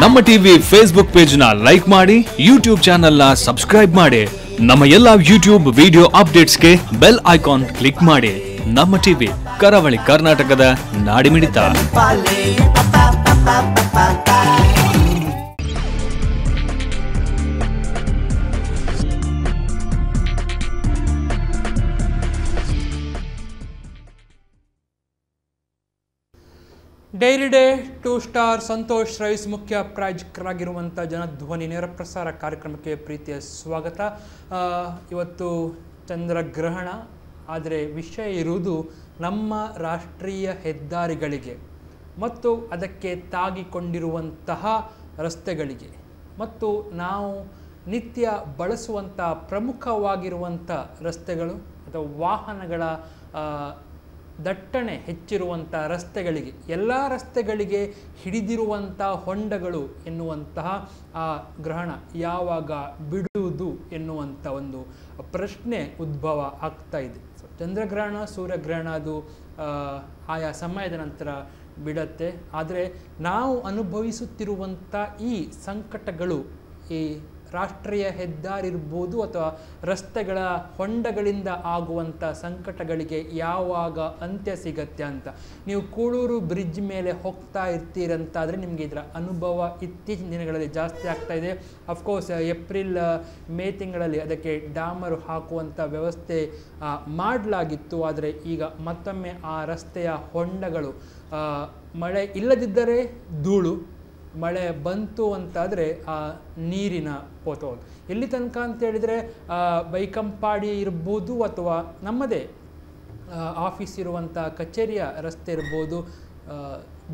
ನಮ್ಮ TV Facebook page ನ like ಮಾಡಿ, ಯೂಟ್ಯೂಬ್ ಚಾನೆಲ್ ನ ಸಬ್ಸ್ಕ್ರೈಬ್ ಮಾಡಿ, ನಮ್ಮ ಎಲ್ಲಾ ಯೂಟ್ಯೂಬ್ ವಿಡಿಯೋ ಅಪ್ಡೇಟ್ಸ್ಗೆ ಬೆಲ್ ಐಕಾನ್ ಕ್ಲಿಕ್ ಮಾಡಿ. ನಮ್ಮ ಟಿವಿ ಕರಾವಳಿ ಕರ್ನಾಟಕದ ನಾಡಿಮಿಡಿತ. Dairy day 2 star Santosh rice ಮುಖ್ಯ ಪ್ರಾಯೋಜಕರಾಗಿರುವಂಥ ಜನಧ್ವನಿ ನೇರ ಪ್ರಸಾರ ಕಾರ್ಯಕ್ರಮಕ್ಕೆ ಪ್ರೀತಿಯ ಸ್ವಾಗತ. ಇವತ್ತು ಚಂದ್ರಗ್ರಹಣ, ಆದರೆ ವಿಷಯ ಇರುವುದು ನಮ್ಮ ರಾಷ್ಟ್ರೀಯ ಹೆದ್ದಾರಿಗಳಿಗೆ ಮತ್ತು ಅದಕ್ಕೆ ತಾಗಿಕೊಂಡಿರುವಂತಹ ರಸ್ತೆಗಳಿಗೆ ಮತ್ತು ನಾವು ನಿತ್ಯ ಬಳಸುವಂಥ ಪ್ರಮುಖವಾಗಿರುವಂಥ ರಸ್ತೆಗಳು ಅಥವಾ ವಾಹನಗಳ ದಟ್ಟಣೆ ಹೆಚ್ಚಿರುವಂಥ ರಸ್ತೆಗಳಿಗೆ, ಎಲ್ಲ ರಸ್ತೆಗಳಿಗೆ ಹಿಡಿದಿರುವಂಥ ಹೊಂಡಗಳು ಎನ್ನುವಂತಹ ಆ ಗ್ರಹಣ ಯಾವಾಗ ಬಿಡುವುದು ಎನ್ನುವಂಥ ಒಂದು ಪ್ರಶ್ನೆ ಉದ್ಭವ ಆಗ್ತಾ ಇದೆ. ಸೊ ಚಂದ್ರಗ್ರಹಣ, ಸೂರ್ಯಗ್ರಹಣ ಅದು ಆಯಾ ಸಮಯದ ನಂತರ ಬಿಡತ್ತೆ. ಆದರೆ ನಾವು ಅನುಭವಿಸುತ್ತಿರುವಂಥ ಈ ಸಂಕಟಗಳು, ಈ ರಾಷ್ಟ್ರೀಯ ಹೆದ್ದಾರಿ ಇರ್ಬೋದು ಅಥವಾ ರಸ್ತೆಗಳ ಹೊಂಡಗಳಿಂದ ಆಗುವಂಥ ಸಂಕಟಗಳಿಗೆ ಯಾವಾಗ ಅಂತ್ಯ ಸಿಗತ್ತೆ ಅಂತ ನೀವು ಕೂಳೂರು ಬ್ರಿಡ್ಜ್ ಮೇಲೆ ಹೋಗ್ತಾ ಇರ್ತೀರಂತಾದರೆ ನಿಮಗೆ ಇದರ ಅನುಭವ ಇತ್ತೀಚಿನ ದಿನಗಳಲ್ಲಿ ಜಾಸ್ತಿ ಆಗ್ತಾ ಇದೆ. ಅಫ್ಕೋರ್ಸ್ ಏಪ್ರಿಲ್ ಮೇ ತಿಂಗಳಲ್ಲಿ ಅದಕ್ಕೆ ಡಾಮರು ಹಾಕುವಂಥ ವ್ಯವಸ್ಥೆ ಮಾಡಲಾಗಿತ್ತು. ಆದರೆ ಈಗ ಮತ್ತೊಮ್ಮೆ ಆ ರಸ್ತೆಯ ಹೊಂಡಗಳು, ಮಳೆ ಇಲ್ಲದಿದ್ದರೆ ಧೂಳು, ಮಳೆ ಬಂತು ಅಂತಾದರೆ ಆ ನೀರಿನ ಪೋತೋದು ಎಲ್ಲಿ ತನಕ ಅಂತೇಳಿದರೆ ಬೈಕಂಪಾಡಿ ಇರ್ಬೋದು ಅಥವಾ ನಮ್ಮದೇ ಆಫೀಸ್ ಇರುವಂಥ ಕಚೇರಿಯ ರಸ್ತೆ ಇರ್ಬೋದು,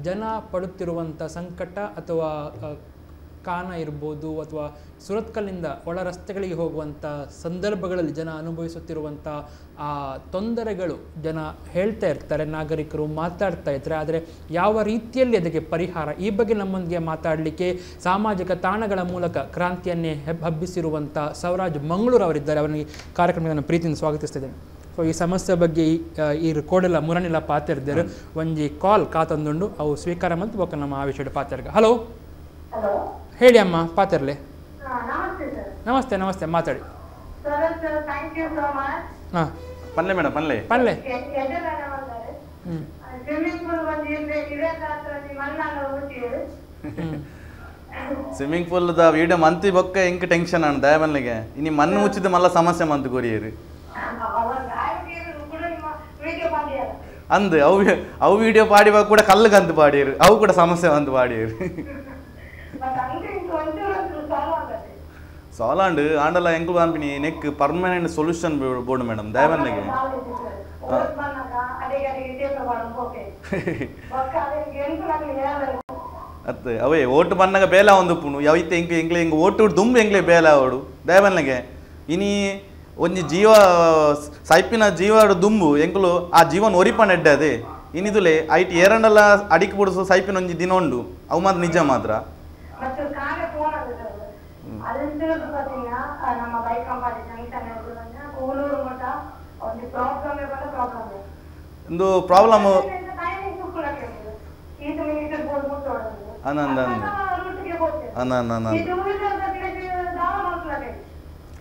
ಜನ ಪಡುತ್ತಿರುವಂಥ ಸಂಕಟ ಅಥವಾ ಕಾನ ಇರ್ಬೋದು ಅಥವಾ ಸುರತ್ಕಲ್ಲಿಂದ ಒಳ ರಸ್ತೆಗಳಿಗೆ ಹೋಗುವಂಥ ಸಂದರ್ಭಗಳಲ್ಲಿ ಜನ ಅನುಭವಿಸುತ್ತಿರುವಂಥ ಆ ತೊಂದರೆಗಳು ಜನ ಹೇಳ್ತಾ ಇರ್ತಾರೆ, ನಾಗರಿಕರು ಮಾತಾಡ್ತಾ ಇರ್ತಾರೆ. ಆದರೆ ಯಾವ ರೀತಿಯಲ್ಲಿ ಅದಕ್ಕೆ ಪರಿಹಾರ, ಈ ಬಗ್ಗೆ ನಮ್ಮೊಂದಿಗೆ ಮಾತಾಡಲಿಕ್ಕೆ ಸಾಮಾಜಿಕ ತಾಣಗಳ ಮೂಲಕ ಕ್ರಾಂತಿಯನ್ನೇ ಹಬ್ಬಿಸಿರುವಂಥ ಸೌರಾಜ್ ಮಂಗಳೂರು ಅವರಿದ್ದಾರೆ. ಅವರಿಗೆ ಕಾರ್ಯಕ್ರಮಕ್ಕೆ ನಾನು ಪ್ರೀತಿಯಿಂದ ಸ್ವಾಗತಿಸ್ತಿದ್ದೇನೆ. ಸೊ ಈ ಸಮಸ್ಯೆ ಬಗ್ಗೆ ಈ ಕೋಡೆಲ್ಲ ಮುರಣಿಲ್ಲ ಪಾತಿರ್ದರು ಒಂಜಿ ಕಾಲ್ ಕಾತಂದುಂಡು, ಅವು ಸ್ವೀಕಾರ ಮತ್ತು ಬೊಕ್ಕ ನಮ್ಮ ಆ ವಿಷಯ ಪಾತಿರ್ಗ. ಹಲೋ, ಹೇಳಿ ಅಮ್ಮ, ಪಾತಿರ್ಲಿ. ನಮಸ್ತೆ ನಮಸ್ತೆ, ಮಾತಾಡಿ. ಪನ್ಲೆ ಮೇಡಮ್, ಪನ್ಲೆ ಪನ್ಲೆ. ಸ್ವಿಮ್ಮಿಂಗ್ ಪೂಲ್ the video ಮಂತಿ ಬೊಕ್ಕ ಎಂಕ್ ಟೆನ್ಷನ್ ಅಣ್ಣ ದಯಮನ್ಲಿಗೆ ಇನಿ ಮಣ್ಣು ಮುಚ್ಚಿದ ಮಲ್ಲ ಸಮಸ್ಯೆ ಮಂತು ಕೊರಿಯರು ಅಂದ್ ಅವು ಅವು ವಿಡಿಯೋ ಪಾಡಿವಾಗ ಕೂಡ ಕಲ್ಲು ಕಂತು ಪಾಡಿಯರು, ಅವು ಕೂಡ ಸಮಸ್ಯೆ ಬಂದು ಪಾಡಿಯರು. ಸಾಲಾಂಡ್ ಆಂಡಲ ಎಂಕುಲು ಅನ್ಪಿನಿ ನೆಕ್ ಪರ್ಮನೆಂಟ್ ಸೊಲ್ಯೂಷನ್ ಬೋರ್ಡ್ ಮೇಡಮ್ ದಯಮನ್ಲಿಗೆ. ಅತ್ತೆ ಅವೇ ಓಟು ಬನ್ನಾಗ ಬೇಲ ಒಂದು ಪುಣು ಯಾವೈತೆ ಎಂಕ್ ಎಂಕ್ಲೆ ಎಂಕ್ ಓಟು ದುಂಬು ಎಂಕ್ಲೆ ಬೇಲ ಅವಡು ದಯಮನ್ಲಿಗೆ. ಇನಿ ಒಂಜಿ ಜೀವ ಸೈಪಿನ ಜೀವ ದುಂಬು ಎಂಕುಲು ಆ ಜೀವನ ಒರಿಪಣ ಎಡ್ಡೆ ಅದೇ ಇನ್ನಿದುಲೆ ಐಟ್ ಏರಂಡಲ ಅಡಿಕ್ ಬುಡ್ಸು ಸೈಪಿನ ಒಂಜಿ ದಿನ ಉಂಡು, ಅವು ಮಾತ್ರ ನಿಜ ಮಾತ್ರ. ಒಂದು ಪ್ರಾಬ್ಲಮ್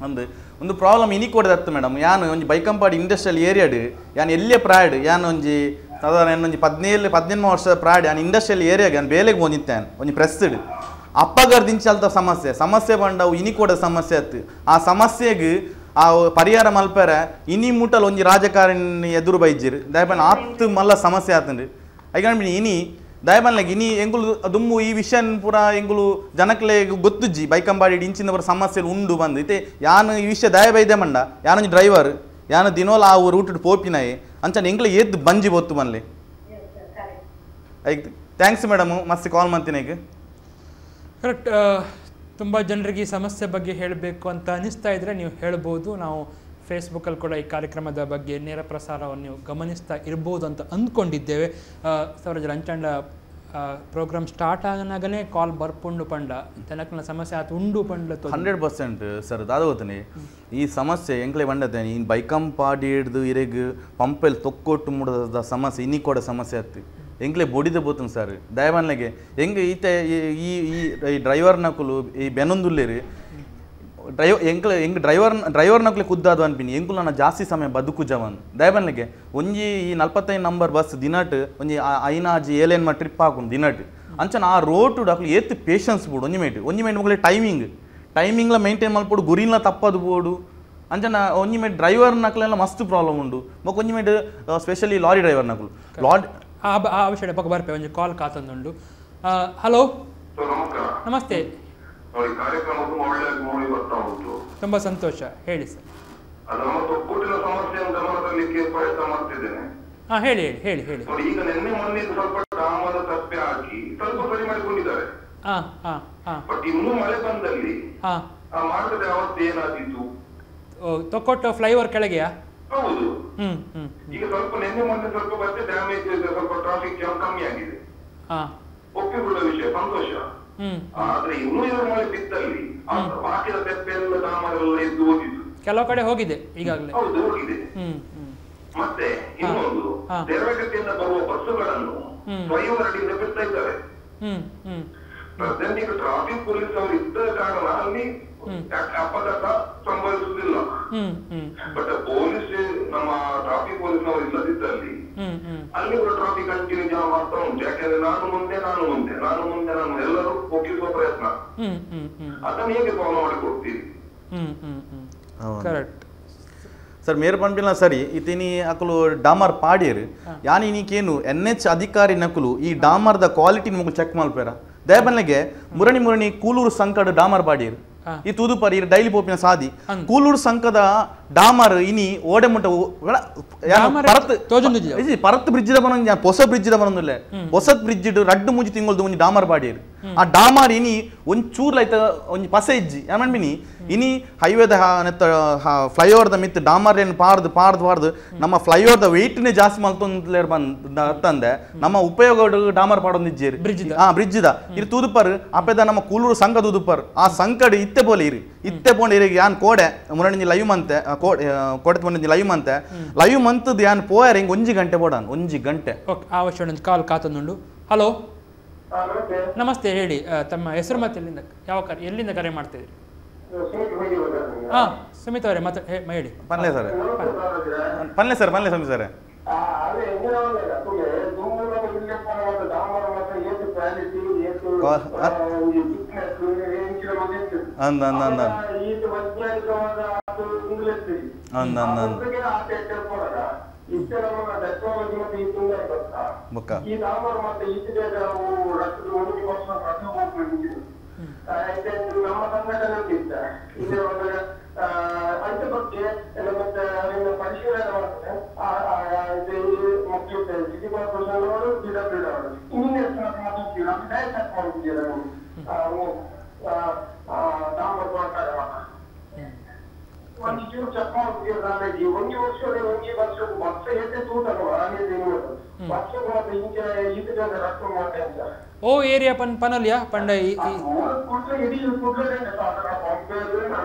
ಅಂದು ಒಂದು ಪ್ರಾಬ್ಲಮ್ ಇನಿ ಕೊಡದತ್ತು ಮೇಡಮ್. ಯಾನು ಒಂಜಿ ಬೈಕಂಪಾಡಿ ಇಂಡಸ್ಟ್ರಿಯಲ್ ಏರಿಯಾಡು ಯಾನ್ ಎಲ್ಲೇ ಪ್ರಾಯ್ಡ್, ಯಾನ್ ಒಂಜಿ ಸಾಧಾರಣ ಒಂಜಿ 17 18 ವರ್ಷದ ಪ್ರಾಯ್ಡ್ ಯಾನ್ ಇಂಡಸ್ಟ್ರಿಯಲ್ ಏರಿಯಾಗ ಯಾನ್ ಬೇಲೆಗೆ ಹೋಗಿತ್ತೇನೆ ಒಂಜಿ ಪ್ರೆಸ್ಡ್ ಅಪ್ಪಗರ್ ದಿಂಚಲ್ತ ಸಮಸ್ಯೆ ಸಮಸ್ಯೆ ಬಂಡವು ಇನಿ ಕೊಡ ಸಮಸ್ಯೆ ಅತ್ತು. ಆ ಸಮಸ್ಯೆಗೆ ಆ ಪರಿಹಾರ ಮಲ್ಪೆರ ಇನಿ ಮುಟ್ಟಲ್ ಒಂಜಿ ರಾಜಕಾರಣಿ ಎದುರು ಬೈಜಿರು ದಯಪನ್ ಆತ್ ಮಲ್ಲ ಸಮಸ್ಯೆ ಆತಂಡ್ರಿ. ಐಕಂಡ್ ಇನಿ ದಯಪನ್ಲಾಗ ಇನಿ ಎಂಗುಲು ದುಮ್ಮು ಈ ವಿಷಯನ್ ಪೂರ ಎಂಗುಲು ಜನಕ್ಲೆ ಗೊತ್ತುಜ್ಜಿ ಬೈಕಂಬಾಡಿ ಇಂಚಿನ ಪೂರ ಸಮಸ್ಯೆ ಉಂಡು ಬಂದು ಇತ್ತೆ ಯಾನು ಈ ವಿಷಯ ದಯ ಬೈದೆ ಮಂಡ ಯಾನೊಂಜಿ ಡ್ರೈವರ್ ಯಾನು ದಿನೋಲ ಆ ರೂಟ್ ಪೋಪಿನಾಯಿ ಅಂಚನೆ ಎಂಗ್ಲೆ ಏದ್ದು ಬಂಜಿ ಬೊತ್ತು ಬನ್ಲೆ. ಐಕ್ thanks madam, ಮಸ್ತ್ ಕಾಲ್ ಮಾಡ್ತೀನಿ. ಈಗ ಕರೆಕ್ಟ್, ತುಂಬ ಜನರಿಗೆ ಈ ಸಮಸ್ಯೆ ಬಗ್ಗೆ ಹೇಳಬೇಕು ಅಂತ ಅನಿಸ್ತಾ ಇದ್ದರೆ ನೀವು ಹೇಳ್ಬೋದು. ನಾವು ಫೇಸ್ಬುಕ್ಕಲ್ಲಿ ಕೂಡ ಈ ಕಾರ್ಯಕ್ರಮದ ಬಗ್ಗೆ ನೇರ ಪ್ರಸಾರವನ್ನು ನೀವು ಗಮನಿಸ್ತಾ ಇರ್ಬೋದು ಅಂತ ಅಂದ್ಕೊಂಡಿದ್ದೇವೆ. ಸೌರಾಜ್ ಅಂಚಂಡ ಪ್ರೋಗ್ರಾಮ್ ಸ್ಟಾರ್ಟ್ ಆಗನಾಗನೇ ಕಾಲ್ ಬರ್ಪುಂಡು ಪಂಡ ಜನಕ್ನ ಸಮಸ್ಯೆ ಆತು ಉಂಡು ಪಂಡ 100% ಸರ್ ದಾದ ಗೊತ್ತನೆ ಈ ಸಮಸ್ಯೆ ಎಂಕ್ಲೆ ಬಂಡತೆ ಈ ಬೈಕಂಪಾಡಿ ಹಿಡ್ದು ಇರೆಗ್ ಪಂಪೆಲ್ ತೊಕ್ಕೊಟ್ಟು ಮುಡದ ಸಮಸ್ಯೆ ಇನ್ನಿ ಕೂಡ ಸಮಸ್ಯೆ ಆಯ್ತು. ಎಂಕ್ಲೆ ಬೊಡಿದ ಬೋತುಂಡು ಸರ್ ದಯಬನ್ಲೆಗೆ ಎಂಗ್ ಈತೆ ಈ ಈ ಡ್ರೈವರ್ ನಕುಲು ಈ ಬೆನೊಂದುಲ್ಲೇರು ಡ್ರೈವ್ ಎಂಕ್ಲೆ ಎಂಕ್ ಡ್ರೈವರ್ ನಕುಲೆ ಕುದ್ದಾದು ಅನ್ಪಿನಿ ಎಂಕುಲು ನನ್ನ ಜಾಸ್ತಿ ಸಮಯ ಬದುಕು ಜವನ್ ದಯಬನ್ಲೆಗೆ ಒಂಜಿ ಈ 45 ನಂಬರ್ ಬಸ್ ದಿನಟ್ ಒಂಜಿ ಐನಾಜಿ ಏಲೇನ್ಮ ಟ್ರಿಪ್ ಹಾಕೊಂಡು ದಿನಟ್ ಅಂಚನ ಆ ರೋಟು ಅಕ್ಲು ಏತ್ ಪೇಷನ್ಸ್ ಬೋಡು ಒಂಜಿ ಮೇಟ್ ಒಂಜಿ ಮೇಟ್ ಮುಗಲೆ ಟೈಮಿಂಗ್ಲ ಮೇಂಟೈನ್ ಮಲ್ಪೋಡು ಗುರಿನ್ಲ ತಪ್ಪದು ಬೋಡು ಅಂಚನ ಒಂಜಿ ಮೇಟ್ ಡ್ರೈವರ್ ನಕಲೆಲ್ಲ ಮಸ್ತ್ ಪ್ರಾಬ್ಲಮ್ ಉಂಡು ಬೊಕ ಒಂಜಿ mate specially lorry driver ನಕಲು ಲಾರಿ ಆ ವಿಷಯ ಬಗ್ಗೆ ಬರ್ಪೆ ಒಂಜಿ ಕಾಲ್ ಕಾತಂದುಂಡು. ಹಲೋ, ನಮಸ್ತೆ. ತುಂಬಾ ಸಂತೋಷ, ಹೇಳಿ ಸರ್. ಹಾ ಹೇಳಿ ಹೇಳಿ ಹೇಳಿ ಹೇಳಿ. ಈಗ ನಿನ್ನೆ ಮೊನ್ನೆ ಸ್ವಲ್ಪ ಡಾಮರ ತಪ್ಪೆ ಹಾಕಿ ಸ್ವಲ್ಪ ಸರಿ ಮಾಡಿಕೊಂಡಿದ್ದಾರೆ. ಹಾ ಹಾ ಹಾ. ಬಟ್ ಇನ್ನೂ ಮಳೆ ಬಂದಲ್ಲಿ ಆ ಮಾರ್ಗದ ಅವಸ್ಥೆ ಏನಾದೀತು? ತೊಕ್ಕೊಟ್ಟು ಫ್ಲೈಓವರ್ ಕೆಳಗೆಯಾ? ಹೌದು. ಹ್ಮ್ ಹ್ಮ್. ಈಗ ಸ್ವಲ್ಪ ನಿನ್ನೆ ಮೊನ್ನೆ ಸ್ವಲ್ಪ ಮತ್ತೆ ಡ್ಯಾಮೇಜ್ ಇದೆ, ಸ್ವಲ್ಪ ಟ್ರಾಫಿಕ್ ಜಾಮ್ ಕಮ್ಮಿ ಆಗಿದೆ. ಒಪ್ಪಿಕೊಳ್ಳುವ ವಿಷಯ, ಸಂತೋಷ. ಆದ್ರೆ ಇನ್ನೂ ಎರಡು ಮಳೆ ಬಿದ್ದಲ್ಲಿ ಹಾಕಿದ ತೆಪ್ಪೆ ಎಲ್ಲ ಡಾಮರೆಲ್ಲ ಎದ್ದು ಹೋಗಿದ್ದು ಕೆಲವು ಕಡೆ ಹೋಗಿದೆ ಈಗಾಗಲೇ. ಹೌದು, ಹೋಗಿದೆ. ಮತ್ತೆ ಇನ್ನೊಂದು, ದೇವಗತಿಯಿಂದ ಬರುವ ಬಸ್ಸುಗಳನ್ನು ಫ್ಲೈಓವರ್ ಅಡಿಯಿಂದ ಬಿಡ್ತಾ ಇದ್ದಾರೆ. ಪ್ರೆಸೆಂಟ್ ಈಗ ಟ್ರಾಫಿಕ್ ಪೊಲೀಸ್ ಅವರು ಇದ್ದ ಕಾರಣ ಅಲ್ಲಿ ಅಪಘಾತ ಸಂಭವಿಸುವುದಿಲ್ಲ. ಬಟ್ ಪೊಲೀಸ್, ನಮ್ಮ ಟ್ರಾಫಿಕ್ ಪೊಲೀಸ್ ಅವರು ಇಲ್ಲದಿದ್ದಲ್ಲಿ ಅಲ್ಲಿ ಕೂಡ traffic continue jam ಆಗ್ತಾ ಉಂಟು. ಯಾಕೆಂದ್ರೆ ನಾನು ಮುಂದೆ ನಾನು ಮುಂದೆ ನಾನು ಮುಂದೆ ನಾನು ಎಲ್ಲರೂ ಹೋಗಿಸುವ ಪ್ರಯತ್ನ, ಅದನ್ನು ಹೇಗೆ ಫಾಲೋ ಮಾಡಿ ಕೊಡ್ತೀವಿ? Correct sir. ಮೇರ್ ಪಂಪಿನ ಸರಿ ಇತಿನಿ ಅಕಲು ಡಾಮರ್ ಪಾಡಿಯರು ಯಾನ್ ಇನಿಕೇನು ಎನ್ ಎಚ್ ಅಧಿಕಾರಿ ನಕಲು ಈ ಡಾಮರ್ದ ಕ್ವಾಲಿಟಿ ನಿಮಗೆ ಚೆಕ್ ಮಲ್ಪೇರ ದಯಬನ್ಲೆಗೆ ಮುರಣಿ ಮುರಣಿ ಕೂಲೂರು ಸಂಕಡ ಡಾಮರ್ ಪಾಡಿಯರು ಈ ತೂದುಪರ್ ಈ ಡೈಲಿ ಪೋಪಿನ ಸಾದಿ ಕೂಲೂರು ಸಂಕದ ಡಾಮರ್ ಇನಿ ಓಡೆ ಮುಟ್ಟ ಪರತ್ ಪರತ್ ಬ್ರಿಡ್ಜ್ the ಬನೊಂದು ಹೊಸ ಬ್ರಿಡ್ಜ್ the ಬನೊಂದುಲ್ಲೆ ಹೊಸತ್ ಬ್ರಿಡ್ಜ್ ರಡ್ಡು ಮೂಜಿ ತಿಂಗೊಳ್ದು ಒಂಜಿ ಡಾಮರ್ ಪಾಡಿಯರು ಆ ಡಾಮರ್ ಇನಿ ಒಂಜಿ ಚೂರ್ಲ ಐತ ಒಂಜಿ ಪಸೆ ಇಜ್ಜಿ ಯಾನ್ ಇನಿ ಹೈವೇದ ನೆತ್ತ ಫ್ಲೈಓವರ್ the ಮಿತ್ ಡಾಮರ್ ಏನು ಪಾರ್ದು ಪಾರ್ದು ಪಾರ್ದು ನಮ್ಮ ಫ್ಲೈಓವರ್ the ವೆಯ್ಟ್ನೇ ಜಾಸ್ತಿ ಮಲ್ತೊಂದ್ಲೇರ್ ಬಂದ ನಮ್ಮ ಉಪಯೋಗ ಡಾಮರ್ ಪಾಡೊಂದು ಇಜ್ಜೇರು ಹಾ ಬ್ರಿಡ್ಜ್ the ಇರು ತೂದುಪರ್ ಅಪೆದ ನಮ್ಮ ಕೂಲೂರು ಸಂಘ ತೂದುಪರ್ ಆ ಸಂಕಡ್ ಇತ್ತೆ ಬೋಲೆ ಇರಿ ಇತ್ತೆ ಪೋಂಡ ಇರಿಗೆ ಯಾನ್ ಕೋಡೆ ಮುರಣಿಂಜಿ ಲೈವ್ ಮಂತೆ ಕೋಡೆ ಮುರಣಿಂಜಿ ಲೈವ್ ಮಂತೆ ಲೈವ್ ಮಂತದ್ದು ಯಾನ್ ಪೋಯಾರ ಹಿಂಗೆ ಒಂಜಿ ಗಂಟೆ ಬೋಡಾನ್ ಒಂಜಿ ಗಂಟೆ. ಓಕೆ, ಅವಶ್ಯ ಒಂದು ಕಾಲ್ ಕಾತಂದುಂಡು. ಹಲೋ, ನಮಸ್ತೆ, ಹೇಳಿ ತಮ್ಮ ಹೆಸರು ಮತ್ತೆ ಎಲ್ಲಿಂದ ಯಾವ ಎಲ್ಲಿಂದ ಕರೆ ಮಾಡ್ತಿದ್ದೀರಿ? ಹಾ ಸುಮಿತ್ ಅವರೇ ಮತ್ತೆ ಹೇಳಿ. ಪನ್ಲೆ ಸರ್, ಪನ್ಲೆ ಸರ್, ಪನ್ಲೆ ಸುಮಿತ್ ಸರ್. ಅಂದ ಅಂದ ಅಂದ ಅಂದ ಅಂದ ಅಂದ ಬೊಕ್ಕ ನಮ್ಮ ಸಂಘಟನೆ ಅದ್ರ ಬಗ್ಗೆ ಮತ್ತೆ ಅದನ್ನ ಪರಿಶೀಲನೆ ಮಾಡ್ತಾರೆ. ಸಿಟಿ ಕಾರ್ಪೊರೇಷನ್ ಅವರು, ಪಿಡಬ್ಲ್ಯೂ ಅವರು, ಇಂಜಿನಿಯರ್ಸ್ ಡೈರೆಕ್ಟ್ ಮಾಡಿದ್ದೀರ ಒಂದು ಚೂರು ಚೆಕ್ ಮಾಡಿದ್ದೀರ. ಒಂದು ವರ್ಷ ಒಂಜಿ ವರ್ಷ ವರ್ಷ ಎತ್ತೆ ತೂತಲ್ವ ವರ್ಷ ಮಾತ್ರ ಇಂಚ ಈತ ರಕ್ತ ಮಾಡ್ತಾ ಓ ಏರಿಯಾ ಪನ್ ಪನಲಿಯಾ ಪಂಡ ಇಡೀ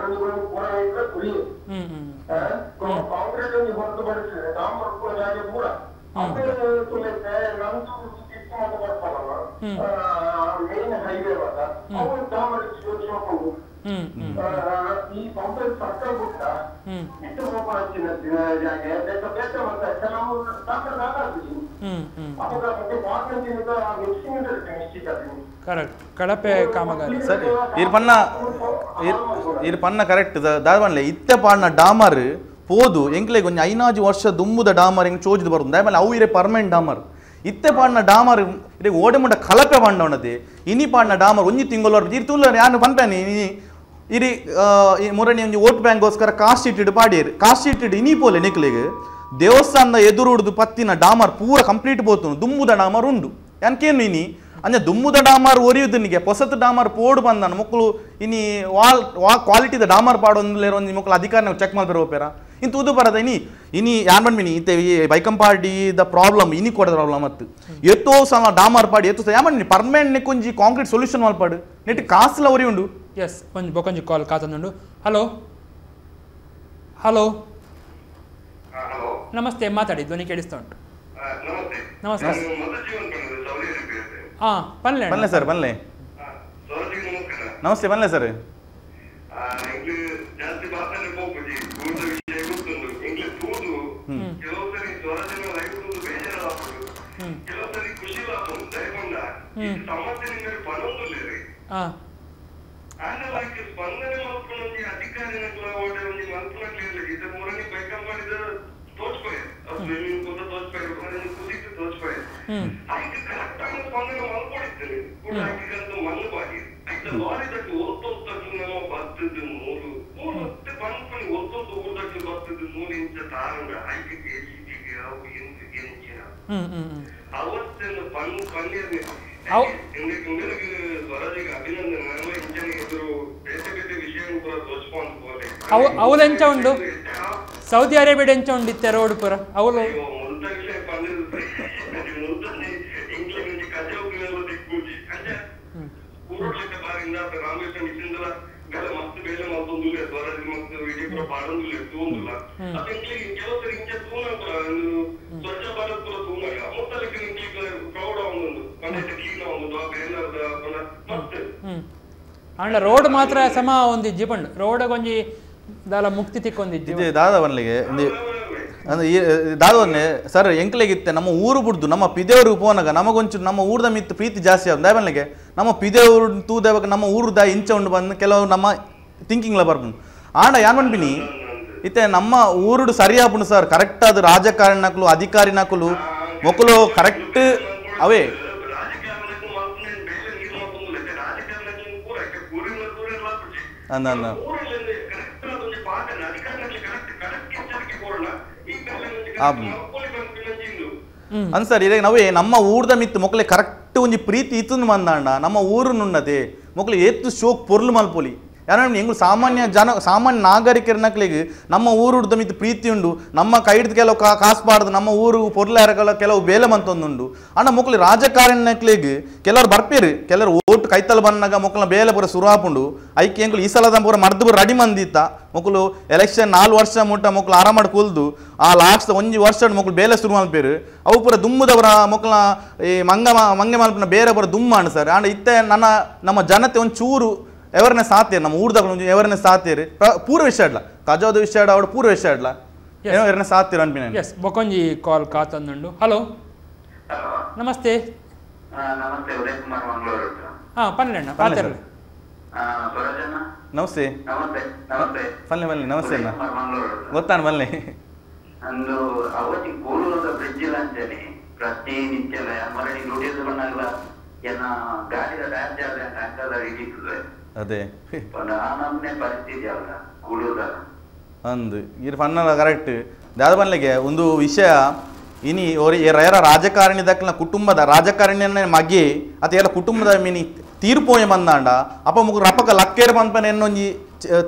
ಕಾಂಕ್ರೀಟ್ ಹೊರತುಪಡಿಸಿದ್ರೆ ಡಾಂಬರ್ ಜಾಗೆ ಪೂರ ಮೇನ್ ಹೈವೇ ಅವರು ಡಾಂಬರ್ ಈ ಕಾಂಕ್ರೀಟ್ ಸರ್ಕಾರ ಗುಟ್ಟ ಇಟ್ಟು ಜಾಗೆ ಕೆಲವು ಕರೆಕ್ಟ್ ಕಳಪೆ ಕಾಮಗಾರಿ ಸರಿ. ಇರ್ ಪನ್ನ ಇರ್ ಪನ್ನ ಕರೆಕ್ಟ್ ದಾದವನ್ಲೆ ಇತ್ತೆ ಪಾಡ್ನ ಡಾಮರ್ ಪೋದು ಎಂಕ್ಲೆಗ್ ಒಂಜಿ ಐನಾಜಿ ವರ್ಷ ದುಂಬುದ ಡಾಮರ್ ಎಂಕ್ ಚೋಜಿದ್ ಬರುದು ದಾಯಮಲೆ ಅವು ಇರೆ ಪರ್ಮನೆಂಟ್ ಡಾಮರ್ ಇತ್ತೆ ಪಾಡ್ನ ಡಾಮರ್ ಇರೆಗ್ ಓಡೆ ಮುಂಡ ಕಳಪೆ ಪಾಂಡವನದೆ ಇನಿ ಪಾಡ್ನ ಡಾಮರ್ ಒಂಜಿ ತಿಂಗಳು ಇರ್ ತೂಲ ಯಾನು ಪನ್ಪೇನೆ ಇನಿ ಇರಿ ಮುರಣಿ ಒಂಜಿ ವೋಟ್ ಬ್ಯಾಂಕ್ಗೋಸ್ಕರ ಕಾಸ್ಟ್ ಇಟ್ಟಿಡು ಪಾಡಿಯರು ಕಾಸ್ಟ್ ಇಟ್ಟಿಡು ಇನಿ ಪೋಲೆ ನಿಕ್ಲೆಗ್ ದೇವಸ್ಥಾನದ ಎದುರುಡ್ದು ಪತ್ತಿನ ಡಾಮರ್ ಪೂರ ಕಂಪ್ಲೀಟ್ ಪೋತು ದುಂಬುದ ಡಾಮರ್ ಉಂಡು ಯಾನ್ಕೇನು ಇನಿ ಅಂಜ ದುಮ್ಮುದ ಡಾಮರ್ ಒರಿಯುದನಿಗೆ ಪೊಸತ್ ಡಾಮರ್ ಪೋಡು ಬಂದನ ಮೊಕ್ಕಳು ಇನಿ ವಾಲ್ ವಾ ಕ್ವಾಲಿಟಿದ ಡಾಮರ್ ಪಾಡೊಂದು ಒಂಜಿ ಮೊಕ್ಕಳು ಅಧಿಕಾರಿ ಚೆಕ್ ಮಲ್ಪೆರ ಹೋಪೇರ ಇನ್ ತೂದು ಬರದ ಇನಿ ಇನಿ ಯಾನ್ ಬಂದ್ಮಿನಿ ಇತ್ತೆ ಈ ಬೈಕಂಪಾಡಿ the problem ಇನಿ ಕೊಡ ಪ್ರಾಬ್ಲಮ್ ಅತ್ತು ಎತ್ತೋ ಸಮ ಡಾಮರ್ ಪಾಡಿ ಎತ್ತೋ ಯಾನ್ ಬಂದ್ಮಿನಿ ಪರ್ಮನೆಂಟ್ ನೆಕ್ಕೊಂಜಿ ಕಾಂಕ್ರೀಟ್ ಸೊಲ್ಯೂಷನ್ ಮಲ್ಪಾಡು ನೆಟ್ ಕಾಸ್ಲ ಒರಿ ಉಂಡು. ಎಸ್ ಒಂಜಿ ಬೊಕೊಂಜಿ ಕಾಲ್ ಕಾತಂದುಂಡು. ಹಲೋ ಹಲೋ ನಮಸ್ತೆ, ಮಾತಾಡಿ, ಧ್ವನಿ ಕೇಳಿಸ್ತಾ ಉಂಟು. ನಮಸ್ಕಾರ. ಹಾ ಪನ್ಲೆ ಪನ್ಲೆ ಸರ್, ಪನ್ಲೆ. ನಮಸ್ತೆ ಪನ್ಲೆ ಸರ್. ಅವಳು ಎಂಚ ಉಂಡು ಸೌದಿ ಅರೇಬಿಯಾ ಎಂಚ ಉಂಡಿತ್ತೆ ರೋಡ್ ಪೂರ ಅವಳು ಅಂಡ ರೋಡ್ ಮಾತ್ರ ಸಮ ಒಂದಿಜ್ಜಿ ಪಂಡು ರೋಡ್ ಒಂಜಿ ದಾಲ ಮುಕ್ತಿ ತಿಕ್ಕೊಂದಿಜ್ಜಿ ದಾದ ಬನ್ಲಿಗೆ ಅಂದ್ರೆ ದಾದವನ್ನೇ ಸರ್ ಎಂಕ್ಲೆಗಿತ್ತೆ ನಮ್ಮ ಊರು ಬಿಡ್ದು ನಮ್ಮ ಪಿದೇವ್ರಿಗೆ ಪೋನಾಗ ನಮಗೊಂಚು ನಮ್ಮ ಊರದ ಮಿತ್ತು ಪ್ರೀತಿ ಜಾಸ್ತಿ ಆಗ ದಾಬನ್ಲಿಗೆ ನಮ್ಮ ಪಿದೇವ್ರು ತೂದೇವಾಗ ನಮ್ಮ ಊರು ಇಂಚ ಉಂಡು ಬಂದು ಕೆಲವು ನಮ್ಮ ಥಿಂಕಿಂಗ್ಲ ಬರ್ಬಂದು ಆಂಡ ಯಾನ್ ಪನ್ಪಿನಿ ಇತ್ತೆ ನಮ್ಮ ಊರುಡು ಸರಿ ಆಪುಂಡು ಸರ್ ಕರೆಕ್ಟ್ ಅದು ರಾಜಕಾರಣಕ್ಕಲು ಅಧಿಕಾರಿನಕಲು ಮೊಕಲು ಕರೆಕ್ಟ್ ಅವೇ ಅಂದ ಅಂದ ಅಂದ್ ಸರ್ ಇದೇ ನಾವೇ ನಮ್ಮ ಊರ್ದ ಮಿತ್ತು ಮೊಕ್ಕಲೆ ಕರೆಕ್ಟ್ ಒಂಜಿ ಪ್ರೀತಿ ಇತ್ತಂದು ಬಂದಾಂಡ ನಮ್ಮ ಊರು ನುಣ್ಣದೆ ಮೊಕ್ಕಲೆ ಏತ್ತು ಶೋಕ್ ಪೊರ್ಲು ಮಲ್ಪೊಲಿ ಯಾರು ಎಂಗು ಸಾಮಾನ್ಯ ಜನ ಸಾಮಾನ್ಯ ನಾಗರಿಕರನಕ್ಲಿಗೆ ನಮ್ಮ ಊರುಡ್ದ ಮಿತ್ತು ಪ್ರೀತಿ ಉಂಡು ನಮ್ಮ ಕೈಡ್ದು ಕೆಲವು ಕಾಸು ಬಾರ್ದು ನಮ್ಮ ಊರು ಪೊರ್ಲ ಕೆಲವು ಬೇಲೆ ಮಂತೊಂದುಂಡು ಅಣ್ಣ ಮೊಕ್ಕಲು ರಾಜಕಾರಣಕ್ಲಿಗೆ ಕೆಲವರು ಬರ್ಪೇರು ಕೆಲವರು ಓಟ್ ಕೈತಲ್ ಬಂದಾಗ ಮೊಕ್ಕಲ ಬೇಲೆ ಪೂರ ಸುರು ಆಪುಂಡು ಐಕೆ ಎಂಕುಲು ಈ ಸಲದ ಪೂರ ಮರ್ದು ಪೂರ ರೆಡಿ ಮಂದಿತ್ತ ಮೊಕ್ಕಲು ಎಲೆಕ್ಷನ್ 4 ವರ್ಷ ಮುಟ್ಟ ಮೊಕ್ಕಲು ಆರಾಮ ಕೂಲ್ದು ಆ ಲಾಸ್ಟ್ ಒಂಜಿ ವರ್ಷ ಮೊಕ್ಕಲು ಬೇಲೆ ಶುರು ಮಲ್ಪೇರು ಅವು ಪೂರ ದುಮ್ಮದವರ ಮೊಕ್ಕಲ ಈ ಮಂಗ ಮಂಗೆ ಮಲ್ಪನ ಬೇರೆ ಪೂರ ದುಮ್ಮಾಂಡು ಸರ್. ಆಂಡ ಇತ್ತೆ ನನ್ನ ನಮ್ಮ ಜನತೆ ಒಂದು ಚೂರು ಎವರ್ನೆಸ್ ಆತೇರು ನಮ್ಮ ಊರ್ದಾಗ ಎವರ್ನೆಸ್ ಆತೇರು ಪೂರ ವಿಷಯ ಅಡ್ಲ ಕಜಾದ ವಿಷಯ ಅಡ ಅವಳು ಪೂರ ವಿಷಯ ಅಡ್ಲ ಎವರ್ನೆಸ್ ಆತೀರ ಅನ್ಪಿನ. ಎಸ್ ಬೊಕೊಂಜಿ ಕಾಲ್ ಕಾತಂದುಂಡು. ಹಲೋ ನಮಸ್ತೆ. ನಮಸ್ತೆ, ಉದಯ್ ಕುಮಾರ್ ಮಂಗಳೂರು. ಹಾ ಪನ್ಲೆ ಅಣ್ಣ ಪಾತೆರ್ಲೆ. ನಮಸ್ತೆ ನಮಸ್ತೆ ನಮಸ್ತೆ ಪನ್ಲೆ ಪನ್ಲೆ ನಮಸ್ತೆ ಅಣ್ಣ ಗೊತ್ತಾನ ಪನ್ಲೆ. ಅಂದು ಅವತಿ ಕೂಲೂರದ ಬ್ರಿಡ್ಜ್ ಇಲ್ಲ ಅಂತೇನೆ ಪ್ರತಿನಿತ್ಯ ಮರಳಿ ಡ್ಯೂಟಿ ಬಂದಾಗಲ ಏನ ಗಾಡಿದ ಡ್ಯಾಮೇಜ್ ಆದ್ರೆ ಅಂಕಲ್ ಹಿಡಿತದೆ ಅದೇ ನಮ್ಮನೆ ಪರಿಸ್ಥಿತಿ ಅಲ್ಲ ಕೂಲೂರದ ಅಂದು ಇರ್ ಫನ್ನಲ್ಲ ಕರೆಕ್ಟ್ ದಾದ ಬನ್ಲಿಗೆ ಒಂದು ವಿಷಯ ಇನಿ ಅವ್ರ ಯಾರ ರಾಜಕಾರಣಿ ದಕ್ಕಲ ಕುಟುಂಬದ ರಾಜಕಾರಣಿಯನ್ನೇ ಮಗಿ ಅಥವಾ ಯಾರ ಕುಟುಂಬದ ಮೀನಿ ತೀರ್ಪೋಯ ಬಂದಾಂಡ ಅಪ್ಪ ಮುಗ್ರು ರಪಕ ಲಕ್ಕೇರ್ ಬಂದ್ಪನೆ ಎನ್ನೊಂಜಿ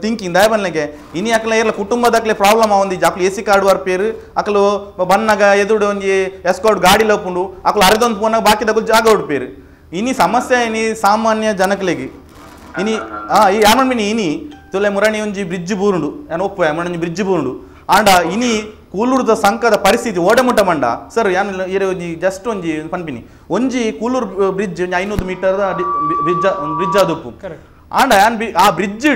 ಥಿಂಕಿಂಗ್ ದಾಯ ಬನ್ಲಿಗೆ ಇನಿ ಅಕ್ಲ ಏರ್ಲ ಕುಟುಂಬದಕ್ಲೆ ಪ್ರಾಬ್ಲಮ್ ಆವೊಂದು ಅಕ್ಲು A C card ವರ್ಪೇರು ಅಕ್ಲು ಬನ್ನಾಗ ಎದುಡು ಒಂಜಿ ಎಸ್ಕಾರ್ಡ್ ಗಾಡಿ ಲೋಪುಂಡು ಅಕ್ಲು ಅರೆದೊಂದು ಪೋನಾಗ ಬಾಕಿದಕ್ಲು ಜಾಗ ಉಡ್ಪೇರು ಇನಿ ಸಮಸ್ಯೆ ಇನಿ ಸಾಮಾನ್ಯ ಜನಕ್ಲೆಗೆ ಇನಿ ಈ ಯಾಮಣ್ಮಿನಿ ಇನಿ ತುಲೆ ಮುರಣಿ ಒಂಜಿ ಬ್ರಿಡ್ಜ್ ಬೂರುಂಡು ನಾನು ಒಪ್ಪು ಮುರಣಿ ಬ್ರಿಡ್ಜ್ ಬೂರುಂಡು ಆಂಡ ಇನಿ ಕೂಲೂರ್ದ ಸಂಕದ ಪರಿಸ್ಥಿತಿ ಓಡಮುಟ್ಟ ಮಂಡ ಸರ್ ಯಾನ್ ಇರೆ ಒಂಜಿ ಜಸ್ಟ್ ಒಂಜಿ ಪನ್ಪಿನಿ ಒಂಜಿ ಕೂಲೂರು ಬ್ರಿಡ್ಜ್ ಒಂಜಿ 500 ಮೀಟರ್ದ ಬ್ರಿಡ್ಜ್ ಬ್ರಿಡ್ಜ್ ಆದುಪ್ಪು ಆಂಡ ಯಾನ್ ಆ ಬ್ರಿಡ್ಜ್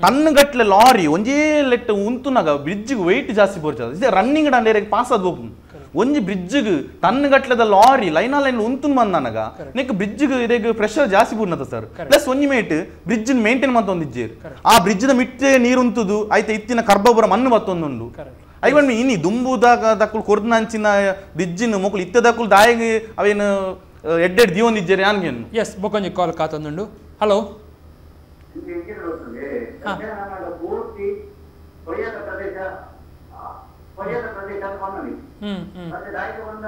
ಟನ್ನುಗಟ್ಲೆ ಲಾರಿ ಒಂಜೇ ಲೆಟ್ ಉಂತುನಾಗ ಬ್ರಿಡ್ಜ್ಗೆ ವೆಯ್ಟ್ ಜಾಸ್ತಿ ಬೋರ್ಚದ ಇದೆ ರನ್ನಿಂಗ್ ಡಾಂಡ್ ಪಾಸ್ ಆದ್ ಹೋಪು ಒಂಜಿ ಬ್ರಿಡ್ಜ್ಗೆ ಟನ್ನುಗಟ್ಲೆದ ಲಾರಿ ಲೈನಾ ಲೈನ್ ಉಂತುನ್ ಬಂದನಗ ನೆಕ್ ಬ್ರಿಡ್ಜ್ಗೆ ಇದಕ್ಕೆ ಪ್ರೆಷರ್ ಜಾಸ್ತಿ ಪೂರ್ಣದ ಸರ್. ಪ್ಲಸ್ ಒಂಜಿ mate bridge maintain ಮಂತೊಂದಿಜ್ಜೇರು ಆ ಬ್ರಿಡ್ಜ್ದ ಮಿಟ್ಟೆ ನೀರು ಉಂತುದು ಐತೆ ಇತ್ತಿನ ಕರ್ಬಪುರ ಮಣ್ಣು ಬತ್ತೊಂದುಂಡು ಐವನ್ ಇನಿ ದುಂಬುದಾಗ ದಕ್ಕುಲು ಕೊರ್ದಂಚಿನ ಬ್ರಿಡ್ಜಿನ ಮೊಕುಲು ಇತ್ತ ದಕ್ಕುಲು ದಾಯಿಗೆ ಅವೇನು ಎಡ್ಡೆಡ್ ದೀವೊಂದಿಜ್ಜೇರು ಯಾನ್ಗೇನು. ಎಸ್ ಬೊಕೊಂಜಿ ಕಾಲ್ ಕಾತೊಂದುಂಡು. ಹಲೋ ಪೂರ್ತಿ ಪ್ರದೇಶ ಪ್ರದೇಶ ಮತ್ತೆ ದಾಯಿಗೆ ಬಂದ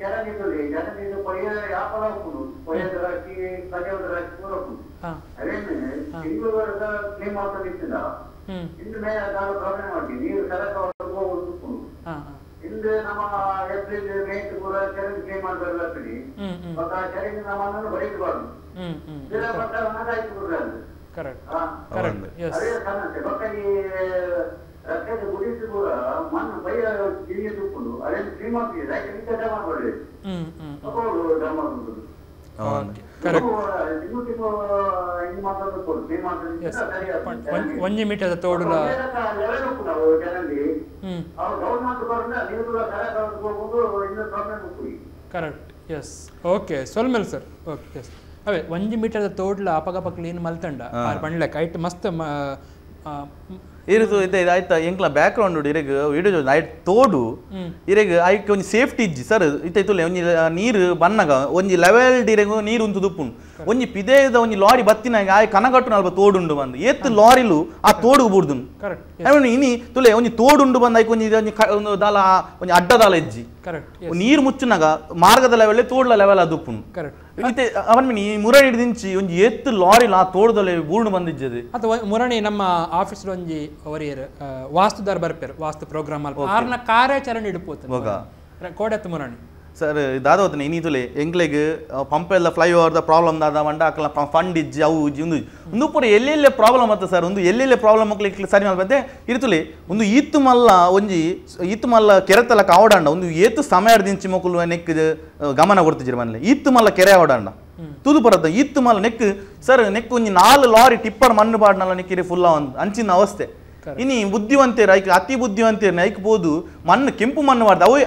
ಜನ ನಿಂತದೆ ಜನ ನಿಂತು ಪೊಯ್ಯ ವ್ಯಾಪಾರ ಹೋಗ್ಬೋದು ಪೊಯ್ಯದ ರಾಶಿ ಕಜಾವದ ರಾಶಿ ಪೂರ ಹೋಗ್ಬೋದು ಅದೇನೆ ತಿಂಗಳು ವರ್ಷ ಕ್ಲೀನ್ ಮಾಡ್ತಾ ಇತ್ತಿಲ್ಲ ಇಂದು ಮೇಲೆ ಅದಾದ ಪ್ರಾಬ್ಲಮ್ ಮಾಡಿ ನೀರು ಸರಕ ಹೋಗುದು ಇಂದು ನಮ್ಮ ಏಪ್ರಿಲ್ ಮೇ ಪೂರ ಚರಂಡಿ ಕ್ಲೀನ್ ಮಾಡ್ಬೇಕಾಗ್ತದೆ ಮತ್ತೆ ಆ ಚರಂಡಿ ನಮ್ಮನ್ನು ಬರೀಬಾರ್ದು ಆಯ್ತು. ಅದೇ ಸಮಸ್ಯೆ. ಮತ್ತೆ ಈ ರಸ್ತೆ ಗುಡಿಸಿ ಕೂಡ ಮಣ್ಣು ಬೈಯ ಕಿವಿಗೆ ತುಪ್ಪುಂಡು ಅದೇನು ಕ್ಲೀನ್ ಮಾಡ್ತೀವಿ ಯಾಕೆ ಮಾಡ್ಕೊಳ್ಳಿ ಡಮ್ ಮಾಡ್ಕೊಂಡು ಒಂಜಿ ಮೀಟರ್ ತೋಡುಲ correct yes okay ಸೊಲ್ಮೆಲ್ sir okay yes ಅವೇ ಒಂಜಿ ಮೀಟರ್ ತೋಡ್ಲ ಅಪಗಪ ಕ್ಲೀನ್ ಮಲ್ತಂಡ ಆರ್ ಪಂಡ್ಲೆಕ್ ಐಟ್ ಮಸ್ತ್ ಇರುದು ಇದೆ ಆಯ್ತಾ ಎಂಕ್ಲ ಬ್ಯಾಕ್ ಗ್ರೌಂಡ್ ಇರೆಗ್ ವಿಡಿಯೋ ಐಟ್ ತೋಡು ಇರೆಗ್ ಐಕ್ ಒಂಜಿ ಸೇಫ್ಟಿ ಇಜ್ಜಿ ಸರ್ ಇತ್ತೆ ತುಲೆ ಒಂಜಿ ನೀರು ಬನ್ನಗ ಒಂಜಿ ಲೆವೆಲ್ ಇರೆಗ್ ನೀರು ಉಂತು ದುಪ್ಪುಂಡು ಒಂಜಿ ಪಿದೇದ ಒಂಜಿ ಲಾರಿ ಬತ್ತಿನಾಗ ಆಯ್ ಕನಗಟ್ಟು ನಲ್ಪ ತೋಡುಂಡು ಬಂದು ಏತ್ ಲಾರಿಲು ಆ ತೋಡು ಬುಡ್ದುಂಡು ಕರೆಕ್ಟ್ ಇನಿ ತುಲೆ ಒಂಜಿ ತೋಡುಂಡು ಬಂದು ಐಕ್ ಒಂಜಿ ಒಂಜಿ ದಾಲ ಒಂಜಿ ಅಡ್ಡದಾಲ ಇಜ್ಜಿ ನೀರು ಮುಚ್ಚುನಾಗ ಮಾರ್ಗದ ಲೆವೆಲ್ ತೋಡ್ಲ ಲೆವೆಲ್ ಅದು ಉಪ್ಪುಂಡು ಕರೆಕ್ಟ್ ಇತ್ತೆ ಅವನ್ ಮೀನ್ ಈ ಮುರಣಿ ದಿಂಚಿ ಒಂಜಿ ಏತ್ ಲಾರಿಲ ಆ ತೋಡದಲೆ ಬೂರ್ಣ ಬಂದಿಜ್ಜದೆ ಅಥವಾ ಮುರಣಿ ನಮ್ಮ ಆಫೀಸ್ ಒಂಜಿ ಅವರಿಯರ್ ವಾಸ್ತುದಾರ್ ಬರ್ಪೇರು ವಾಸ್ತು ಪ್ರೋಗ್ರಾಮ್ ಅಲ್ಪ ಆರ್ನ ಕಾರ್ಯಾಚರಣೆ ಇಡುಪೋತ ಕೋಡೆತ್ತು ಮುರಣಿ ಸರ್ ದಾದ ಹೋತನೆ ಇನಿ ತುಲೆ ಎಂಗ್ಲೆಗ್ ಪಂಪ್ ಎಲ್ಲ fly over the problem ದಾದ ಮಂಡ ಅಕಲ ಫಂಡ್ ಇಜ್ಜಿ ಅವು ಇಜ್ಜಿ ಒಂದು ಒಂದು ಪೂರ ಎಲ್ಲೆಲ್ಲೇ ಪ್ರಾಬ್ಲಮ್ ಆತ ಸರ್ ಒಂದು ಎಲ್ಲೆಲ್ಲೇ ಪ್ರಾಬ್ಲಮ್ ಮಕ್ಳಿಗೆ ಸರಿ ಮಲ್ಪತ್ತೆ ಇರ್ತುಲೆ ಒಂದು ಈತು ಮಲ್ಲ ಒಂಜಿ ಈತು ಮಲ್ಲ ಕೆರೆತಲ ಕಾವಡಾಂಡ ಒಂದು ಏತು ಸಮಯ ದಿಂಚಿ ಮಕ್ಕಳು ನೆಕ್ ಗಮನ ಕೊಡ್ತಿಜ್ಜಿರ ಮನೇಲಿ ಈತು ಮಲ್ಲ ಕೆರೆ ಆವಡಾಂಡ ತುದು ಬರತ್ತ ಈತು ಮಲ್ಲ neck sir neck ಒಂಜಿ 4 ಲಾರಿ ಟಿಪ್ಪರ್ ಮಣ್ಣು ಪಾಡ್ನಲ್ಲ ನೆಕ್ಕಿರಿ ಫುಲ್ ಒಂದು ಅಂಚಿನ ಅವಸ್ಥೆ ಇನಿ ಬುದ್ಧಿವಂತೇರು ಐಕ್ ಅತಿ ಬುದ್ಧಿವಂತೇರು ಐಕ್ ಬೋದು ಮಣ್ಣು ಕೆಂಪು ಮಣ್ಣು ಮಾಡ್ದ ಅವೇ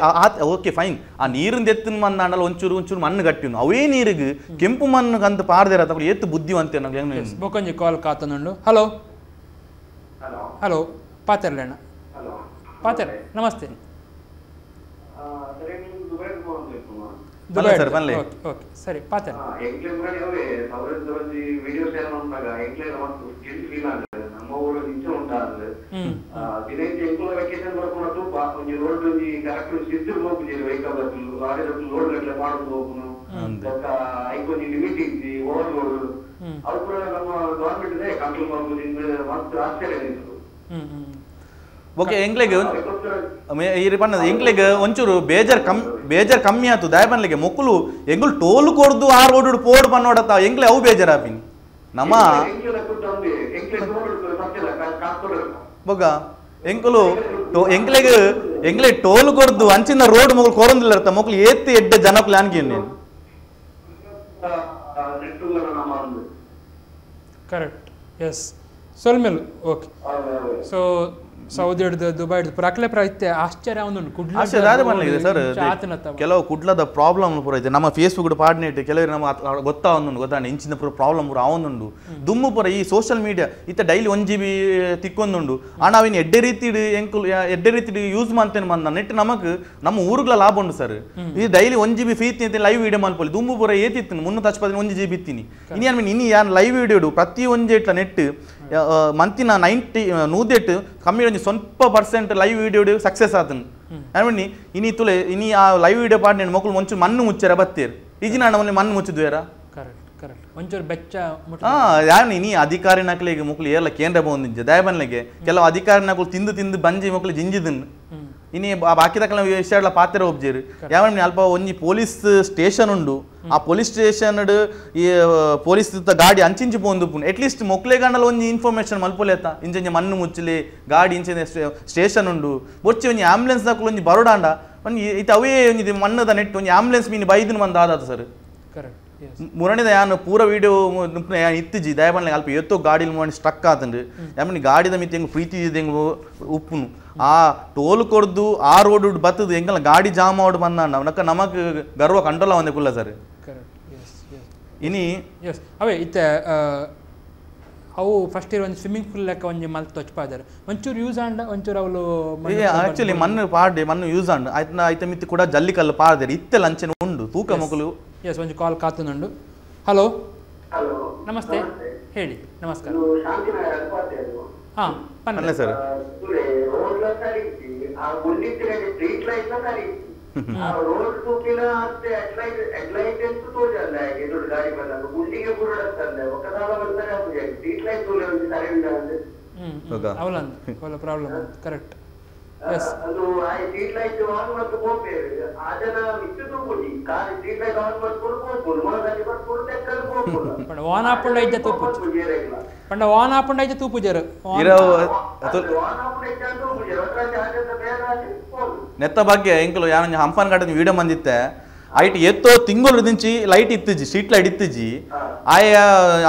ಓಕೆ ಫೈನ್ ಆ ನೀರಿಂದ ಎತ್ತಿನ ಮಣ್ಣು ಅಂಡಲ್ಲ ಒಂಚೂರು ಒಂಚೂರು ಮಣ್ಣು ಗಟ್ಟಿನು ಅವೇ ನೀರಿಗೆ ಕೆಂಪು ಮಣ್ಣು ಅಂತ ಪಾಡ್ದೇರ ತಗೊಳ್ಳಿ ಎತ್ತು ಬುದ್ಧಿವಂತೇರು ಬೊಕೊಂಜಿ ಕಾಲ್ ಕಾತನುಂಡು ಹಲೋ ಹಲೋ ಪಾತೆರ್ಲೇಣ ಪಾತೆರ್ ನಮಸ್ತೆ ಸರ್ ಬನ್ನಿ ಓಕೆ ಸರಿ ಪಾತೆರ್ ಓಕೆ ಎಂಗ್ಲೆಗ್ ಎಂಗ್ಲೆಗ್ ಒಂಚೂರು ಬೇಜಾರ್ ಬೇಜಾರ್ ಕಮ್ಮಿ ಆಯ್ತು ದಯಪನ್ಲಿಗೆ ಮೊಕ್ಕಲು ಎಂಗುಲು ಟೋಲ್ ಕೊಡ್ದು ಆ ರೋಡ್ ಪೋಡ್ ಬನ್ನೋಡತ್ತ ಎಂಗ್ಲೆ ಅವು ಬೇಜಾರಾಪಿನಿ ನಮ್ಮ ಬೊಗ ಎಂಕುಲು ಎಂಕ್ಲೆಗ್ ಎಂಗ್ಲೆ ಟೋಲ್ ಕೊಡ್ದು ಅಂಚಿನ ರೋಡ್ ಮೊಗಲು ಕೊರೊಂದಿಲ್ಲ ಇರ್ತ ಮೊಕ್ಕಲು ಏತಿ ಎಡ್ಡೆ ಜನಕ್ಲೆ ಅನ್ಗಿ ನೀನು ಕರೆಕ್ಟ್ ಎಸ್ ಸೊಲ್ಮೆಲು okay so Saudi ಹಿಡ್ದು ದುಬೈ ಹಿಡ್ದು ಪ್ರಕ್ಲೆ ಪ್ರೈತೆ ಆಶ್ಚರ್ಯ ಒಂದು ಕುಡ್ಲ ಸರ್ ಕೆಲವು ಕುಡ್ಲದ ಪ್ರಾಬ್ಲಮ್ ಪೂರ ಐತೆ ನಮ್ಮ ಫೇಸ್ಬುಕ್ ಪಾಡ್ನೇಟ್ ಕೆಲವರು ನಮ್ಮ ಗೊತ್ತಾ ಒಂದುಂಡು ಗೊತ್ತಾ ಇಂಚಿನ ಪೂರ ಪ್ರಾಬ್ಲಮ್ ಪೂರ ಆವೊಂದುಂಡು ದುಮ್ಮು ಪೂರ ಈ ಸೋಷಿಯಲ್ ಮೀಡಿಯಾ ಇತ್ತ ಡೈಲಿ 1 GB ತಿಕ್ಕೊಂದುಂಡು ಆಂಡ ಅವಿನ ಎಡ್ಡೆ ರೀತಿ ಎಂಕುಲು ಎಡ್ಡೆ ರೀತಿ ಯೂಸ್ ಮಾಡ್ತೇನೆ ಬಂದ ನೆಟ್ ನಮಕ್ ನಮ್ಮ ಊರುಗಳ ಲಾಭ ಉಂಡು ಸರ್ ಈ daily 1 GB free ಇತ್ತಿ ಲೈವ್ ವಿಡಿಯೋ ಮಲ್ಪೊಲಿ ದುಮ್ಮು ಪೂರ ಏತಿತ್ತು 315 1 GB ಇತ್ತೀನಿ ಇನಿ ಅನ್ಮೀನ್ ಇನಿ ಯಾನ್ ಲೈವ್ ವಿಡಿಯೋ ಪ್ರತಿ ಒಂಜಿ ಇಟ್ಲ ನೆಟ್ ಮಂತಿನ 90 ನೂದೆಟ್ ಕಮ್ಮಿ ಒಂಜಿ ಸ್ವಲ್ಪ percent live video success ಆತನು ಅನ್ಮಿ ಇನಿ ತುಲೆ ಇನಿ ಆ ಲೈವ್ ವಿಡಿಯೋ ಪಾಡ್ನೆ ಮೊಕ್ಕಲು ಒಂಚೂರು ಮಣ್ಣು ಮುಚ್ಚರ ಬತ್ತೀರ್ ಈಜಿನ ಮೊನ್ನೆ ಮಣ್ಣು ಮುಚ್ಚಿದ್ವೇರ ಕರೆಕ್ಟ್ ಕರೆಕ್ಟ್ ಒಂಚೂರು ಬೆಚ್ಚ ಯಾರು ಇನಿ ಅಧಿಕಾರಿ ನಕಲಿಗೆ ಮೊಕ್ಕಲು ಏರ್ಲ ಕೇಂದ್ರ ಬಂದಿದ್ದೆ ದಯಬನ್ಲಿಗೆ ಕೆಲವು ಅಧಿಕಾರಿ ನಕಲು ತಿಂದು ತಿಂದು ಬಂಜಿ ಮೊಕ್ಕಲು ಜಿಂಜಿದನ್ ಇನಿ ಬಾಕಿದ ವಿಷಯ ಪಾತ್ರ ಒಬ್ಜೇರು ಯಾವ ಅಲ್ಪ ಒಂಜಿ ಪೊಲೀಸ್ ಸ್ಟೇಷನ್ ಉಂಡು ಆ ಪೊಲೀಸ್ ಸ್ಟೇಷನ್ ಈ ಪೊಲೀಸ್ ಗಾಡಿ ಅಂಚಿಂಚಿ ಪೋಂದು ಅಟ್ಲೀಸ್ಟ್ ಮೊಕ್ಲೆ ಗಂಡಲ ಒಂಜಿ ಇನ್ಫಾರ್ಮೇಶನ್ ಮಲ್ಪೊಲೆತ್ತ ಇಂಚಂಜೆ ಮಣ್ಣು ಮುಚ್ಚಲಿ ಗಾಡಿ ಇಂಚೆ ಸ್ಟೇಷನ್ ಉಂಡು ಬೊಚ್ಚಿ ಒಂಜಿ ಆಂಬ್ಯುಲೆನ್ಸ್ ದಾಕುಲು ಒಂಜಿ ಬರೋಡಾಂಡ ಒಂಜಿ ಇತ್ತ ಅವೇ ಒಂಜಿ ಮಣ್ಣದ ನೆಟ್ಟು ಒಂಜಿ ಆಂಬ್ಯುಲೆನ್ಸ್ ಮೀನು ಬೈದಿನ ಬಂದು ಆದಾತ ಸರ್ ಕರೆಕ್ಟ್ ಮುರಣಿದ ಯಾನು ಪೂರ ವಿಡಿಯೋ ಇತ್ತಿಜಿ ದಯಬನ್ಲೆ ಅಲ್ಪ ಎತ್ತೋ ಗಾಡಿಲಿ ಮಾಡಿ ಸ್ಟ್ರಕ್ ಆತಂಡು ಯಾಮನಿ ಗಾಡಿದ ಮಿತಿ ಹೆಂಗ್ ಪ್ರೀತಿ ಹೆಂಗ್ ಉಪ್ಪುನು ಆ ಟೋಲ್ ಕೊಡ್ದು ಆ ರೋಡ್ ಬತ್ತದು ಎಂಗಲ್ಲ ಗಾಡಿ ಜಾಮ್ ಆವಡ್ ಬಂದ ನಮಕ ನಮಕ್ ಗರ್ವ ಕಂಟ್ರೋಲ್ ಅವಂದೆ ಕುಲ್ಲ ಸರ್ ಇನಿ ಎಸ್ ಅವೇ ಇತ್ತೆ ಅವು ಫಸ್ಟ್ ಇರೋ ಒಂದು ಸ್ವಿಮ್ಮಿಂಗ್ ಪೂಲ್ ಲೆಕ್ಕ ಒಂಜಿ ಮಲ್ತ್ ತೊಚ್ಪಾದಾರೆ ಒಂಚೂರು ಯೂಸ್ ಆಂಡ ಒಂಚೂರು ಅವಳು ಆಕ್ಚುಲಿ ಮಣ್ಣು ಪಾಡಿ ಮಣ್ಣು ಯೂಸ್ ಆಂಡ್ ಆಯ್ತು ಐತ ಮಿತ್ತಿ ಕೂಡ ಜಲ್ಲಿಕಲ್ಲು ಪಾಡ್ದೇರಿ ಇತ್ತೆ ಲಂಚನ ಉಂಡು ತೂಕ ಮಕ್ಕಳು ಎಸ್ ಒಂದು ಕಾಲ್ ಕಾತನುಂಡು ಹಲೋ ಹಲೋ ನಮಸ್ತೆ ಹೇಳಿ ನಮಸ್ಕಾರ ಹಾಂ ಪನ್ಲೆ ಸರ್ ಅವಲಂದು ಅವಲ ಪ್ರಾಬ್ಲಮ್ ಕರೆಕ್ಟ್ ಅದು street light on ಮತ್ತು ಪೋಪೇರು ಅದನ್ನ ಮಿತ್ತು ತೂಪುಜಿ car street light on ಮಾಡ್ಕೊಂಡು ಪೋಪುಂಡು ಮೊಳಗಲ್ಲಿ ಬರ್ಕೊಂಡು ತೆಕ್ಕಲು ಪೋಪುಂಡು ಪಂಡ ವಾನ್ ಆಪುಂಡ ಇಜ್ಜ ತೂಪುಜಿ ಪಂಡ ವಾನ್ ಆಪುಂಡ ಇಜ್ಜ ತೂಪುಜರು ನೆತ್ತ ಬಗ್ಗೆ ಎಂಕಲು ಯಾನೊಂಜಿ ಹಂಪನ್ ಘಾಟದ ವಿಡಿಯೋ ಬಂದಿತ್ತೆ ಐಟ್ ಎತ್ತೋ ತಿಂಗಳು ದಿಂಚಿ ಲೈಟ್ ಇತ್ತಿಜಿ ಸ್ಟ್ರೀಟ್ ಲೈಟ್ ಇತ್ತಿಜಿ ಆಯ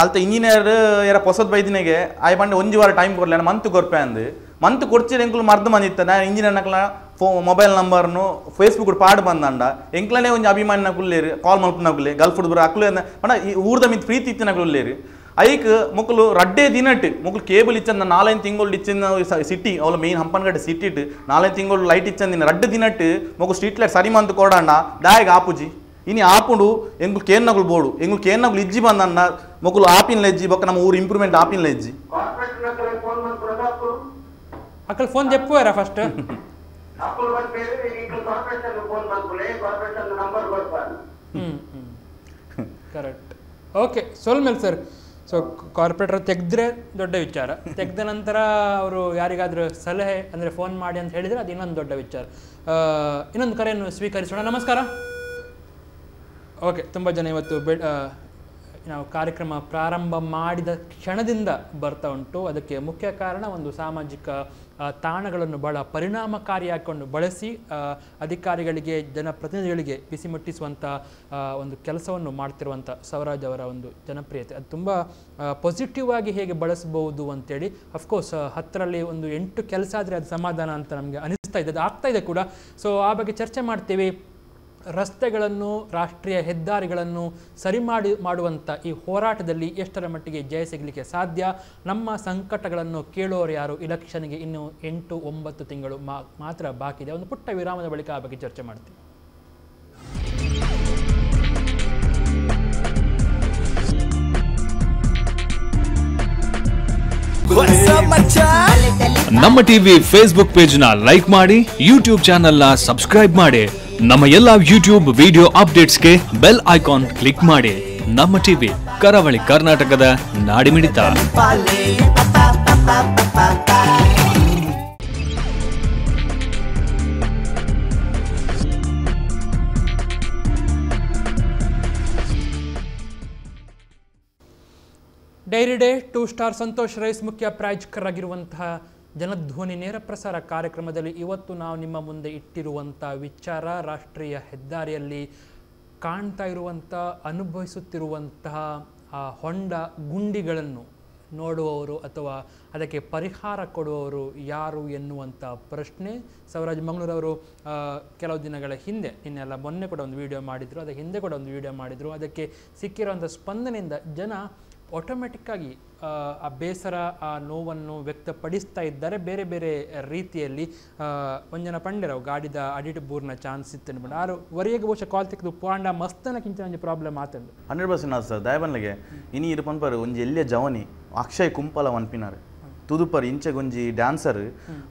ಅಲ್ತ ಇಂಜಿನಿಯರ್ ಯಾರ ಪೊಸದ್ ಬೈದಿನೆಗೆ ಆಯ ಬಂಡೆ ಒಂಜಿ ವಾರ ಟೈಮ್ ಕೊರ್ಲೆ ಮಂತ್ ಕೊರ್ಪೆ ಅಂದು ಮಂತ್ ಕೊರ್ಚಿ ಎಂಕುಲು ಮರ್ದು ಬಂದಿತ್ತ ನಾನು ಇಂಜಿನಿಯರ್ ನಕಲ ಮೊಬೈಲ್ ನಂಬರ್ನು ಫೇಸ್ಬುಕ್ ಪಾಡ್ ಬಂದಂಡ ಎಂಕ್ಲನೇ ಒಂಜಿ ಅಭಿಮಾನಿ ನಕುಲ್ಲೇರು ಕಾಲ್ ಮಲ್ಪುನಕುಲೆ ಗಲ್ಫ್ ಬರ ಅಕ್ಲು ಪಂಡ ಈ ಊರ್ದ ಮಿತ್ ಪ್ರೀತಿ ಇತ್ತಿನಕುಲ್ಲೇರು ಐಕ್ ಮೊಕ್ಕಲು ರಡ್ಡೇ ದಿನಟ್ ಮೊಕ್ಕಲು ಕೇಬಲ್ ಇಚ್ಚಂದ 4-5 ತಿಂಗಳು ಇಚ್ಚಿನ ಸಿಟಿ ಅವಳ ಮೇನ್ ಹಂಪನಗಡ್ಡೆ ಸಿಟಿ ಇಟ್ಟು 4-5 ತಿಂಗಳು ಲೈಟ್ ಇಚ್ಚಂದಿನ ರಡ್ಡು ದಿನಟ್ ಮೊಕ್ಕು ಸ್ಟ್ರೀಟ್ ಲೈಟ್ ಸರಿ ಮಂತ್ ಕೊಡಂಡ ದಾಯಗ ಆಪುಜಿ ಇನಿ ಆಪುಂಡು ಎಂಗುಲು ಕೇನ್ನಗುಲು ಬೋಡು ಎಂಗುಲು ಕೇನ್ನಗುಲು ಇಜ್ಜಿ ಬಂದಣ್ಣ ಮೊಕ್ಕಲು ಆಪಿನ ಲೆಜ್ಜಿ ಬೊಕ್ಕ ನಮ್ಮ ಊರು ಇಂಪ್ರೂವ್ಮೆಂಟ್ ಆಪಿನ ಲೆಜ್ಜಿ ಅಕ್ಕಲ್ ಫೋನ್ ದೆಪ್ಪುವಾರ ಫಸ್ಟ್ correct okay ಸೋಲ್ಮೇಲೆ sir. So corporate ತೆಗೆದ್ರೆ ದೊಡ್ಡ ವಿಚಾರ, ತೆಗೆದ ನಂತರ ಅವರು ಯಾರಿಗಾದರೂ ಸಲಹೆ ಅಂದರೆ ಫೋನ್ ಮಾಡಿ ಅಂತ ಹೇಳಿದರೆ ಅದು ಇನ್ನೊಂದು ದೊಡ್ಡ ವಿಚಾರ. ಇನ್ನೊಂದು ಕರೆಯನ್ನು ಸ್ವೀಕರಿಸೋಣ. ನಮಸ್ಕಾರ. ಓಕೆ, ತುಂಬ ಜನ ಇವತ್ತು ನಾವು ಕಾರ್ಯಕ್ರಮ ಪ್ರಾರಂಭ ಮಾಡಿದ ಕ್ಷಣದಿಂದ ಬರ್ತಾ ಉಂಟು. ಅದಕ್ಕೆ ಮುಖ್ಯ ಕಾರಣ ಒಂದು ಸಾಮಾಜಿಕ ತಾಣಗಳನ್ನು ಬಹಳ ಪರಿಣಾಮಕಾರಿಯಾಗಿಕೊಂಡು ಬಳಸಿ ಅಧಿಕಾರಿಗಳಿಗೆ ಜನಪ್ರತಿನಿಧಿಗಳಿಗೆ ಬಿಸಿ ಮುಟ್ಟಿಸುವಂಥ ಒಂದು ಕೆಲಸವನ್ನು ಮಾಡ್ತಿರುವಂಥ ಸವರಾಜ್ ಅವರ ಒಂದು ಜನಪ್ರಿಯತೆ ಅದು ತುಂಬ ಪಾಸಿಟಿವ್ ಆಗಿ ಹೇಗೆ ಬಳಸ್ಬೋದು ಅಂತೇಳಿ. ಅಫ್ಕೋರ್ಸ್ 10ರಲ್ಲಿ ಒಂದು 8 ಕೆಲಸ ಆದರೆ ಅದು ಸಮಾಧಾನ ಅಂತ ನಮಗೆ ಅನಿಸ್ತಾ ಇದೆ, ಅದು ಆಗ್ತಾ ಇದೆ ಕೂಡ. ಸೊ ಆ ಬಗ್ಗೆ ಚರ್ಚೆ ಮಾಡ್ತೀವಿ. ರಸ್ತೆಗಳನ್ನು, ರಾಷ್ಟ್ರೀಯ ಹೆದ್ದಾರಿಗಳನ್ನು ಸರಿ ಮಾಡುವಂಥ ಈ ಹೋರಾಟದಲ್ಲಿ ಎಷ್ಟರ ಮಟ್ಟಿಗೆ ಜಯ ಸಿಗಲಿಕ್ಕೆ ಸಾಧ್ಯ, ನಮ್ಮ ಸಂಕಟಗಳನ್ನು ಕೇಳೋರು ಯಾರು? ಇಲೆಕ್ಷನ್ಗೆ ಇನ್ನು 8-9 ತಿಂಗಳು ಮಾತ್ರ ಬಾಕಿ ಇದೆ. ಒಂದು ಪುಟ್ಟ ವಿರಾಮದ ಬಳಿಕ ಆ ಬಗ್ಗೆ ಚರ್ಚೆ ಮಾಡ್ತೀವಿ. ನಮ್ಮ ಟಿವಿ ಫೇಸ್ಬುಕ್ ಪೇಜ್ನ ಲೈಕ್ ಮಾಡಿ, ಯೂಟ್ಯೂಬ್ ಚಾನೆಲ್ನ ಸಬ್ಸ್ಕ್ರೈಬ್ ಮಾಡಿ, ನಮ್ಮ ಎಲ್ಲ ಯೂಟ್ಯೂಬ್ ವಿಡಿಯೋ ಅಪ್ಡೇಟ್ಸ್ಗೆ bell icon click ಮಾಡಿ. ನಮ್ಮ ಟಿವಿ, ಕರಾವಳಿ ಕರ್ನಾಟಕದ ನಾಡಿಮಿಡಿತ. Dairy day 2 star Santosh rice ಮುಖ್ಯ ಪ್ರಾಯೋಜಕರಾಗಿರುವಂತಹ ಜನಧ್ವನಿ ನೇರ ಪ್ರಸಾರ ಕಾರ್ಯಕ್ರಮದಲ್ಲಿ ಇವತ್ತು ನಾವು ನಿಮ್ಮ ಮುಂದೆ ಇಟ್ಟಿರುವಂಥ ವಿಚಾರ, ರಾಷ್ಟ್ರೀಯ ಹೆದ್ದಾರಿಯಲ್ಲಿ ಕಾಣ್ತಾ ಇರುವಂಥ, ಅನುಭವಿಸುತ್ತಿರುವಂತಹ ಆ ಹೊಂಡ ಗುಂಡಿಗಳನ್ನು ನೋಡುವವರು ಅಥವಾ ಅದಕ್ಕೆ ಪರಿಹಾರ ಕೊಡುವವರು ಯಾರು ಎನ್ನುವಂಥ ಪ್ರಶ್ನೆ. ಸವರಾಜ್ ಮಂಗಳೂರವರು ಕೆಲವು ದಿನಗಳ ಹಿಂದೆ, ನಿನ್ನೆಲ್ಲ ಮೊನ್ನೆ ಕೂಡ ಒಂದು ವಿಡಿಯೋ ಮಾಡಿದರು, ಅದರ ಹಿಂದೆ ಕೂಡ ಒಂದು ವಿಡಿಯೋ ಮಾಡಿದರು. ಅದಕ್ಕೆ ಸಿಕ್ಕಿರುವಂಥ ಸ್ಪಂದನೆಯಿಂದ ಜನ ಆಟೋಮೆಟಿಕ್ಕಾಗಿ ಆ ಬೇಸರ, ಆ ನೋವನ್ನು ವ್ಯಕ್ತಪಡಿಸ್ತಾ ಇದ್ದಾರೆ ಬೇರೆ ಬೇರೆ ರೀತಿಯಲ್ಲಿ. ಒಂಜನ ಪಂಡೆರವು ಗಾಡಿದ ಅಡಿಟ್ ಬೂರ್ನ ಚಾನ್ಸ್ ಇತ್ತು ಅನ್ಕೊಂಡು ಆರು ವರೆಗೆ ಬಹುಶಃ ಕಾಲ್ ತೆಗೆದು ಪಾಂಡ ಮಸ್ತನ ಕಿಂಚನ ಒಂಜಿ ಪ್ರಾಬ್ಲಮ್ ಆತಂಡು. 100% ಆತು ಸರ್. ದಯಬನ್ಲಿಗೆ ಇನಿ ಇರು ಪನ್ಪರು ಒಂಜಿ ಎಲ್ಲಿಯ ಜವನಿ ಅಕ್ಷಯ್ ಕುಂಪಲ ವನ್ಪಿನಾರು ತುದುಪರ್ ಇಂಚೆಗೊಂಜಿ ಡ್ಯಾನ್ಸರ್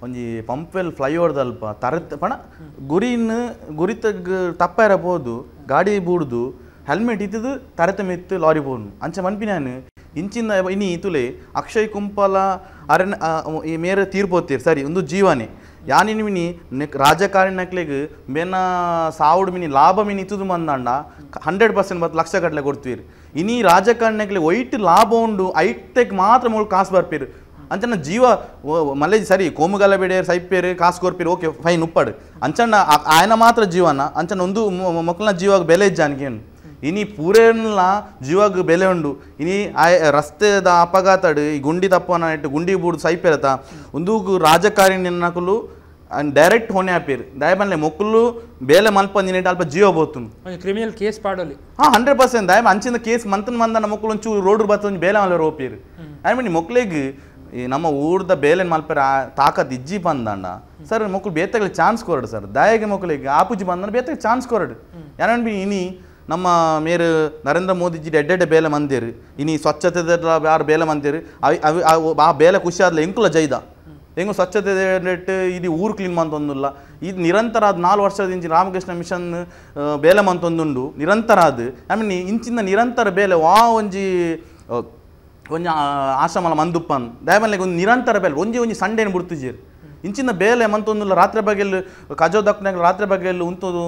ಒಂಜಿ ಪಂಪ್ವೆಲ್ ಫ್ಲೈಓವರ್ದ ಅಲ್ಪ ತರತ್ ಪಣ ಗುರಿನ್ ಗುರಿತ ತಪ್ಪ ಇರಬಹುದು ಗಾಡಿ ಬೂಡ್ದು ಹೆಲ್ಮೆಟ್ ಇದ್ದದು ತರತ ಮೆತ್ತು ಲಾರಿ ಬೋನು ಅಂಚೆ ಮನ್ಪಿನಾನು ಇಂಚಿಂದ ಇನಿ ತುಲೆ ಅಕ್ಷಯ್ ಕುಂಪಲ ಅರಣ್ಯ ಈ ಮೇರೆ ತೀರ್ಪೋತೀರ್ ಸರಿ ಒಂದು ಜೀವನೇ ಯಾನಿನ ಮಿನಿ ರಾಜಕಾರಣಕ್ಲೆಗ್ ಬೇನ ಸಾವುಡು ಮಿನಿ ಲಾಭ ಮಿನಿ ಇತ್ತದು ಮಂದಂಡ 100% ಬತ್ತು ಲಕ್ಷ ಗಟ್ಟಲೆ ಕೊಡ್ತೀರಿ. ಇನಿ ರಾಜಕಾರಣಕ್ಲೆ ಒಯ್ಟ್ ಲಾಭ ಉಂಡು ಐಟೆಕ್ ಮಾತ್ರ ಮೂಳು ಕಾಸು ಬರ್ಪೀರು ಅಂಚನ ಜೀವ ಮಲ್ಲೇಜ್ ಸರಿ ಕೋಮುಗಲ ಬೇಡ ಸೈಪೇರು ಕಾಸು ಕೊರ್ಪೀರು ಓಕೆ ಫೈನ್ ಉಪ್ಪಾಡು ಅಂಚಣ್ಣ ಆಯನ ಮಾತ್ರ ಜೀವನ ಅಂಚನ ಒಂದು ಮಕ್ಕಳನ್ನ ಜೀವಾಗ ಬೆಲೆ ಇಜ್ಜಾನ್ಗೇನು ಇನಿ ಪೂರೇನ್ಲ ಜೀವಾಗ ಬೆಲೆ ಉಂಡು ಇನಿ ರಸ್ತೆದ ಅಪಘಾತಡು ಈ ಗುಂಡಿ ತಪ್ಪನ ಇಟ್ಟು ಗುಂಡಿ ಬೂಡು ಸೈಪೇರತ ಒಂದು ರಾಜಕಾರಣಿ ನಕಲು ಡೈರೆಕ್ಟ್ ಹೊಣೆ ಆಪೇರು ದಯಬನ್ಲೆ ಮೊಕ್ಕಲು ಬೇಲೆ ಮಲ್ಪಂದಿನ ಅಲ್ಪ ಜೀವ ಬೋತು ಕ್ರಿಮಿನಲ್ ಕೇಸ್ ಪಾಡಲಿ. ಹಾಂ 100% ದಯ ಅಂಚಿನ ಕೇಸ್ ಮಂತನ್ ಮಂದನ ಮೊಕ್ಕಲು ಒಂಚೂರು ರೋಡ್ ಬತ್ತ ಒಂಜಿ ಬೇಲೆ ಮಲ್ಪರ ಓಪೇರು I mean ಮೊಕ್ಲೆಗ್ ಈ ನಮ್ಮ ಊರ್ದ ಬೇಲೆ ಮಲ್ಪರ ತಾಕತ್ ಇಜ್ಜಿ ಬಂದಂಡ ಸರ್ ಮೊಕ್ಕಲು ಬೇತಗಳ ಚಾನ್ಸ್ ಕೊರಡು ಸರ್ ದಯಗೆ ಮೊಕ್ಕಲಿಗೆ ಆಪುಜಿ ಬಂದಂಡ ಬೇತಗೆ ಚಾನ್ಸ್ ಕೊರಡು ಯಾನನ್ ಬಿ ಇನಿ ನಮ್ಮ ಮೇರು ನರೇಂದ್ರ ಮೋದಿಜಿ ಎಡ್ಡೆಡ್ಡೆ ಬೇಲೆ ಮಂದಿರು ಇನಿ ಸ್ವಚ್ಛತೆ ಯಾರು ಬೇಲೆ ಮಂದಿರು ಆ ಬೇಲೆ ಖುಷಿ ಆದ್ಲೆ ಎಂಕುಲ ಜೈದ ಹೆಂಗು ಸ್ವಚ್ಛತೆ ಇದು ಊರು ಕ್ಲೀನ್ ಮಂತೊಂದಿಲ್ಲ ಇದು ನಿರಂತರ ಅದು 4 ವರ್ಷದ ರಾಮಕೃಷ್ಣ ಮಿಷನ್ ಬೇಲೆ ಮಂತೊಂದುಂಡು ನಿರಂತರ ಅದು I mean ಇಂಚಿಂದ ನಿರಂತರ ಬೇಲೆ ವಾ ಒಂಜಿ ಒಂಜಿ ಆಶ್ರಮಲ ಮಂದುಪ್ಪನ್ ದಯಮಲ್ಲೆಗೆ ಒಂದು ನಿರಂತರ ಬೇಲೆ ಒಂಜಿ ಒಂಜಿ ಸಂಡೇನ ಬಿಡ್ತಿಜೀರು ಇಂಚಿನ ಬೇಲೆ ಮಂತೊಂದುಲ್ಲ ರಾತ್ರಿ ಬಗೆಲ್ ಕಜೋ ದಕ್ಕನಾಗ ರಾತ್ರಿ ಬಗೆಲ್ ಉಂತೊಂದು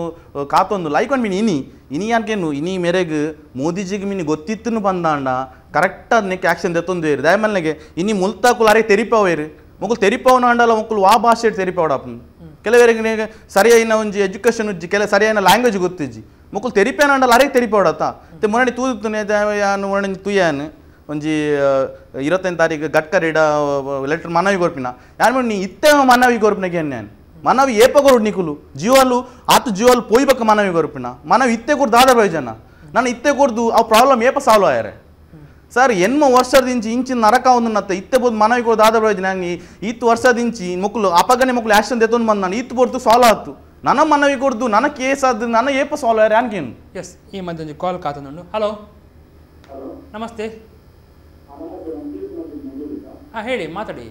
ಕಾತೊಂದು ಲೈಕ್ ಮಿನಿ ಇನಿ ಇನಿ ಯಾನ್ಕೇನು ಇನಿ ಮೇರೆಗ್ ಮೋದಿಜಿಗೆ ಮಿನಿ ಗೊತ್ತಿತ್ತನು ಬಂದಾಂಡ ಕರೆಕ್ಟ್ ಅದಕ್ಕೆ ಆಕ್ಷನ್ ದೆತ್ತೊಂದು ಏರು ದಯಮಲ್ನೆಗೆ ಇನಿ ಮುಲ್ತಾಕುಲು ಅರೆ ತೆರಿಪಾವೇರು ಮೊಕ್ಕಲು ತೆರಿಪಾವನ ಅಂಡಲ ಮೊಕ್ಕಲು ಆ ಭಾಷೆ ತೆರಿಪಾವಡಪ್ಪ ಕೆಲವರಿಗೆ ಸರಿಯಾಯಿನ ಒಂಜಿ ಎಜುಕೇಷನ್ ಉಜ್ಜಿ ಕೆಲ ಸರಿಯಾಯಿನ ಲ್ಯಾಂಗ್ವೇಜ್ ಗೊತ್ತಿಜ್ಜಿ ಮೊಕ್ಕಲು ತೆರಿಪೇನ ಅಂಡಲ ಅರೆ ತೆರಿಪಾವಡತ್ತ ಮತ್ತೆ ಮೊನ್ನೆ ತೂದುತ್ತನೆ ಯಾನು ಮೊನ್ನೆ ತುಯ್ಯಾನು ಒಂಜಿ 25 ತಾರೀಕು ಗಡ್ಕರಿಡ ಲೆಟರ್ ಮನವಿ ಕೊರ್ಪಿನ ಯಾರು ನೀ ಇತ್ತೆ ಮನವಿ ಕೊರ್ಪಿನಗೆ ನಾನು ಮನವಿ ಏಪ ಕೊರು ನಿಕುಲು ಜೀವಾಲು ಆತು ಜೀವಾಲು ಪೋಯ್ಬೇಕ ಮನವಿ ಕೊರ್ಪಿನ ಮನವಿ ಇತ್ತೆ ಕೊರ್ದು ದಾದ ಪ್ರಯೋಜನ ನಾನು ಇತ್ತೆ ಕೊರ್ದು ಆ ಪ್ರಾಬ್ಲಮ್ ಏಪ ಸಾಲ್ವ್ ಆಯಾರೆ ಸರ್ ಎನ್ಮ ವರ್ಷದಿಂಚಿ ಇಂಚಿನ ನರಕ ಒಂದು ಇತ್ತೆ ಬೋದು ಮನವಿ ಕೊರ್ದು ದಾದ ಪ್ರಯೋಜನ ಹಂಗೆ ಈತ್ ವರ್ಷದಿಂಚಿ ಮೊಕ್ಕಲು ಅಪಗನೆ ಮೊಕ್ಕಲು ಆಕ್ಷನ್ ದೆತ್ತೊಂದು ಬಂದು ನಾನು ಈತ್ ಬೋರ್ದು ಸಾಲ್ವ್ ಆಯ್ತು ನನ್ನ ಮನವಿ ಕೊರ್ದು ನನ್ನ ಕೇಸ್ ಅದು ನನ್ನ ಏಪ ಸಾಲ್ವ್ ಆಯಾರೆ ಅನ್ಕೇನು. ಎಸ್ ಈ ಮಧ್ಯೆ ಒಂಜಿ ಕಾಲ್ ಕಾತೊಂದುಂಡು. ಹಲೋ ನಮಸ್ತೆ. ಹಾಂ ಹೇಳಿ ಮಾತಾಡಿ.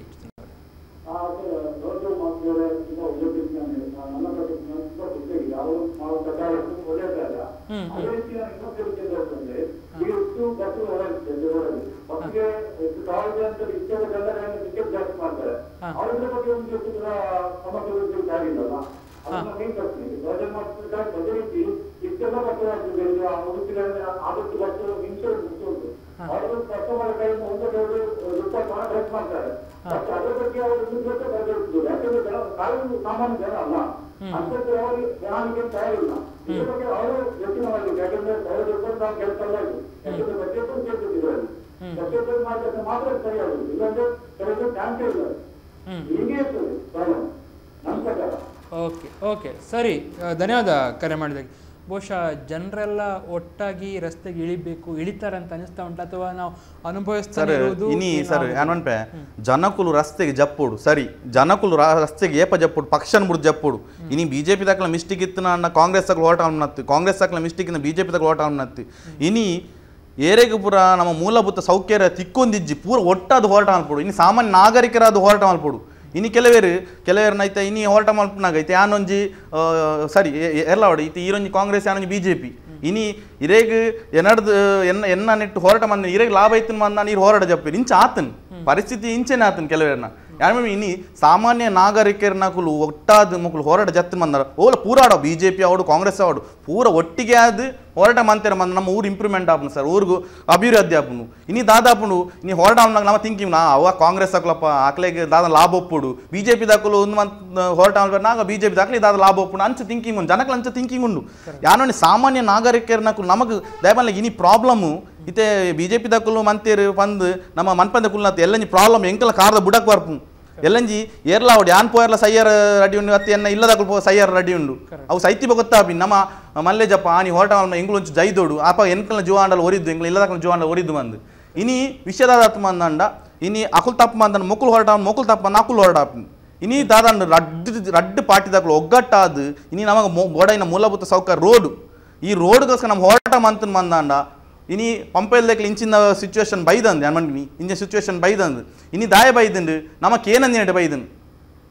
ಓಕೆ ಓಕೆ ಸರಿ, ಧನ್ಯವಾದ ಕರೆ ಮಾಡಿದಾಗ. ಬಹುಶಃ ಜನರೆಲ್ಲ ಒಟ್ಟಾಗಿ ರಸ್ತೆಗೆ ಇಳಿಬೇಕು, ಇಳಿತಾರೆ ಅಂತ ಅನಿಸ್ತಾ ಉಂಟು ಅಥವಾ ನಾವು ಅನುಭವಿಸ್ತಾ ಇರೋದು? ಇನಿ ಸರ್ ಅನ್ಪೆ ಜನಕುಲು ರಸ್ತೆಗೆ ಜಪ್ಪೋಡು ಸರಿ, ಜನಕುಲು ರಸ್ತೆಗೆ ಏಪ ಜಪ್ಪೋಡು ಪಕ್ಷನ್ ಬಿಡ್ದು ಜಪ್ಪೋಡು. ಇನಿ ಬಿಜೆಪಿ ದಾಖಲ ಮಿಸ್ಟೇಕ್ ಇತ್ತು ನನ್ನ ಕಾಂಗ್ರೆಸ್ ದಾಖಲು ಹೋಟ ನತ್ತು, ಕಾಂಗ್ರೆಸ್ ದಾಖಲ ಮಿಸ್ಟೇಕ್ ಇನ್ನು ಬಿಜೆಪಿ ದಾಖಲು ಹೋಟ ನತ್ತು. ಇನಿ ಏರೆಗೆ ಪೂರ ನಮ್ಮ ಮೂಲಭೂತ ಸೌಕರ್ಯ ತಿಕ್ಕೊಂದಿಜ್ಜಿ ಪೂರ ಒಟ್ಟಾದ ಹೋರಾಟ ಮಲ್ಪೋಡು. ಇನ್ನು ಸಾಮಾನ್ಯ ನಾಗರಿಕರಾದ ಹೋರಾಟ ಮಲ್ಪೋಡು. ಇನಿ ಕೆಲವೇರು ಕೆಲವೇರನೈತೆ ಇನಿ ಹೋರಾಟ ಮಲ್ಪನಾಗೈತೆ ಯಾನೊಂಜಿ ಸರಿ ಎಲ್ಲ ಹೊಡಿ ಇತ್ತೆ ಈರೊಂಜಿ ಕಾಂಗ್ರೆಸ್ ಯಾನೊಂಜಿ B J P ಇನಿ ಇರೇಗ್ ಎನ್ನಡ್ದು ಎನ್ನ ಎನ್ನ ನೆಟ್ಟು ಹೋರಾಟ ಮಂದ ಇರೇಗ್ ಲಾಭ ಐತನ್ ಮಂದ ನೀರು ಹೋರಾಟ ಜಪ್ಪಿ ಇಂಚ ಆತನ್ ಪರಿಸ್ಥಿತಿ ಇಂಚೆನೆ ಆತನ್ ಕೆಲವೇರನ. ಯಾರು ಇನಿ ಸಾಮಾನ್ಯ ನಾಗರಿಕರನ್ನ ಕುಲು ಒಟ್ಟಾದ ಮಕ್ಕಳು ಹೋರಾಟ ಜತ್ತ ಮಂದಾರ ಓಲ ಪೂರ ಆಡೋ B J P ಆವಡು ಕಾಂಗ್ರೆಸ್ ಆವಡು ಪೂರ ಒಟ್ಟಿಗೆ ಆದ ಹೋರಾಟ ಮಂತಾರೆ ಮಂದ ನಮ್ಮ ಊರು ಇಂಪ್ರೂವ್ಮೆಂಟ್ ಆಪನು ಸರ್, ಊರಿಗೂ ಅಭಿವೃದ್ಧಿ ಆಪನು. ಇನಿ ದಾದಾಪುನು ಇನಿ ಹೋರಾಟ ನಮ್ಮ ಥಿಂಕಿಂಗ್ ನಾ ಅವ ಕಾಂಗ್ರೆಸ್ ಹಾಕ್ಲಪ್ಪ ಆಕ್ಲೆಗೆ ದಾದ ಲಾಭ ಒಪ್ಪುಡು B J P ದಾಖಲು ಒಂದು ಮಂತ್ ಹೋರಾಟ ನಾಗ B J P ದಾಖಲೆ ದಾದ ಲಾಭ ಒಪ್ಪುಡು ಅಂಚ ಥಿಂಕಿಂಗ್ ಉಂಡು ಜನಕ್ಲ ಅಂಚ ಥಿಂಕಿಂಗ್ ಉಂಡು. ಯಾನೋ ಸಾಮಾನ್ಯ ನಾಗರಿಕರನ್ನ ನಮಗೆ ದಯಮಲ್ಲ ಇನಿ ಪ್ರಾಬ್ಲಮ್ಮು ಇತ್ತೆ B J P ದಾಖಲು ಮಂತೇರು ಪಂದ್ ನಮ್ಮ ಮನ್ಪಂದ ಕುಲ್ನಾತ್ ಎಲ್ಲಂಜಿ ಪ್ರಾಬ್ಲಮ್ ಎಂಕಲ ಕಾರದ ಬುಡಕ್ ಬರ್ಪು ಎಲ್ಲಂಜಿ ಏರ್ಲ ಅವಡು ಯಾನ್ ಪೋಯರ್ಲ ಸೈಯರ್ ರೆಡಿ ಉಂಡು ಅತ್ತೆ ಎನ್ನ ಇಲ್ಲದಾಕಲು ಸೈಯರ್ ರೆಡಿ ಉಂಡು ಅವು ಸೈತಿ ಗೊತ್ತಾಪಿ ನಮ್ಮ ಮಲ್ಲೇಜಪ್ಪ ಆನಿ ಹೋರಾಟ ಎಂಗುಲೊಂಚು ಜೈದೋಡು ಆಪ ಎನ್ಕಲ್ನ ಜೀವಾಂಡಲ್ ಒರಿದ್ದು ಎಂಗ್ಲ ಇಲ್ಲದಾಕಲ ಜೀವಾಂಡಲ್ ಒರಿದ್ದು ಬಂದು ಇನಿ ವಿಷಯದಾದ ಮಂದಂಡ ಇನಿ ಅಕುಲ್ ತಪ್ಪು ಮಂದನ ಮೊಕ್ಕಲು ಹೊರಟ ಮೊಕ್ಕಲು ತಪ್ಪು ಮಂದ ಅಕುಲ್ ಹೊರಟ ಇನಿ ದಾದಾಂಡ ರಡ್ಡು ರಡ್ಡು ಪಾರ್ಟಿದಾಕಲು ಒಗ್ಗಟ್ಟಾದು ಇನಿ ನಮಗೆ ಬೋಡೈನ ಮೂಲಭೂತ ಸೌಕರ್ಯ ರೋಡು ಈ ರೋಡ್ಗೋಸ್ಕರ ನಮ್ಮ ಹೋರಾಟ ಮಂತನ್ ಮಂದಾಂಡ ಇನಿ ಪಂಪೆಲ್ದಕ್ಕೆ ಇಂಚಿನ ಸಿಚುವೇಶನ್ ಬೈದಂದು ಅನ್ಮಂಡಿ ಇಂಚಿನ ಸಿಚುವೇಶನ್ ಬೈದಂದು ಇನಿ ದಾಯ ಬೈದಂಡು ನಮಕ್ ಏನಂದೇಂಟು ಬೈದನ್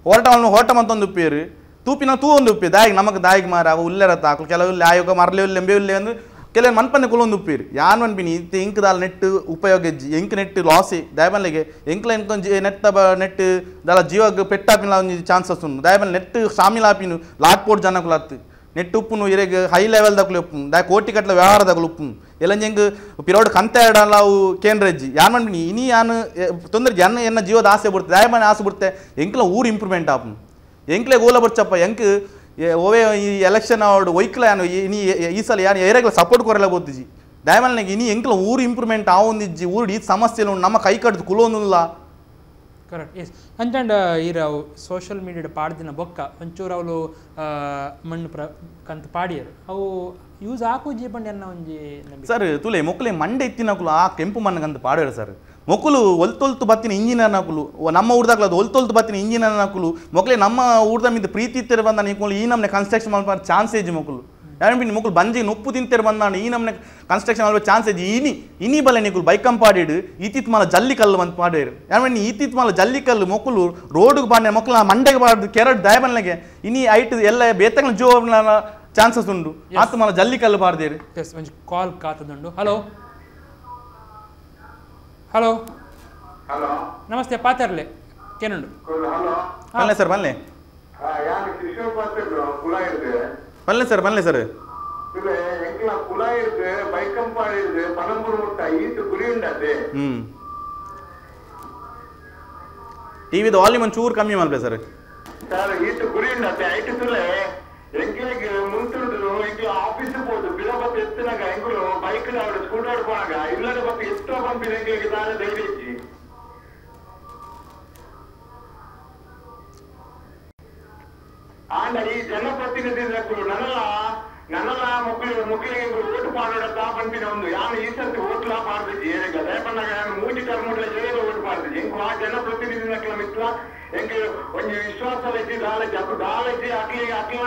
ಹೋರಾಟ ಹೋರಾಟ ಮಂತೊಂದು ಉಪ್ಪೇರು ತೂಪಿನ ತೂ ಒಂದು ಉಪ್ಪಿ ದಾಯಿಗೆ ನಮಕ್ ದಾಯಿಗೆ ಮಾರ ಅವು ಉಲ್ಲೆರತ್ತ ಹಾಕಲು ಕೆಲವು ಆಯೋಗ ಮರಲೆ ಉಲ್ಲೆ ಉಲ್ಲೆ ಅಂದ್ರೆ ಕೆಲವು ಮನ್ಪಂದೆ ಕುಲೊಂದು ಉಪ್ಪೇರು ಯಾನ್ ಮನ್ಪಿನಿ ಇತ್ತೆ ಇಂಕ್ ದಾಲ ನೆಟ್ ಉಪಯೋಗ ಹೆಜ್ಜಿ ಎಂಕ್ ನೆಟ್ ಲಾಸೆ ದಯಮಲ್ಲಿಗೆ ಎಂಕ್ಲ ಎಂಕೊಂಜಿ ನೆಟ್ಟ ನೆಟ್ ದಾಲ ಜೀವಾಗ ಪೆಟ್ಟಾಪಿನ ಒಂಜಿ ಚಾನ್ಸಸ್ ಉಂಡು ದಯಮಲ್ ನೆಟ್ ಶಾಮಿಲಾಪಿನು ಲಾಟ್ಪೋಟ್ ಜನಕುಲತ್ತು ನೆಟ್ ಉಪ್ಪುನು ಇರೆಗ್ ಹೈ ಲೆವೆಲ್ ದಕ್ಕಲು ಉಪ್ಪು ದಾ ಕೋಟಿ ಕಟ್ಲ ವ್ಯವಹಾರ ದಕ್ಕಲು ಉಪ್ಪು ಎಲ್ಲಂಜೆಂಗ್ ಪಿರೋಡ್ ಕಂತ ಅವು ಕೇಂದ್ರಜ್ಜಿ ಯಾನ್ ಮನ್ಪಿನಿ ಇನಿ ಯಾನ್ ತೊಂದರೆ ಜನ ಎನ್ನ ಜೀವದ ಆಸೆ ಬಿಡ್ತೆ ದಯಮನೆ ಆಸೆ ಬಿಡ್ತೆ ಎಂಕ್ಲ ಊರು ಇಂಪ್ರೂವ್ಮೆಂಟ್ ಆಪು ಎಂಕ್ಲೆ ಗೋಲ ಬರ್ಚಪ್ಪ ಎಂಕ್ ಓವೇ ಈ ಎಲೆಕ್ಷನ್ ಅವಡು ಒಯ್ಕ್ಲ ಯಾನು ಇನಿ ಈ ಸಲ ಯಾನು ಏರೆಗ್ಲ ಸಪೋರ್ಟ್ ಕೊರಲ್ಲ ಗೊತ್ತಿಜಿ ದಯಮಲ್ನಾಗ ಇನಿ ಎಂಕ್ಲ ಊರು ಇಂಪ್ರೂವ್ಮೆಂಟ್ ಆವೊಂದಿಜ್ಜಿ ಊರು ಈ ಸಮಸ್ಯೆ ನಮ್ಮ ಕೈ ಕಡ್ದು ಕುಲೋನಿಲ್ಲ. ಕರೆಕ್ಟ್ ಎಸ್ ಅಂಚಂಡ ಈರ ಸೋಷಿಯಲ್ ಮೀಡಿಯಾ ಪಾಡ್ದಿನ ಬೊಕ್ಕ ಒಂಚೂರು ಅವಳು ಮಣ್ಣು ಪ್ರ ಕಂತ ಪಾಡಿಯರು ಅವು ಯೂಸ್ ಆಕುಜಿ ಪಂಡ ಎನ್ನ ಒಂಜಿ ಸರ್ ತುಲೆ ಮೊಕ್ಕಲೆ ಮಂಡೆ ಇತ್ತಿನಕುಲು ಆ ಕೆಂಪು ಮಣ್ಣಗಂತ ಪಾಡ್ಯಾರ ಸರ್ ಮೊಕ್ಕಲು ಒಲ್ತೊಲ್ತು ಬತ್ತಿನ ಇಂಜಿನಿಯರ್ ನಕುಲು ನಮ್ಮ ಊರ್ದಾಗ್ಲ ಅದು ಒಲ್ತೊಲ್ತು ಬತ್ತಿನ ಇಂಜಿನಿಯರ್ ನಕುಲು ಮೊಕ್ಕಲೆ ನಮ್ಮ ಊರ್ದ ಮಿದ್ದ ಪ್ರೀತಿ ಇತ್ತಿರ ಬಂದ ನೀಕುಲು ಈ ನಮ್ಮನೆ ಕನ್ಸ್ಟ್ರಕ್ಷನ್ ಮಾಡ್ಬಾರ ಚಾನ್ಸ್ ಏಜ್ ಮೊಕ್ಕಲು ಯಾರು ಮೊಕ್ಕಲು ಬಂಜಿ ನುಪ್ಪು ತಿಂತಿರ ಬಂದಾಣ ಈ ನಮ್ಮನೆ ಕನ್ಸ್ಟ್ರಕ್ಷನ್ ಮಾಡ್ಬೋ ಚಾನ್ಸ್ ಏಜ್ ಇನಿ ಇನಿ ಬಲೆ ನೀಕುಲು ಬೈಕಂಪಾಡಿಡು ಈತಿತ್ ಮಾಲ ಜಲ್ಲಿಕಲ್ಲು ಅಂತ ಪಾಡೇರು ಯಾರು ಈತಿತ್ ಮಾಲ ಜಲ್ಲಿಕಲ್ಲು ಮೊಕ್ಕಲು ರೋಡ್ಗೆ ಬಾಂಡೆ ಮೊಕ್ಕಲ ಮಂಡೆಗೆ ಬಾರ್ದು ಕೆರಡು ದಯಬನ್ಲೆಗೆ ಇನಿ ಐಟ್ ಎಲ್ಲ ಬೇತಂಗ್ಲ ಜೋ ಚಾನ್ಸಸ್ ಉಂಡು ಆತ ಮಾಲ ಜಲ್ಲಿಕಲ್ಲು ಬಾರ್ದೇರು. ಎಸ್ ಒಂಜಿ ಕಾಲ್ ಕಾತದುಂಡು. Hello hello hello namaste ಪಾತರ್ಲೆ ಕೇನುಂಡು. ಬನ್ನಿ ಸರ್ ಬನ್ನಿ. ಬನ್ನಿ ಸರ್ ಬನ್ನಿ ಸರ್. ಟಿವಿದ ವಾಲ್ಯೂಮ್ ಒಂಚೂರು ಕಮ್ಮಿ ಮಲ್ಪೆ ಸರ್. ಸರ್ ಈತ ಗುರಿ ಉಂಡತೆ ಐಟು ತುಲೆ ಎಂಕ್ಲೆಗ್ ಮುಂತುಂಡು ಎಂಕ್ಲ ಆಫೀಸ್ ಪೋದು ಬಿಲ ಬತ್ತ ಎತ್ತನಾಗ ಎಂಕುಲು ಬೈಕ್ ಆವಡು ಸ್ಕೂಟರ್ ಪೋನಾಗ ಇಲ್ಲದ ಬತ್ತ ಎತ್ತೋ ಪಂಪಿನ ಎಂಕ್ಲೆಗ್ ದಾಲ ಧೈರ್ಯ ಇಜ್ಜಿ. ಆಂಡ ಈ ಜನಪ್ರತಿನಿಧಿಗಳು ನನಲ ನನಲ ಮೊಕ್ಕಲು ಮೊಕ್ಕಲಿಗೆ ಓಟು ಪಾಡೋಡ ಪಂಪಿನ ಒಂದು ಯಾನು ಈ ಸರ್ತಿ ಓಟ್ಲಾ ಪಾಡ್ದಿಜ್ಜಿ ಏನಿಲ್ಲ ದಯಪಣ್ಣಾಗ ಯಾನು ಮೂಜಿ ಟರ್ಮ್ ಏನ ಓಟು ಪಾಡ್ದಿಜ್ಜಿ ಎಂಕು ಆ ಜನಪ್ರತಿನಿಧಿನಕ್ಲ ಮಿತ್ರ ಎಂಕ್ ಒಂಜಿ ವಿಶ್ವಾಸ ಇಜ್ಜಿ ದಾಲಜ್ಜಿ ಅಕ್ಕು ದಾಲಜ್ಜಿ ಅಕ್ಲಿಗೆ ಅಕ್ಲ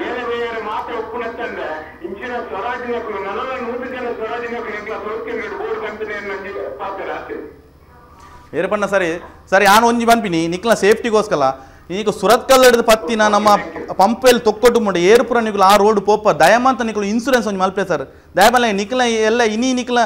ಬೇರೆ ಬೇರೆ ಮಾತ್ರ ಒಪ್ಪುನತ್ತಂದೆ ಇಂಚಿನ ಸ್ವರಾಜಿನಕ್ಲು ನನಲ 100 ಜನ ಸ್ವರಾಜಿನಕ್ಲು ಎಂಕ್ಲ ಸೌಖ್ಯ ಬೋರ್ಡ್ ಪಂಪಿನ ನಂಜಿ ಪಾತ್ರ ಆತೆ ಏರಪಣ್ಣ ಸರಿ ಸರಿ ಯಾನು ಒಂಜಿ ಪನ್ಪಿನಿ ನಿಕ್ಲ ಸೇಫ್ಟಿಗೋಸ್ಕರ ಈಗ ಸುರತ್ಕಲ್ ಹಿಡಿದು ಪತ್ತಿನ ನಮ್ಮ ಪಂಪೆಲ್ ತೊಕ್ಕೊಟ್ಟು ಮುಂಡೆ ಏರ್ಪುರ ನಿಕುಲು ಆ ರೋಡ್ ಪೋಪ ದಯಮಂತ ನಿಕುಲು ಇನ್ಸೂರೆನ್ಸ್ ಒಂಜಿ ಮಲ್ಪೆ ಸರ್. ದಯಮಲ್ಲ ನಿಕ್ಲ ಎಲ್ಲ ಇನಿ ನಿಕ್ಲ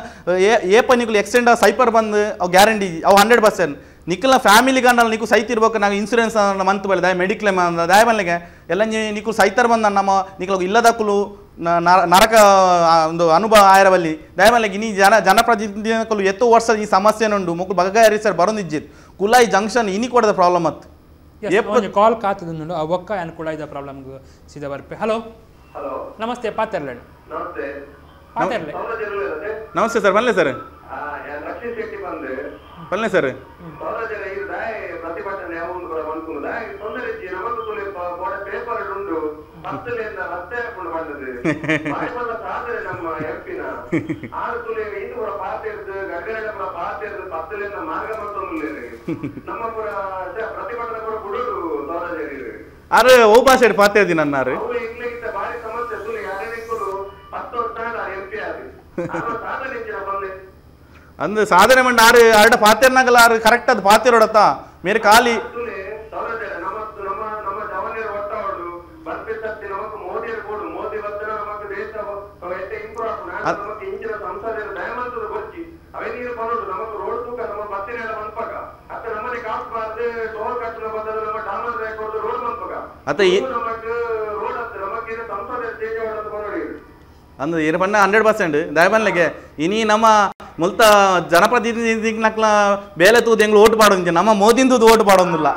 ಏಪ ನಿಕುಲು ಎಕ್ಸಿಡೆಂಟ್ ಸೈಪರ್ ಬಂದು ಅವು ಗ್ಯಾರಂಟಿ ಅವು 100% ನಿಕ್ಲ ಫ್ಯಾಮಿಲಿ ಗಂಡಲ್ಲ ನಿಕ್ಕು ಸೈತಿರ್ಬೇಕು ನಾವು ಇನ್ಸೂರೆನ್ಸ್ ಮಂತ್ ಬಲ್ಲ ದಯ ಮೆಡಿಕ್ಲೇಮ್ ಅಂದ ದಯಮಲ್ಲಿಗೆ ಎಲ್ಲ ನಿಕ್ಲು ಸೈತರ್ ಬಂದ ನಮ್ಮ ನಿಕ್ಲು ಇಲ್ಲದಕ್ಕಲು ನರಕ ಒಂದು ಅನುಭವ ಆಯರವಲ್ಲಿ ದಯಮಲ್ಲಿಗೆ ಇನಿ ಜನ ಜನಪ್ರತಿನಿಧಿಗಳು ಎತ್ತೋ ವರ್ಷ ಈ ಸಮಸ್ಯೆನುಂಡು ಮೊಕ್ಕಳು ಬಗ್ಗ ಸರ್ ಬರೋದಿಜ್ಜಿರ್ ಕುಲಾಯಿ ಜಂಕ್ಷನ್ ಇನಿ ಕೊಡದ ಪ್ರಾಬ್ಲಮ್ ಅತ್ತು. ಕಾಲ್ ಕಾತದ ಆ ಒಕ್ಕ ಏನು ಕೂಡ ಇದ ಪ್ರಾಬ್ಲಮ್ ಸೀದಾ ಬರ್ಪೆ. ಹಲೋ ಹಲೋ ನಮಸ್ತೆ ಪಾತೆರ್ಲೆ. ನಮಸ್ತೆ ಪಾತೆರ್ಲೆ. ನಮಸ್ತೆ ಸರ್ ಬನ್ನಿ ಸರ್. ರಕ್ಷಿತ್ ಶೆಟ್ಟಿ ಬಂದು ಬನ್ನಿ ಸರ್. ಪ್ರತಿಭಟನೆ ಪೇಪರ್ ಉಂಟು ರಸ್ತೆ ಹಾಕೊಂಡು ಬಂದದ್ದು ಸಾಧನೆ ನಮ್ಮ ಎಂಪಿನ ಆರು ತುಲೆ ಇದು ಕೂಡ ಪಾತೆ ಇರ್ದು ಗಡ್ಗಡೆ ಕೂಡ ಪಾತೆ ಇರ್ದು ಪತ್ತಲಿಂದ ಮಾರ್ಗ ಮತ್ತೊಂದು ನಮ್ಮ ಪುರ ಪ್ರತಿಭಟನೆ ಕೂಡ ಬಿಡೋದು ಸೌರಾಜರಿ ಅರೆ ಓ ಭಾಷೆ ಪಾತೆ ಇದ್ದೀನಿ ನನ್ನ ಅವ್ರು ಎಂಗ್ಲಿಗಿಂತ ಭಾರಿ ಸಮಸ್ಯೆ ತುಲೆ ಯಾರೇನಿಕ್ಕೂ 10 ವರ್ಷ ಎಂಪಿ ಆದಿ ಸಾಧನೆ ಬಂದೆ ಅಂದ್ರೆ ಸಾಧನೆ ಮಂಡ ಆರು ಅರಡ ಪಾತೆರ್ನಾಗಲ್ಲ ಆರು ಕರೆಕ್ಟ್ ಅದು ಪಾತಿರೋಡತ್ತ ಮೇರೆ ಖಾಲಿ ಅಂದ್ರೆ ಏನು ಬಣ್ಣ 100% ದಯಬನ್ಲಿಗೆ ಇನಿ ನಮ್ಮ ಮುಲ್ತ ಜನಪ್ರತಿನಿಧಿನಕ್ಲ ಬೇಲೆ ತೂದು ಎಂಗ್ಳು ಓಟು ಪಾಡೊಂದು ನಮ್ಮ ಮೋದಿಂದು ಓಟು ಪಾಡೊಂದಿಲ್ಲ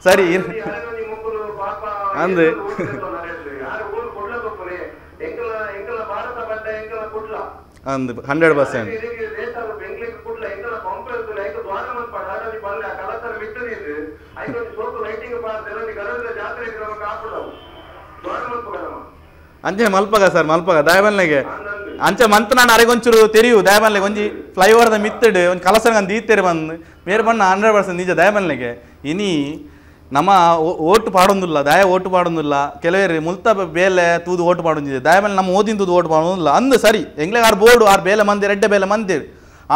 ಸರಿ ಅಂದು ಅಂದು 100% ಅಂಚೆ ಮಲ್ಪಗ ಸರ್ ಮಲ್ಪಗ ದಯಬನ್ಲಿಗೆ ಅಂಚೆ ಮಂತ್ ನಾನು ಅರೆಗೊಂಚೂರು ತೆರಿಯು ದಯಬನ್ಲಿಗೆ ಒಂಜಿ ಫ್ಲೈಓವರ್ದ ಮಿತ್ತಡು ಒಂದು ಕಲಸಂಗ ದೀತೇರಿ ಬಂದು ಮೇರೆ ಬಣ್ಣ 100% ನಿಜ ದಯಬನ್ಲಿಗೆ ಇನಿ ನಮ್ಮ ಓಟು ಪಾಡೊಂದಿಲ್ಲ ದಯ ಓಟು ಪಾಡೊಂದಿಲ್ಲ ಕೆಲವರು ಮುಲ್ತ ಬೇಲೆ ತೂದು ಓಟು ಪಾಡೊಂದಿದೆ ದಯಬಲ್ ನಮ್ಮ ಓದಿನ ತೂದು ಓಟು ಪಾಡೊಂದಿಲ್ಲ ಅಂದು ಸರಿ ಎಂಗ್ಲೆ ಆರು ಬೋರ್ಡು ಆರು ಬೇಲೆ ಮಂದಿ ರೆಡ್ಡೆ ಬೇಲೆ ಮಂದಿರು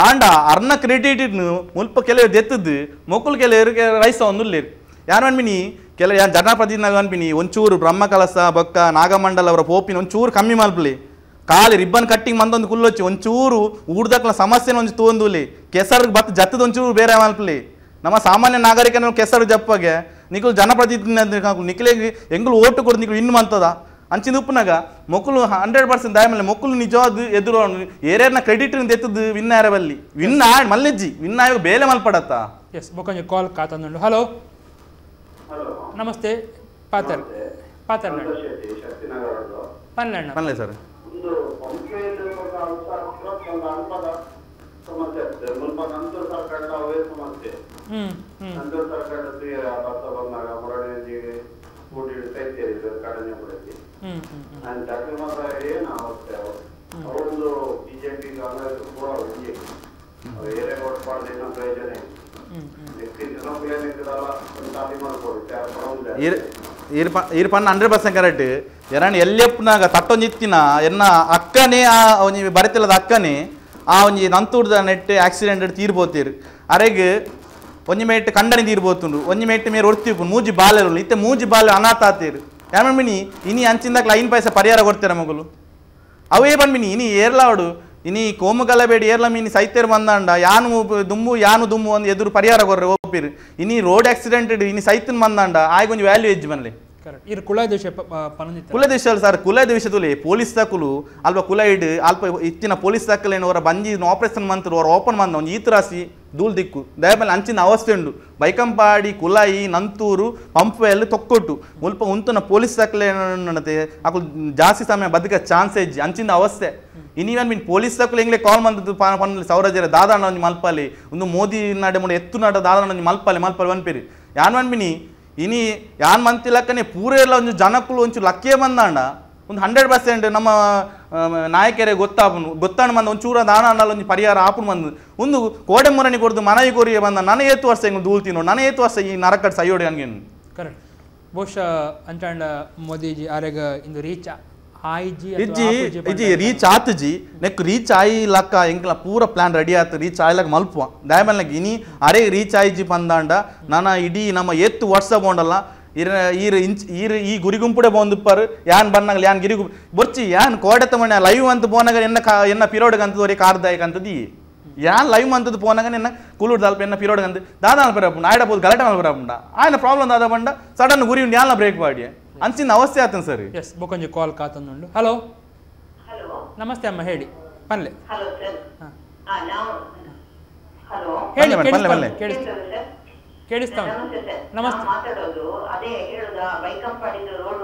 ಆಂಡ ಅರ್ನ ಕ್ರೆಡಿಟ್ ಮುಲ್ಪ ಕೆಲವರು ದೆತ್ತದ್ದು ಮೊಕ್ಕಲು ಕೆಲವರು ರೈಸ ಒಂದುಲ್ಲೇರು ಯಾರು ಅನ್ಬಿನಿ ಕೆಲವು ಯಾರು ಜನಪ್ರತಿನಿಧಿನಾಗ ಅನ್ಬಿನಿ ಒಂಚೂರು ಬ್ರಹ್ಮಕಲಸ ಬೊಕ್ಕ ನಾಗಮಂಡಲ ಅವರ ಪೋಪಿನ ಒಂಚೂರು ಕಮ್ಮಿ ಮಲ್ಪಲಿ ಖಾಲಿ ರಿಬ್ಬನ್ ಕಟ್ಟಿಂಗ್ ಮಂದೊಂದು ಕುಲ್ಲೊಚ್ಚಿ ಒಂಚೂರು ಊರ್ದಕ್ಲ ಸಮಸ್ಯೆನ ಒಂಚು ತೋಂದುಲಿ ಕೆಸರು ಬತ್ ಜತ್ತದ ಒಂಚೂರು ಬೇರೆ ಮಲ್ಪಲಿ ನಮ್ಮ ಸಾಮಾನ್ಯ ನಾಗರಿಕನ ಕೆಸರು ಜಪ್ಪಗೆ ನಿಕುಲು ಜನಪ್ರತಿನಿಧಿ ನಿಕ್ಲೆ ಎಂಗುಲು ಓಟು ಕೊಡು ನಿಕುಲು ಇನ್ನು ಮಂತದ ಅಂಚಿನ ಉಪ್ಪುನಾಗ ಮೊಕ್ಕಲು 100% ದಯಮೇಲೆ ಮೊಕ್ಕಲು ನಿಜವಾದ ಎದುರು ಏರೇರ್ನ ಕ್ರೆಡಿಟ್ ಎತ್ತದ್ದು ವಿನ್ ಆರವಲ್ಲಿ ವಿನ್ ಆಡ್ ಮಲ್ಲೆಜ್ಜಿ ವಿನ್ ಆಯೋಗ ಬೇಲೆ ಮಲ್ಪಡತ್ತ. ಎಸ್ ಬೊಕ್ಕೊಂಜಿ ಕಾಲ್ ಕಾತಂದುಂಡು. ಹಲೋ ನಮಸ್ತೆ ಪಾತರ್ ಪಾತರ್ ಪನ್ಲಣ್ಣ ಪನ್ಲೆ ಸರ್. ಈರ್ ಪಣ್ಣ 100% ಕರೆಕ್ಟ್. ಎರಾಣಿ ಎಲ್ಲೆಪ್ಪನಾಗ ತಟ್ಟೊಂಜಿತ್ತಿನ ಎನ್ನ ಅಕ್ಕನೇ ಆ ಒಂಜಿ ಬರೆತಿಲ್ಲದ ಅಕ್ಕನೇ ಆ ಒಂಜಿ ನಂತೂರ್ದ ನೆಟ್ ಆಕ್ಸಿಡೆಂಟ್ ತೀರ್ಬೋತೀರು ಅರೆಗ್ ಒಂಜಿ ಮೇಟ್ ಕಂಡನಿ ತೀರ್ಬೋತುಂಡು ಒಂಜಿ ಮೇಟ್ ಮೇರ್ ಒರ್ತಿಪ್ಪು ಮೂಜಿ ಬಾಲೆರು ಇತ್ತೆ ಮೂಜಿ ಬಾಲೆ ಅನಾಥ ಆತೀರು ಯಾಮಣ್ಮಿನಿ ಇನಿ ಅಂಚಿಂದಾಕ್ಲ 5 ಪೈಸೆ ಪರಿಹಾರ ಕೊಡ್ತೀರ ಮಗುಲು ಅವೇ ಬಣ್ಮಿನಿ ಇನಿ ಏರ್ಲಾವಡು ಇನಿ ಕೋಮುಗಲಬೇಡಿ ಏರ್ಲ ಮೀನಿ ಸೈತೇರು ಬಂದಾಂಡ ಯಾನು ದುಮ್ಮು ಯಾನು ದುಮ್ಮು ಒಂದು ಎದುರು ಪರಿಹಾರ ಕೊರ್ರೆ ಒಪ್ಪಿ ಪೋಪಿರು ಇನಿ ರೋಡ್ ಆಕ್ಸಿಡೆಂಟ್ ಇನಿ ಸೈತನ್ ಬಂದಾಂಡ ಆಯ್ಗೆ ಒಂಜಿ ವ್ಯಾಲ್ಯೂ ಎಜ್ಜಿ ಬನ್ಲಿ ಕರೆಕ್ಟ್ ಇರು ಕುಲ ದೇಶ ಕುಲ ದೇಶ ಸರ್ ಕುಲ ದೇಶ ತುಲೆ ಪೊಲೀಸ್ ದಾಕುಲು ಅಲ್ಪ ಕುಲ ಇಡು ಅಲ್ಪ ಇತ್ತಿನ ಪೊಲೀಸ್ ದಾಕಲೇನು ಅವರ ಬಂಜಿ ಆಪರೇಷನ್ ಮಂತ್ರು ಅವರ ಓಪನ್ ಮಂದ ಒಂಜಿ ಈತರಾಸಿ ದೂಲ್ ದಿಕ್ಕು ದಯಮೇಲೆ ಅಂಚಿನ ಅವಸ್ಥೆ ಉಂಡು ಬೈಕಂಪಾಡಿ ಕುಲಾಯಿ ನಂತೂರು ಪಂಪ್ವೆಲ್ ತೊಕ್ಕೊಟ್ಟು ಮುಲ್ಪ ಉಂತುನ ಪೊಲೀಸ್ ದಾಕಲೇನತೆ ಅಕುಲು ಜಾಸ್ತಿ ಸಮಯ ಬದುಕ ಚಾನ್ಸ್ ಎಜ್ಜಿ ಅಂಚಿನ ಅವಸ್ಥೆ ಇನ್ನೀವನ್ ಮೀನ್ ಪೊಲೀಸ್ ದಾಕುಲು ಎಂಗ್ಲೆ ಕಾಲ್ ಮಂದದ್ದು ಪನ್ನಲ್ಲಿ ಸೌರಜರ ದಾದಾಣ ಒಂಜಿ ಮಲ್ಪಾಲಿ ಒಂದು ಮೋದಿ ನಾಡೆ ಮುಂಡೆ ಎತ್ತು ನಾಡ ದಾದಾಣ ಒಂಜಿ ಮಲ್ಪಾಲಿ ಮಲ್ಪಾಲಿ ವನ್ಪೇರಿ ಯಾನ್ ವನ್ಮಿನಿ ಇನಿ ಯಾನ್ ಮಂತಿಲಕ್ಕನೆ ಪೂರೆಲ್ಲ ಒಂಜು ಜನಕ್ಕಳು ಒಂಚು ಲಕ್ಕೇ ಬಂದಾಂಡ ಒಂದು 100% ನಮ್ಮ ನಾಯಕರೇ ಗೊತ್ತಾಪನು ಗೊತ್ತಾಣ ಬಂದ ಒಂಚೂರ ದಾನ ಅನ್ನಲ್ಲ ಒಂಜಿ ಪರಿಹಾರ ಆಪುನು ಬಂದು ಒಂದು ಕೋಡೆ ಮುರಣಿ ಕೊಡ್ದು ಮನವಿ ಕೋರಿಯೇ ಬಂದ ನಾನು ಏತು ವರ್ಷ ಹಿಂಗೆ ದೂಳ್ತೀನೋ ನಾನು ಏತು ವರ್ಷ ಈ ನರಕಡ್ ಸೈಯೋಡಿ ಅನ್ಗೇನು ಕರೆಕ್ಟ್ ಬಹುಶಃ ಅಂಚಾಂಡ ಮೋದಿಜಿ ಆರೆಗ ಇಂದು ರೀಚ್ ಆಯ್ಜಿ ಇಜ್ಜಿ ಇಜ್ಜಿ ರೀಚ್ ಆತಜಿ ನೆಕ್ ರೀಚ್ ಆಯಿ ಲಕ್ಕ ಎಂಕ್ಲ ಪೂರ ಪ್ಲಾನ್ ರೆಡಿ ಆತು ರೀಚ್ ಆಯ್ಲಕ್ಕ ಮಲ್ಪುವ ದಯಮಲ್ನಕ್ ಇನಿ ಅರೆ ರೀಚ್ ಆಯ್ಜಿ ಪಂದಾಂಡ ನಾನ ಇಡೀ ನಮ್ಮ ಏತ್ತು ವರ್ಷ ಬೋಂಡಲ್ಲ ಇರ ಈರ್ ಇಂಚ್ ಈರ್ ಈ ಗುರಿಗುಂಪುಡೆ ಬಂದುಪ್ಪಾರು ಯಾನ್ ಬನ್ನಾಗಲಿ ಯಾನ್ ಗಿರಿ ಬೊರ್ಚಿ ಯಾನ್ ಕೋಡೆತ ಮಣ್ಣೆ ಲೈವ್ ಅಂತ ಪೋನಾಗ ಎನ್ನ ಎನ್ನ ಪಿರೋಡ್ಗಂತದ ಒರಿ ಕಾರ್ದಾಯಕ ಅಂತದಿ ಯಾನ್ ಲೈವ್ ಅಂತದ್ದು ಪೋನಾಗ ನಿನ್ನ ಕುಲೂರ್ ದಲ್ಪ ಎನ್ನ ಪಿರೋಡ್ಗಂತ ದಾದಾ ಅಲ್ಪರಪುಂಡ ಆಯ್ಡ ಪೋದು ಗಲಾಟೆ ಮಲ್ಪರಪುಂಡ ಆಯ್ನ ಪ್ರಾಬ್ಲಮ್ ದಾದಾ ಬಂಡ ಸಡನ್ ಗುರಿ ಉಂಡು ಯಾನ್ಲ ಬ್ರೇಕ್ ಮಾಡಿ ಅಂಚಿನ ಅವಸ್ಥೆ ಆತನ ಸರ್ ಎಸ್ ಬೊಕೊಂಜಿ ಕಾಲ್ ಕಾತಂದುಂಡು ಹಲೋ ಹಲೋ ನಮಸ್ತೆ ಅಮ್ಮ ಹೇಳಿ ಪನ್ಲೆ ಹಲೋ ಸರ್ ನಾವು ಹಲೋ ಹೇಳಿ ಪನ್ಲೆ ಕೇಳಿಸ್ತಾ ನಮಸ್ತೆ ಮಾತಾಡೋದು ಅದೇ ಹೇಳುದ ಬೈಕಂಪಾಡಿದ ರೋಡ್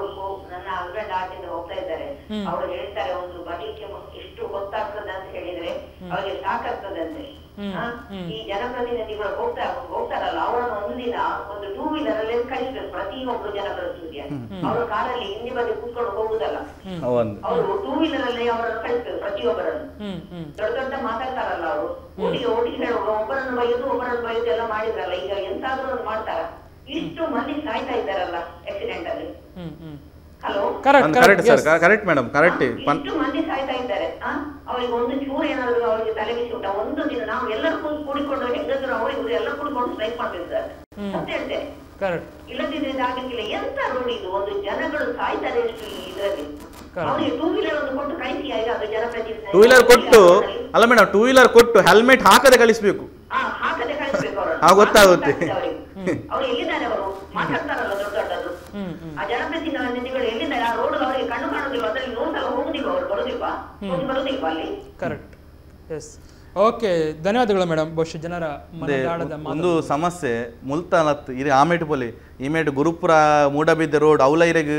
ನನ್ನ ಹಸ್ಬೆಂಡ್ ಆಚೆಯಿಂದ ಹೋಗ್ತಾ ಇದ್ದಾರೆ ಅವರು ಹೇಳ್ತಾರೆ ಒಂದು ಬರ್ಲಿಕ್ಕೆ ಎಷ್ಟು ಹೊತ್ತಾಗ್ತದೆ ಅಂತ ಹೇಳಿದ್ರೆ ಅವರಿಗೆ ಸಾಕಾಗ್ತದಂತೆ. ಈ ಜನಪ್ರತಿನಿಧಿಗಳು ಹೋಗ್ತಾರಲ್ಲ ಅವರನ್ನು ಒಂದಿನ ಒಂದು ಟೂ ವೀಲರ್ ಅಲ್ಲಿ ಕಳಿಸ್ಬೇಕು ಪ್ರತಿಯೊಬ್ರು ಜನಪ್ರತಿನಿಧಿಯ. ಅವರು ಕಾರಲ್ಲಿ ಹಿಂದೆ ಬದಿ ಕೂತ್ಕೊಂಡು ಹೋಗುದಲ್ಲ, ಅವರು ಟೂ ವೀಲರ್ ಅಲ್ಲಿ ಅವರನ್ನು ಕಳಿಸ್ಬೇಕು ಪ್ರತಿಯೊಬ್ಬರನ್ನು. ದೊಡ್ಡ ದೊಡ್ಡ ಮಾತಾಡ್ತಾರಲ್ಲ ಅವರು, ಓಡಿ ಓಡಿ ಹೇಳುವ ಒಬ್ಬರನ್ನು ಬೈಯೋದು ಒಬ್ಬರನ್ನು ಬೈಯೋದು ಎಲ್ಲ ಮಾಡಿದ್ರಲ್ಲ, ಈಗ ಎಂತಾದ್ರೂ ಒಂದು ಮಾಡ್ತಾರ. ಇಷ್ಟು ಮಂದಿ ಸಾಯ್ತಾ ಇದ್ದಾರಲ್ಲ ಆಕ್ಸಿಡೆಂಟ್ ಅಲ್ಲಿ. Hello correct sir, correct madam, correct. ಇಷ್ಟು ಮಂದಿ ಸಾಯ್ತಾ ಇದ್ದಾರೆ, ಅವರಿಗೆ ಒಂದು ಚೂರು ಏನಾದ್ರು ಅವರಿಗೆ ತಲೆ ಬಿಸಿ ಉಂಟಾ? ಒಂದು ದಿನ ನಾವು ಎಲ್ಲರೂ ಕೂಡಿಕೊಂಡು ಹೆಂಗಸರು ಅವರು ಇವರು ಎಲ್ಲ ಕೂಡಿಕೊಂಡು ಸ್ಟ್ರೈಕ್ ಮಾಡ್ತೀವಿ ಸರ್, ಅಂತ ಹೇಳ್ತೇನೆ. ಇಲ್ಲದಿದ್ರೆ ಇದಾಗಲಿಕ್ಕಿಲ್ಲ. ಎಂತ ರೋಡ್ ಇದು, ಒಂದು ಜನಗಳು ಸಾಯ್ತಾರೆ ಎಷ್ಟು ಇದರಲ್ಲಿ. ಅವರಿಗೆ ಟೂ ವೀಲರ್ ಒಂದು ಕೊಟ್ಟು ಕಳಿಸಿ, ಅದು ಜನಪ್ರತಿನಿಧಿ ಟೂ ವೀಲರ್ ಕೊಟ್ಟು ಅಲ್ಲ madam, two wheeler ಕೊಟ್ಟು ಹೆಲ್ಮೆಟ್ ಹಾಕದೆ ಕಳಿಸ್ಬೇಕು. ಹಾಕದೆ ಕಳಿಸ್ಬೇಕು ಅವರು, ಗೊತ್ತಾಗುತ್ತೆ ಅವ್ರು ಎಲ್ಲಿದ್ದಾರೆ, ಅವರು ಮಾತಾಡ್ತಾರಲ್ಲ ದೊಡ್ಡ ದೊಡ್ಡದು. ಆ ಜನಪ್ರತಿನಿಧಿಗಳು ಎಲ್ಲಿದ್ದಾರೆ? ಆ ರೋಡ್ ಅವರಿಗೆ ಕಣ್ಣು ಕಾಣುದಿಲ್ಲ, ಅದರಲ್ಲಿ ನೋಡ್ಸಲ್ಲ ಹೋಗುದಿಲ್ವ, ಅವರು ಬರುದಿಲ್ವಾ, ಹೋಗಿ ಬರುದಿಲ್ವಾ ಅಲ್ಲಿ? Correct, yes, okay, ಧನ್ಯವಾದಗಳು ಮೇಡಮ್. ಬಹುಶಃ ಜನರ ಮನದಾಳದ ಒಂದು ಸಮಸ್ಯೆ ಮುಲ್ತಾನತ್ ಇರೆ ಆಮೇಟು ಪೋಲಿ ಈಮೇಟು ಗುರುಪುರ ಮೂಡಬಿದ್ದೆ ರೋಡ್ ಅವಲ ಇರೆಗ್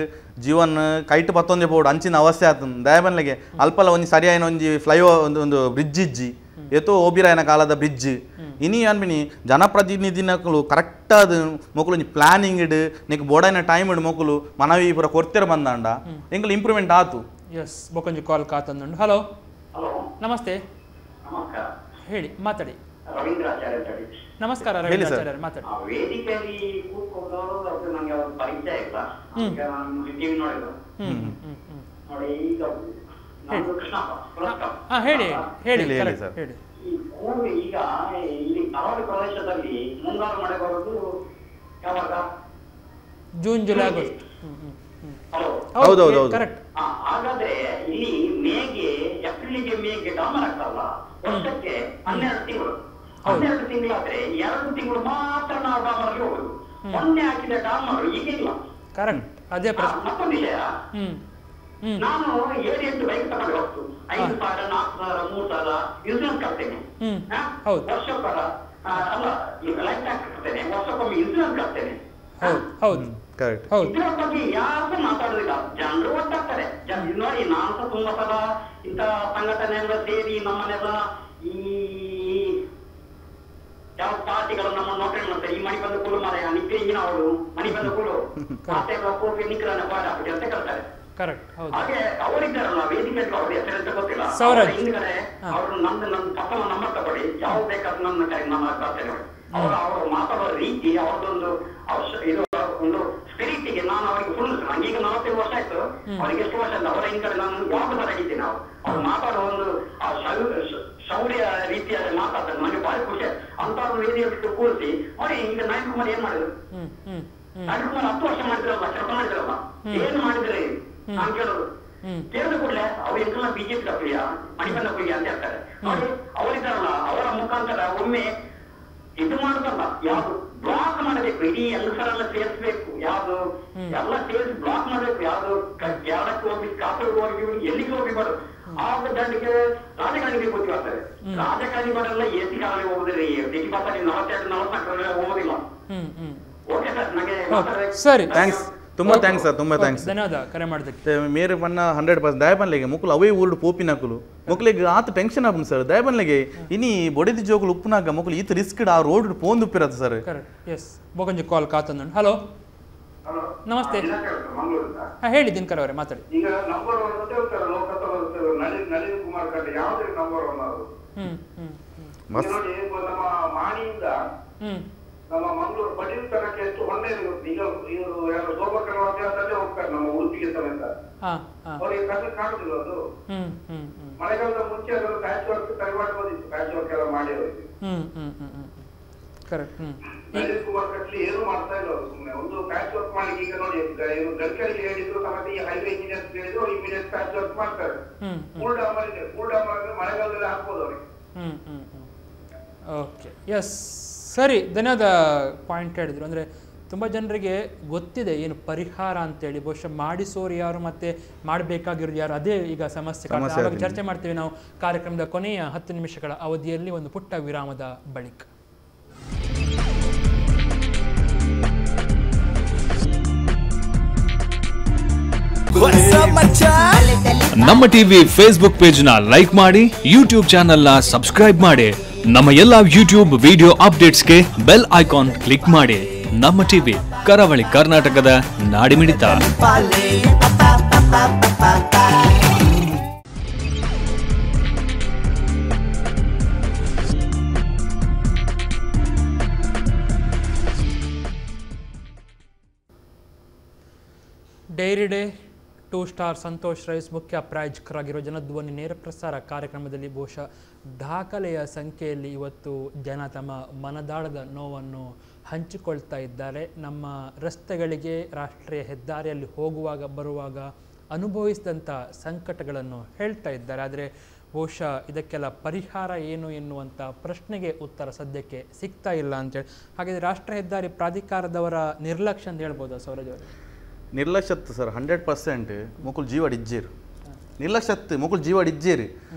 ಜೀವನ್ ಕೈಟು ಪತ್ತೊಂದೆ ಬೋರ್ಡ್ ಅಂಚಿನ ಅವಸ್ಥೆ ಆತನ ದಯಬನ್ಲೆಗೆ ಅಲ್ಪಲ ಒಂಜಿ ಸರಿಯಾಯಿನ ಒಂಜಿ ಫ್ಲೈಓವರ್ ಒಂದು ಒಂದು ಬ್ರಿಡ್ಜ್ ಇಜ್ಜಿ ಏತೋ ಓಬಿರಾಯನ ಕಾಲದ ಬ್ರಿಡ್ಜ್. ಇನಿ ಅನ್ಬಿನಿ ಜನಪ್ರತಿನಿಧಿನಕುಲು ಕರೆಕ್ಟ್ ಆದ ಮೊಕಲು ಒಂಜಿ ಪ್ಲಾನಿಂಗ್ ಇಡು ನಿಕ್ ಬೋಡೈನ ಟೈಮ್ ಇಡು ಮೊಕಲು ಮನವಿ ಪೂರ ಕೊರ್ತಿರ ಬಂದಾಂಡ ಎಂಕುಲು ಇಂಪ್ರೂವ್ಮೆಂಟ್ ಆತು. ಎಸ್, ಬೊಕೊಂಜಿ ಕಾಲ್ ಕಾತಂದುಂಡು. ಹಲೋ ಹಲೋ ನಮಸ್ತೆ, ನಮಸ್ಕಾರ, ಹೇಳಿ ಮಾತಾಡಿ. ರವೀಂದ್ರಾಚಾರ್ಯ ಅಂತ ಹೇಳಿ. ನಮಸ್ಕಾರ ರವೀಂದ್ರಾಚಾರ್ಯ, ಮಾತಾಡಿ. ವೇದಿಕೆಯಲ್ಲಿ ಕೂತ್ಕೊಂಡವರು ಅದು ನಂಗೆ ಅವ್ರ ಪರಿಚಯ ಇಲ್ಲ, ಈಗ ನಾನು ಟಿವಿ ನೋಡಿದ್ರು ನೋಡಿ. ಈಗ ನಾನು ಕೃಷ್ಣಪ್ಪ. ಹೇಳಿ ಹೇಳಿ ಹೇಳಿ. ಈ ಕೂಡು ಈಗ ಇಲ್ಲಿ ಕರಾವಳಿ ಪ್ರದೇಶದಲ್ಲಿ ಮುಂಗಾರು ಮಳೆ ಬರೋದು ಯಾವಾಗ? June, July, August. ಹೌದೌದು, ಕರೆಕ್ಟ್. ಹಾಗಾದ್ರೆ ಇಲ್ಲಿ ಮೇಗೆ, ಏಪ್ರಿಲ್ಗೆ ಮೇಗೆ ಡಾಮರ್ ಆಗ್ತಲ್ಲ, ವರ್ಷಕ್ಕೆ 12 ತಿಂಗಳು, 12 ತಿಂಗಳಾದ್ರೆ 2 ತಿಂಗಳು ಮಾತ್ರ ನಾವು ಡಾಮರ್ಗೆ ಹೋಗುದು. ಮೊನ್ನೆ ಹಾಕಿದ ಡಾಮರ್ ಈಗ ಇಲ್ಲ. ಕರೆಕ್ಟ್, ಅದೇ ಪ್ರಶ್ನೆ. ಮತ್ತೊಂದು ವಿಷಯ, ನಾನು 7-8 ಬೈಕ್ ತಗೊಂಡು ಹೋಗ್ತು, 5,000, 4,000, 3,000 ಇನ್ಸೂರೆನ್ಸ್ ಕಟ್ತೇನೆ ವರ್ಷಕ್ಕೊರ, ಅಲ್ಲ ಲೈಫ್ ಟ್ಯಾಕ್ಸ್ ಕಟ್ತೇನೆ, ವರ್ಷಕ್ಕೊಮ್ಮೆ ಇನ್ಸೂರೆನ್ಸ್ ಕಟ್ತೇನೆ. ಇದರ ಬಗ್ಗೆ ಯಾರು ಮಾತಾಡುದಿಲ್ಲ, ಜನರು ಒಟ್ಟಾಗ್ತಾರೆ. ನೋಡಿ, ನಾನು ಸಹ ತುಂಬಾ ಸಲ ಇಂಥ ಸಂಘಟನೆ ಎಲ್ಲ ಸೇರಿ ನಮ್ಮನ್ನೆಲ್ಲ ಈ ಯಾವ ಪಾರ್ಟಿಗಳು ನಮ್ಮ ನೋಟರಿ ಮಾಡ್ತಾರೆ, ಈ ಮಣಿ ಬಂದು ಕೂಲು ಮಾರಾಯ ನಿಕ್ರೆ ಇಂಗಿನ ಅವರು ಮಣಿ ಬಂದು ಕೂಲು ಮತ್ತೆ ಕೋಪಿ ನಿಕ್ರನ್ನ ಪಾಠ ಹಾಕಿ ಅಂತ ಕಳ್ತಾರೆ. ಹಾಗೆ ಅವರಿದ್ದಾರಲ್ಲ ವೇದಿಕೆ, ಅವ್ರ ಹೆಸರೆಂತ ಗೊತ್ತಿಲ್ಲ, ಹಿಂದ್ಗಡೆ ಅವರು ನಮ್ದು ನಮ್ ಪರ್ಸನಲ್ ನಂಬರ್ ತಗೊಳ್ಳಿ, ಯಾವ ಬೇಕಾದ್ರೂ ನನ್ನ ಕೈ ನಮ್ಮ ಬರ್ತೇನೆ. ಅವರು ಅವರು ಮಾತಾಡೋ ರೀತಿ, ಅವ್ರದ್ದೊಂದು ಇದು ಒಂದು ಸ್ಪಿರಿಟಿಗೆ ನಾನು ಅವರಿಗೆ ಫುಲ್, ನಂಗೀಗ 45 ವರ್ಷ ಆಯ್ತು, ಅವರಿಗೆ ಎಷ್ಟು ವರ್ಷ ಅಂತ ಅವರ ಹಿಂದ್ಗಡೆ ನಾನು ಯಾವಾಗ ಸರಿಗಿದ್ದೀನಿ. ಅವ್ರು ಮಾತಾಡೋ ಒಂದು ಆ ಶೌರ್ಯ ರೀತಿಯಲ್ಲಿ ಮಾತಾಡ್ತಾರೆ, ನನಗೆ ಭಾರಿ ಖುಷಿ. ಅಂತವ್ರ ವೇದಿಕೆ ಬಿಟ್ಟು ಕೂರಿಸಿ ನೋಡಿ. ಈಗ ನಯನ್ ಕುಮಾರ್ ಏನ್ ಮಾಡಿದ್ರು? ನಯನ್ ಕುಮಾರ್ 10 ವರ್ಷ ಮಾಡಿದ್ರಲ್ಲ, ಕೆಲಸ ಮಾಡಿದ್ರಲ್ಲ, ಏನ್ ಮಾಡಿದ್ರೆ ನಾನು ಕೇಳೋದು ಕೇಳಿದ ಕೂಡಲೇ ಅವ್ರು ಎಂತೆಲ್ಲ ಬಿಜೆಪಿ ಪ್ರಿಯ, ಮಣಿಬಂಧ ಪ್ರಿಯ ಅಂತ ಹೇಳ್ತಾರೆ. ನೋಡಿ, ಅವರಿದ್ದಾರಲ್ಲ, ಅವರ ಮುಖಾಂತರ ಒಮ್ಮೆ ಇದು ಮಾಡುದಲ್ಲ, ಯಾವ್ದು ಬ್ಲಾಕ್ ಮಾಡಬೇಕು, ಇಡೀ ಎಲ್ಲಸರೆಲ್ಲ ಸೇರಿಸ್ಬೇಕು, ಯಾವ್ದು ಎಲ್ಲ ಸೇರಿಸಿ ಬ್ಲಾಕ್ ಮಾಡ್ಬೇಕು. ಯಾವ್ದು ಯಾರಕ್ಕೆ ಹೋಗಿ ಕಾಸರಗೋಡ್ ಹೋಗಿ ಎಲ್ಲಿಗೆ ಹೋಗಿ ಬರೋದು ಆ ದಂಡಿಗೆ ರಾಜಕಾರಣಿಗೆ ಗೊತ್ತಿರ್ತದೆ. ರಾಜಕಾರಣಿ ಬರಲ್ಲ, ಎ ಸಿ ಕಾರಲ್ಲಿ ಹೋಗುದಿಲ್ಲ, ಸಿಟಿ ಬಸ್ ಅಲ್ಲಿ 42 44 ಹೋಗುದಿಲ್ಲ. ಓಕೆ ಸರ್, ನನಗೆ ಸರಿ, thanks, ತುಂಬಾ thanks sir, ತುಂಬಾ thanks, ಧನ್ಯವಾದ ಕರೆ ಮಾಡೋದಕ್ಕೆ. ಮೇರೆ ಬಣ್ಣ 100% ದಯಬನ್ಲೆಗೆ ಮುಕ್ಕುಲು ಅವೇ ಊರುಡು ಪೋಪಿನಕುಲು ಮುಕ್ಕಲಿಗೆ ಆತ ಟೆನ್ಷನ್ ಆಪುಂಡು ಸರ್. ದಯಬನ್ಲೆಗೆ ಇನಿ ಬೊಡೆದಿ ಜೋಕುಲು ಉಪ್ಪುನಾಗ ಮುಕ್ಕುಲು ಈತ ರಿಸ್ಕ್ ಆ ರೋಡ್ ಪೋಂದು ಉಪ್ಪಿರದು ಸರ್. Correct, yes. ಬೋಗಂಜಿ ಕಾಲ್ ಕಾತಂದು. ಹಲೋ, ನಮಸ್ತೆ, ಹೇಳಿ ದಿನಕರ್ ಅವರೇ ಮಾತಾಡಿ. ಈಗ ನಂಬರ್ 1 ಅಂತ ಹೇಳ್ತಾರೆ ಲೋಕಸಭಾ ನಳಿನ್ ಕುಮಾರ್ ಕಟೀಲ್, ಯಾವುದೇ ನಂಬರ್ 1 ಅವರು. ನೋಡಿ ನಮ್ಮ ಮಾಣಿಯಿಂದ ನಮ್ಮ ಮಂಗಳೂರು ಬಡೀಲ್ ತನಕ ಎಷ್ಟು ಹೊಣ್ಣೆ ಗೊತ್ತು. ಈಗ ಇವರು ಯಾರು ಸೋಮಕರವಾದಿ ಹೋಗ್ತಾರೆ ನಮ್ಮ ಉಡುಪಿಗೆ ಸಮೇತ, ಅವರಿಗೆ ಕಣ್ಣು ಕಾಣುದಿಲ್ಲ. ಅದು ಮಳೆಗಾಲದ ಮುಂಚೆ ಅದನ್ನು ಪ್ಯಾಚ್ ವರ್ಕ್ ಸರಿ ಮಾಡಬಹುದಿತ್ತು, ಪ್ಯಾಚ್ ವರ್ಕ್ ಎಲ್ಲ ಮಾಡಿ ಅವರಿಗೆ. ನಳಿನ್ ಕುಮಾರ್ ಕಟೀಲ್ ಏನು ಮಾಡ್ತಾ ಇಲ್ಲ ಅವರು, ಸುಮ್ಮನೆ ಒಂದು ಪ್ಯಾಚ್ ವರ್ಕ್ ಮಾಡಿ. ಈಗ ನೋಡಿ ಗಡ್ಕರಿಗೆ ಹೇಳಿದ್ರು ಸಮೇತ, ಈ ಹೈವೇ ಇಂಜಿನಿಯರ್ಸ್ ಹೇಳಿದ್ರು ಇಮಿಡಿಯೇಟ್ ಪ್ಯಾಚ್ ವರ್ಕ್ ಮಾಡ್ತಾರೆ. ಕೂಲ್ ಡಾಮರ್ ಇದೆ, ಕೂಲ್ ಡಾಮರ್ ಅಂದ್ರೆ ಮಳೆಗಾಲದಲ್ಲಿ ಹಾಕ್ಬೋದು ಅವರಿಗೆ. ಓಕೆ, ಎಸ್, ಸರಿ, ಧನ್ಯವಾದ. ಪಾಯಿಂಟ್ ಹೇಳಿದರು. ಅಂದರೆ ತುಂಬ ಜನರಿಗೆ ಗೊತ್ತಿದೆ ಏನು ಪರಿಹಾರ ಅಂತೇಳಿ, ಬಹುಶಃ ಮಾಡಿಸೋರು ಯಾರು ಮತ್ತು ಮಾಡಬೇಕಾಗಿರೋದು ಯಾರು, ಅದೇ ಈಗ ಸಮಸ್ಯೆ. ಆವಾಗ ಚರ್ಚೆ ಮಾಡ್ತೀವಿ ನಾವು ಕಾರ್ಯಕ್ರಮದ ಕೊನೆಯ 10 ನಿಮಿಷಗಳ ಅವಧಿಯಲ್ಲಿ ಒಂದು ಪುಟ್ಟ ವಿರಾಮದ ಬಳಿಕ. ನಮ್ಮ ಟಿವಿ ಫೇಸ್ಬುಕ್ ಪೇಜ್ ನ ಲೈಕ್ ಮಾಡಿ, ಯೂಟ್ಯೂಬ್ ಚಾನೆಲ್ ನ ಸಬ್ಸ್ಕ್ರೈಬ್ ಮಾಡಿ, ನಮ್ಮ ಎಲ್ಲ ಯೂಟ್ಯೂಬ್ ವಿಡಿಯೋ ಅಪ್ಡೇಟ್ಸ್ಗೆ ಬೆಲ್ ಐಕಾನ್ ಕ್ಲಿಕ್ ಮಾಡಿ. ನಮ್ಮ ಟಿವಿ, ಕರಾವಳಿ ಕರ್ನಾಟಕದ ನಾಡಿಮಿಡಿತ. Dairy day 2 star Santosh rice ಮುಖ್ಯ ಪ್ರಾಯೋಜಕರಾಗಿರುವ ಜನಧ್ವನಿ ನೇರ ಪ್ರಸಾರ ಕಾರ್ಯಕ್ರಮದಲ್ಲಿ ಬಹುಶಃ ದಾಖಲೆಯ ಸಂಖ್ಯೆಯಲ್ಲಿ ಇವತ್ತು ಜನ ತಮ್ಮ ಮನದಾಳದ ನೋವನ್ನು ಹಂಚಿಕೊಳ್ತಾ ಇದ್ದಾರೆ. ನಮ್ಮ ರಸ್ತೆಗಳಿಗೆ, ರಾಷ್ಟ್ರೀಯ ಹೆದ್ದಾರಿಯಲ್ಲಿ ಹೋಗುವಾಗ ಬರುವಾಗ ಅನುಭವಿಸಿದಂಥ ಸಂಕಟಗಳನ್ನು ಹೇಳ್ತಾ ಇದ್ದಾರೆ. ಆದರೆ ಬಹುಶಃ ಇದಕ್ಕೆಲ್ಲ ಪರಿಹಾರ ಏನು ಎನ್ನುವಂಥ ಪ್ರಶ್ನೆಗೆ ಉತ್ತರ ಸದ್ಯಕ್ಕೆ ಸಿಗ್ತಾ ಇಲ್ಲ ಅಂತೇಳಿ. ಹಾಗಾದರೆ ರಾಷ್ಟ್ರೀಯ ಹೆದ್ದಾರಿ ಪ್ರಾಧಿಕಾರದವರ ನಿರ್ಲಕ್ಷ್ಯ ಅಂತ ಹೇಳ್ಬೋದಾ ಸೌರಜ್ ಅವರು? ನಿರ್ಲಕ್ಷ್ಯತ್ತು ಸರ್ 100%. ಮುಕುಲ್ ಜೀವಡ್ ಇಜ್ಜೇರು ನಿರ್ಲಕ್ಷ್ಯತ್ತು, ಮುಕುಲ್ ಜೀವಡ್ ಇಜ್ಜೇರು.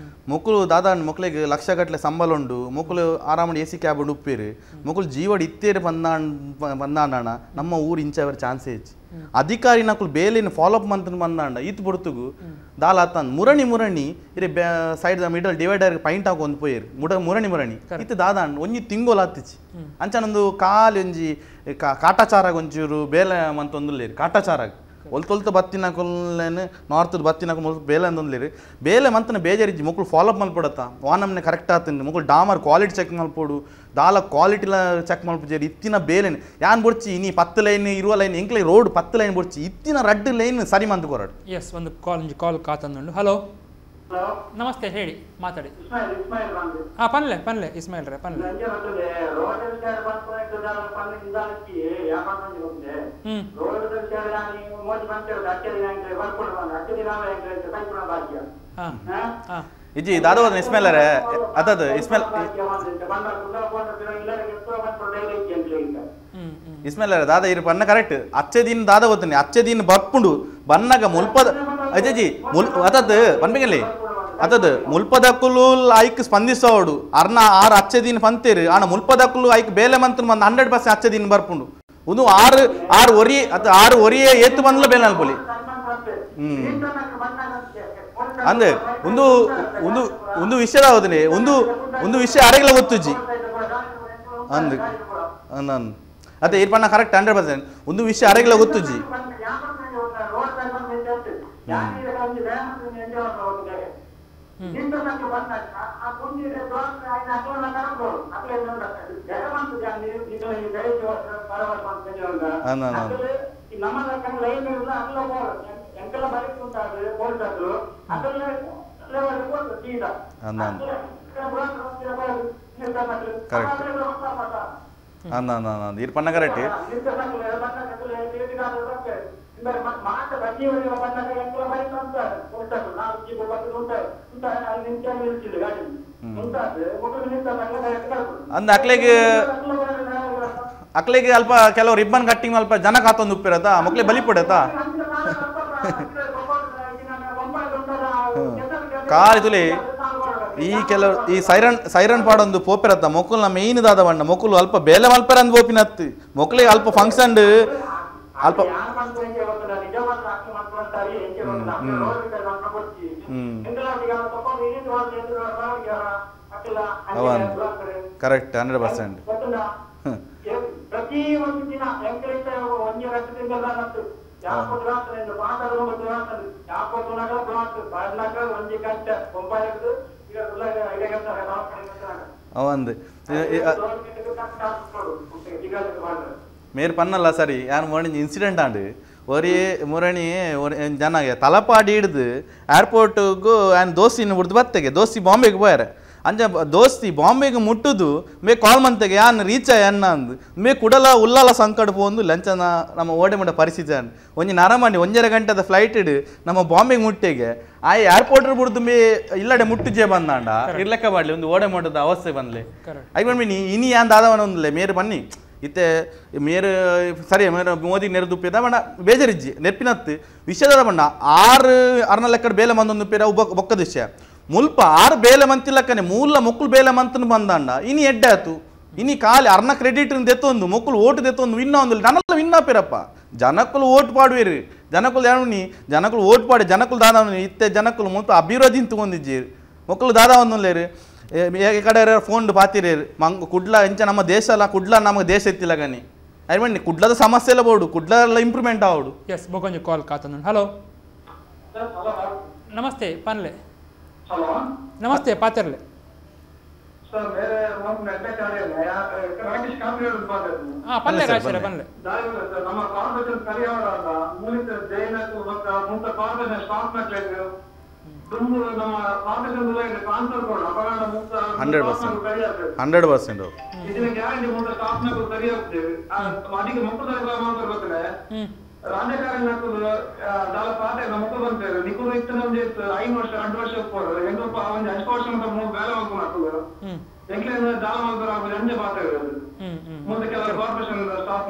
ಮುಕುಲು ದಾದಾ ಮುಕ್ಳಿಗೆ ಲಕ್ಷ ಗಟ್ಟಲೆ ಸಂಬಳ ಉಂಡು, ಮುಕುಲು ಆರಾಮಡಿ ಎ ಸಿ ಕ್ಯಾಬ್ ಉಂಡು ಉಪ್ಪೇರು, ಮುಕುಲು ಜೀವಡ್ ಇತ್ತೇರು ಬಂದಾಂಡಣ ನಮ್ಮ ಊರು ಇಂಚವರ ಚಾನ್ಸ್ ಹೆಚ್ಚು. ಅಧಿಕಾರಿ ನಕುಲು ಬೇಲೇನು ಫಾಲೋಅಪ್ ಮಂತ್ ಬಂದಾಂಡ ಈತ್ ಬುಡ್ತುಗು ದಾಲ ಆತಂದು ಮುರಣಿ ಮುರಣಿ ಇರೆ ಸೈಡ್ ಮಿಡಲ್ ಡಿವೈಡರ್ ಪೈಂಟ್ ಹಾಕೊಂದು ಪೋಯೇರು ಮುರಣಿ ಮುರಣಿ ಇತ್ತು ದಾದಾಂಡ್ ಒಂಜಿ ತಿಂಗೋಲು ಆತಿಚ್ಚಿ ಅಂಚನೊಂದು ಕಾಲು ಒಂಜಿ ಕಾಟಾಚಾರಾಗ ಒಂಚೂರು ಬೇಲೆ ಮಂತೊಂದುಲ್ಲೇರು ಕಾಟಾಚಾರಾಗ ಒಲ್ತೊಲ್ತ ಬತ್ತಿನಕುಲ್ಲೇನು ನಾರ್ತ್ ಬತ್ತಿನಕು ಮುಲ್ಪ ಬೇಲೆ ಅಂತಂದ್ಲೇರಿ ಬೇಲೆ ಮಂತನ ಬೇಜಾರಿಜ್ಜಿ ಮುಕ್ಕಳು ಫಾಲೋಅಪ್ ಮಲ್ಪಡತ್ತ ವಾನಮ್ನೆ ಕರೆಕ್ಟ್ ಆತಂದು ಮುಕ್ಕಳು ಡಾಮರ್ ಕ್ವಾಲಿಟಿ ಚೆಕ್ ಮಲ್ಪೋಡು ದಾಲ ಕ್ವಾಲಿಟಿಲ ಚೆಕ್ ಮಲ್ಪುಜೇರಿ ಇತ್ತಿನ ಬೇಲೆನ್ ಯಾನ್ ಬೊಡ್ಚಿ ಇನಿ 10 ಲೈನ್ 20 ಲೈನ್ ಎಂಕ್ಲೆ ರೋಡ್ 10 ಲೈನ್ ಬೊಡ್ಚಿ ಇತ್ತಿನ ರಡ್ಡು ಲೈನ್ ಸರಿ ಮಂತ್ ಕೊರಡು. ಎಸ್, ಒಂದು ಕಾಲ್ ಕಾಲ್ ಕಾತಂದುಂಡು. ಹಲೋ, ನಮಸ್ತೆ, ಹೇಳಿ ಮಾತಾಡಿ. ಹಾಂ, ಪನ್ಲೆ ಪನ್ಲೆ ಇಸ್ಮಾಯಿಲ್ ರೇ ಪನ್ಲೆ. ಇಜ್ಜಿ ದಾದ ಇಸ್ಮಾಯಿಲ್ ರೇ ಅದದು ಇಸ್ಮಾಯಿಲ್ ಇಸ್ಮಾಯಿಲ್ ರೇ ದಾದ ಇರು ಪನ್ನ ಕರೆಕ್ಟ್. ಅಚ್ಚೆ ದಿನ ದಾದ ಗೊತ್ತನೆ ಅಚ್ಚೆ ದಿನ ಬರ್ಪುಂಡು ಬನ್ನಾಗ ಮುಲ್ಪದ ಅಜ್ಜಿ ಮುಲ್ ಅದದು ಪನ್ಬೇಕಲ್ಲಿ ಅದದು ಮುಲ್ಪದಕ್ಕುಲು ಐಕ್ ಸ್ಪಂದಿಸೋಡು ಅರ್ನ ಆರು ಅಚ್ಚೆ ದಿನ ಪಂತೇರು ಆಣ ಮುಲ್ಪದಕ್ಕುಲು ಐಕ್ ಬೇಲೆ ಮಂತ್ರ ಬಂದು 100% ಅಚ್ಚೆ ದಿನ ಬರ್ಪುಂಡು ಒಂದು ಆರು ಆರು ಒರಿ ಅದು ಆರು ಒರಿಯೇ ಏತು ಬಂದ್ಲ ಬೇಲೆ ಅನ್ಪೊಲಿ. ಅಂದೆ ಒಂದು ಒಂದು ಒಂದು ವಿಷಯದ ಹೋದನೆ ಒಂದು ಒಂದು ವಿಷಯ ಅರೆಗಲ ಗೊತ್ತುಜ್ಜಿ ಅಂದ್ ಅಂದ್ ಅದೇ ಇರ್ಪಣ್ಣ ಕರೆಕ್ಟ್ 100% ಒಂದು ವಿಷಯ ಅರೆಗಲ ಗೊತ್ತುಜ್ಜಿ. Correct ಇರ್ಪಣ್ಣ correct. ಅಂದ್ ಅಕ್ಲೆಗ್ ಅಕ್ಲೆಗ್ ಅಲ್ಪ ಕೆಲವು ರಿಬ್ಬನ್ ಕಟ್ಟಿಂಗ್ ಅಲ್ಪ ಜನ ಕಾತೊಂದು ಉಪ್ಪಿರತ ಮೊಕ್ಲೆ ಬಲಿ ಪಡತಾ ಕಾರಿ ತುಲಿ ಈ ಕೆಲವು ಈ ಸೈರನ್ ಸೈರನ್ ಪಾಡೊಂದು ಪೋಪಿರತ್ತ ಮೊಕುಲ್ನ ಮೇನ್ ದಾದ ಬಣ್ಣ ಮೊಕುಲು ಅಲ್ಪ ಬೇಲೆ ಮಲ್ಪೆರ ಅಂದ್ ಪೋಪಿನತ್ತು ಮೊಕ್ಲೆ ಅಲ್ಪ ಫಂಕ್ಷನ್ ಅಲ್ಪ ಕರೆಕ್ಟ್ 100%. ಪ್ರತಿ ಒಂದು ದಿನ ಒಂದು ಮೇರ್ ಪನ್ನಲ್ಲ ಸರಿ ಯಾರು ಮೊರಣಿ ಇನ್ಸಿಡೆಂಟ್ ಆಂಡ್ ಒರಿ ಮುರಣಿ ಜನ ತಲಪಾಡಿ ಹಿಡ್ದು ಏರ್ಪೋರ್ಟ್ಗೂ ಆ್ಯನ್ ದೋಸ್ತಿನ ಬಿಡ್ದು ಬತ್ತೆಗೆ ದೋಸ್ತಿ ಬಾಂಬೆಗೆ ಪೋಯಾರೆ ಅಂಚ ದೋಸ್ತಿ ಬಾಂಬೆಗೆ ಮುಟ್ಟುದು ಮೇ ಕಾಲ್ ಮಂತೆಗೆ ಯಾನ್ ರೀಚ್ ಅನ್ನ ಅಂದು ಮೇ ಕುಡಲ ಉಲ್ಲಾಲ ಸಂಕಟ ಪೋಂದು ಲಂಚನ ನಮ್ಮ ಓಡೆ ಮುಟ್ಟ ಪರಿಸ್ಥಿತಿ ಅನ್ ಒಂಜಿ ನರಮಣಿ 1.5 ಗಂಟೆದ ಫ್ಲೈಟ್ ಇಡು ನಮ್ಮ ಬಾಂಬೆಗೆ ಮುಟ್ಟೆಗೆ ಆ ಏರ್ಪೋರ್ಟ್ ಬಿಡ್ದು ಮೇ ಇಲ್ಲಡೆ ಮುಟ್ಟುಜೆ ಬಂದಾಂಡ ಇರ್ಲೆಕ್ಕ ಬಾಡ್ಲಿ ಒಂದು ಓಡೆ ಮುಟ್ಟದ ಅವಸ್ಥೆ ಬಂದ್ಲೆ I ಬಂದ್ಬಿನಿ ಇನಿ ಯಾನ್ ದಾದವನ ಒಂದ್ಲೆ ಮೇರು ಬನ್ನಿ ಇತ್ತೆ ಮೇರು ಸರಿ ಮೇರು ಮೋದಿ ನೆರೆದುಪ್ಪಿದ ಬಣ್ಣ ಬೇಜರಿಜ್ಜಿ ನೆರ್ಪಿನತ್ತು ವಿಷಯದ ಬಣ್ಣ 6 6 ಲೆಕ್ಕಡ್ ಬೇಲೆ ಬಂದೊಂದು ಪೇರ ಬೊಕ್ಕದ ವಿಷಯ ಮುಲ್ಪ 6 ಬೇಲೆ ಮಂತಿಲ್ಲಕ್ಕನೆ ಮೂಲ ಮೊಕ್ಕಲು ಬೇಲೆ ಮಂತನ ಬಂದಾಂಡ ಇನಿ ಎಡ್ಡೆ ಆತು ಇನಿ ಖಾಲಿ ಅರ್ನ ಕ್ರೆಡಿಟ್ ದೆತ್ತೊಂದು ಮೊಕ್ಕಲು ಓಟು ದೆತ್ತೊಂದು ವಿನ್ನ ಒಂದು ನನ್ನಲ್ಲ ವಿನ್ನ ಪಿರಪ್ಪ ಜನಕ್ಕಲು ಓಟ್ ಪಾಡುವಿರಿ ಜನಕುಲು ಯಾರು ಜನಕುಲು ಓಟ್ ಪಾಡಿ ಜನಕುಲು ದಾದ ಇತ್ತೆ ಜನಕುಲು ಮುಲ್ಪ ಅಭಿವೃದ್ಧಿ ತಗೊಂಡಿದ್ದೀರಿ ಮೊಕ್ಕಲು ದಾದ ಒಂದೊಂದು ಈ ಕಡೆ ಫೋನ್ ಪಾತಿರೇರು ಮಂಗ್ ಕುಡ್ಲ ಎಂಚ ನಮ್ಮ ದೇಶ ಅಲ್ಲ ಕುಡ್ಲ ನಮಗೆ ದೇಶ ಇತ್ತಿಲ್ಲ ಕನಿ I ಕುಡ್ಲದ ಸಮಸ್ಯೆ ಎಲ್ಲ ಬೋಡು ಕುಡ್ಲ ಎಲ್ಲ ಇಂಪ್ರೂವ್ಮೆಂಟ್ ಆವಡು. ಎಸ್ ಬೊಕೊಂಜಿ ಕಾಲ್ ಕಾತಂದು. ಹಲೋ ನಮಸ್ತೆ ಪನ್ಲೆ. ಹಲೋ ನಮಸ್ತೆ ಪಾತೆರ್ಲೆ. ಸರ್ ಬೇರೆ ಹಾ ಪನ್ಲೆ ರಾಶಿರ ಪನ್ಲೆ. ನಮ್ಮ ಕಾರ್ಪೊರೇಷನ್ ಸರಿಯಾದ ಮೂಲಿತ ಜೈನ ಮತ್ತು ಕಾರ್ಪೊರೇಷನ್ ಸ್ಟಾಫ್ ನಮ್ಮ ಕಾರ್ಪೊರೇಷನ್ ಟ್ರಾನ್ಸ್ಫರ್ ಕೊಡು ಅಪರಾಧ ಮುಕ್ತ 100% 100% ಇದನ್ನ ಗ್ಯಾರಂಟಿ ಮುಂದೆ ಸ್ಟಾಫ್ ನಾಗ ಸರಿ ಹೋಗ್ತೇವೆ. ಅದಕ್ಕೆ ಮುಕ್ತ ಗೊತ್ತಲ್ಲ ರಾಜಕಾರಣ ದಾಲ ಪಾತೆ ಮುಕ್ತ ಬಂತೇವೆ ನಿಕುಲು ಇತ್ತು ನಮ್ಗೆ 5 ವರ್ಷ 2 ವರ್ಷ ಎಂಟು ಒಂದು 5 ವರ್ಷ ಅಂತ 3 ಬೇಲೆ ಮಾಡ್ಕೊಂಡು ಎಂಕ್ಲೆ ದಾಲ ಮಾಡ್ತಾರೆ ಅಂಜೆ ಪಾತೆ ಮುಂದೆ ಕೆಲವು ಕಾರ್ಪೊರೇಷನ್ ಸ್ಟಾಫ್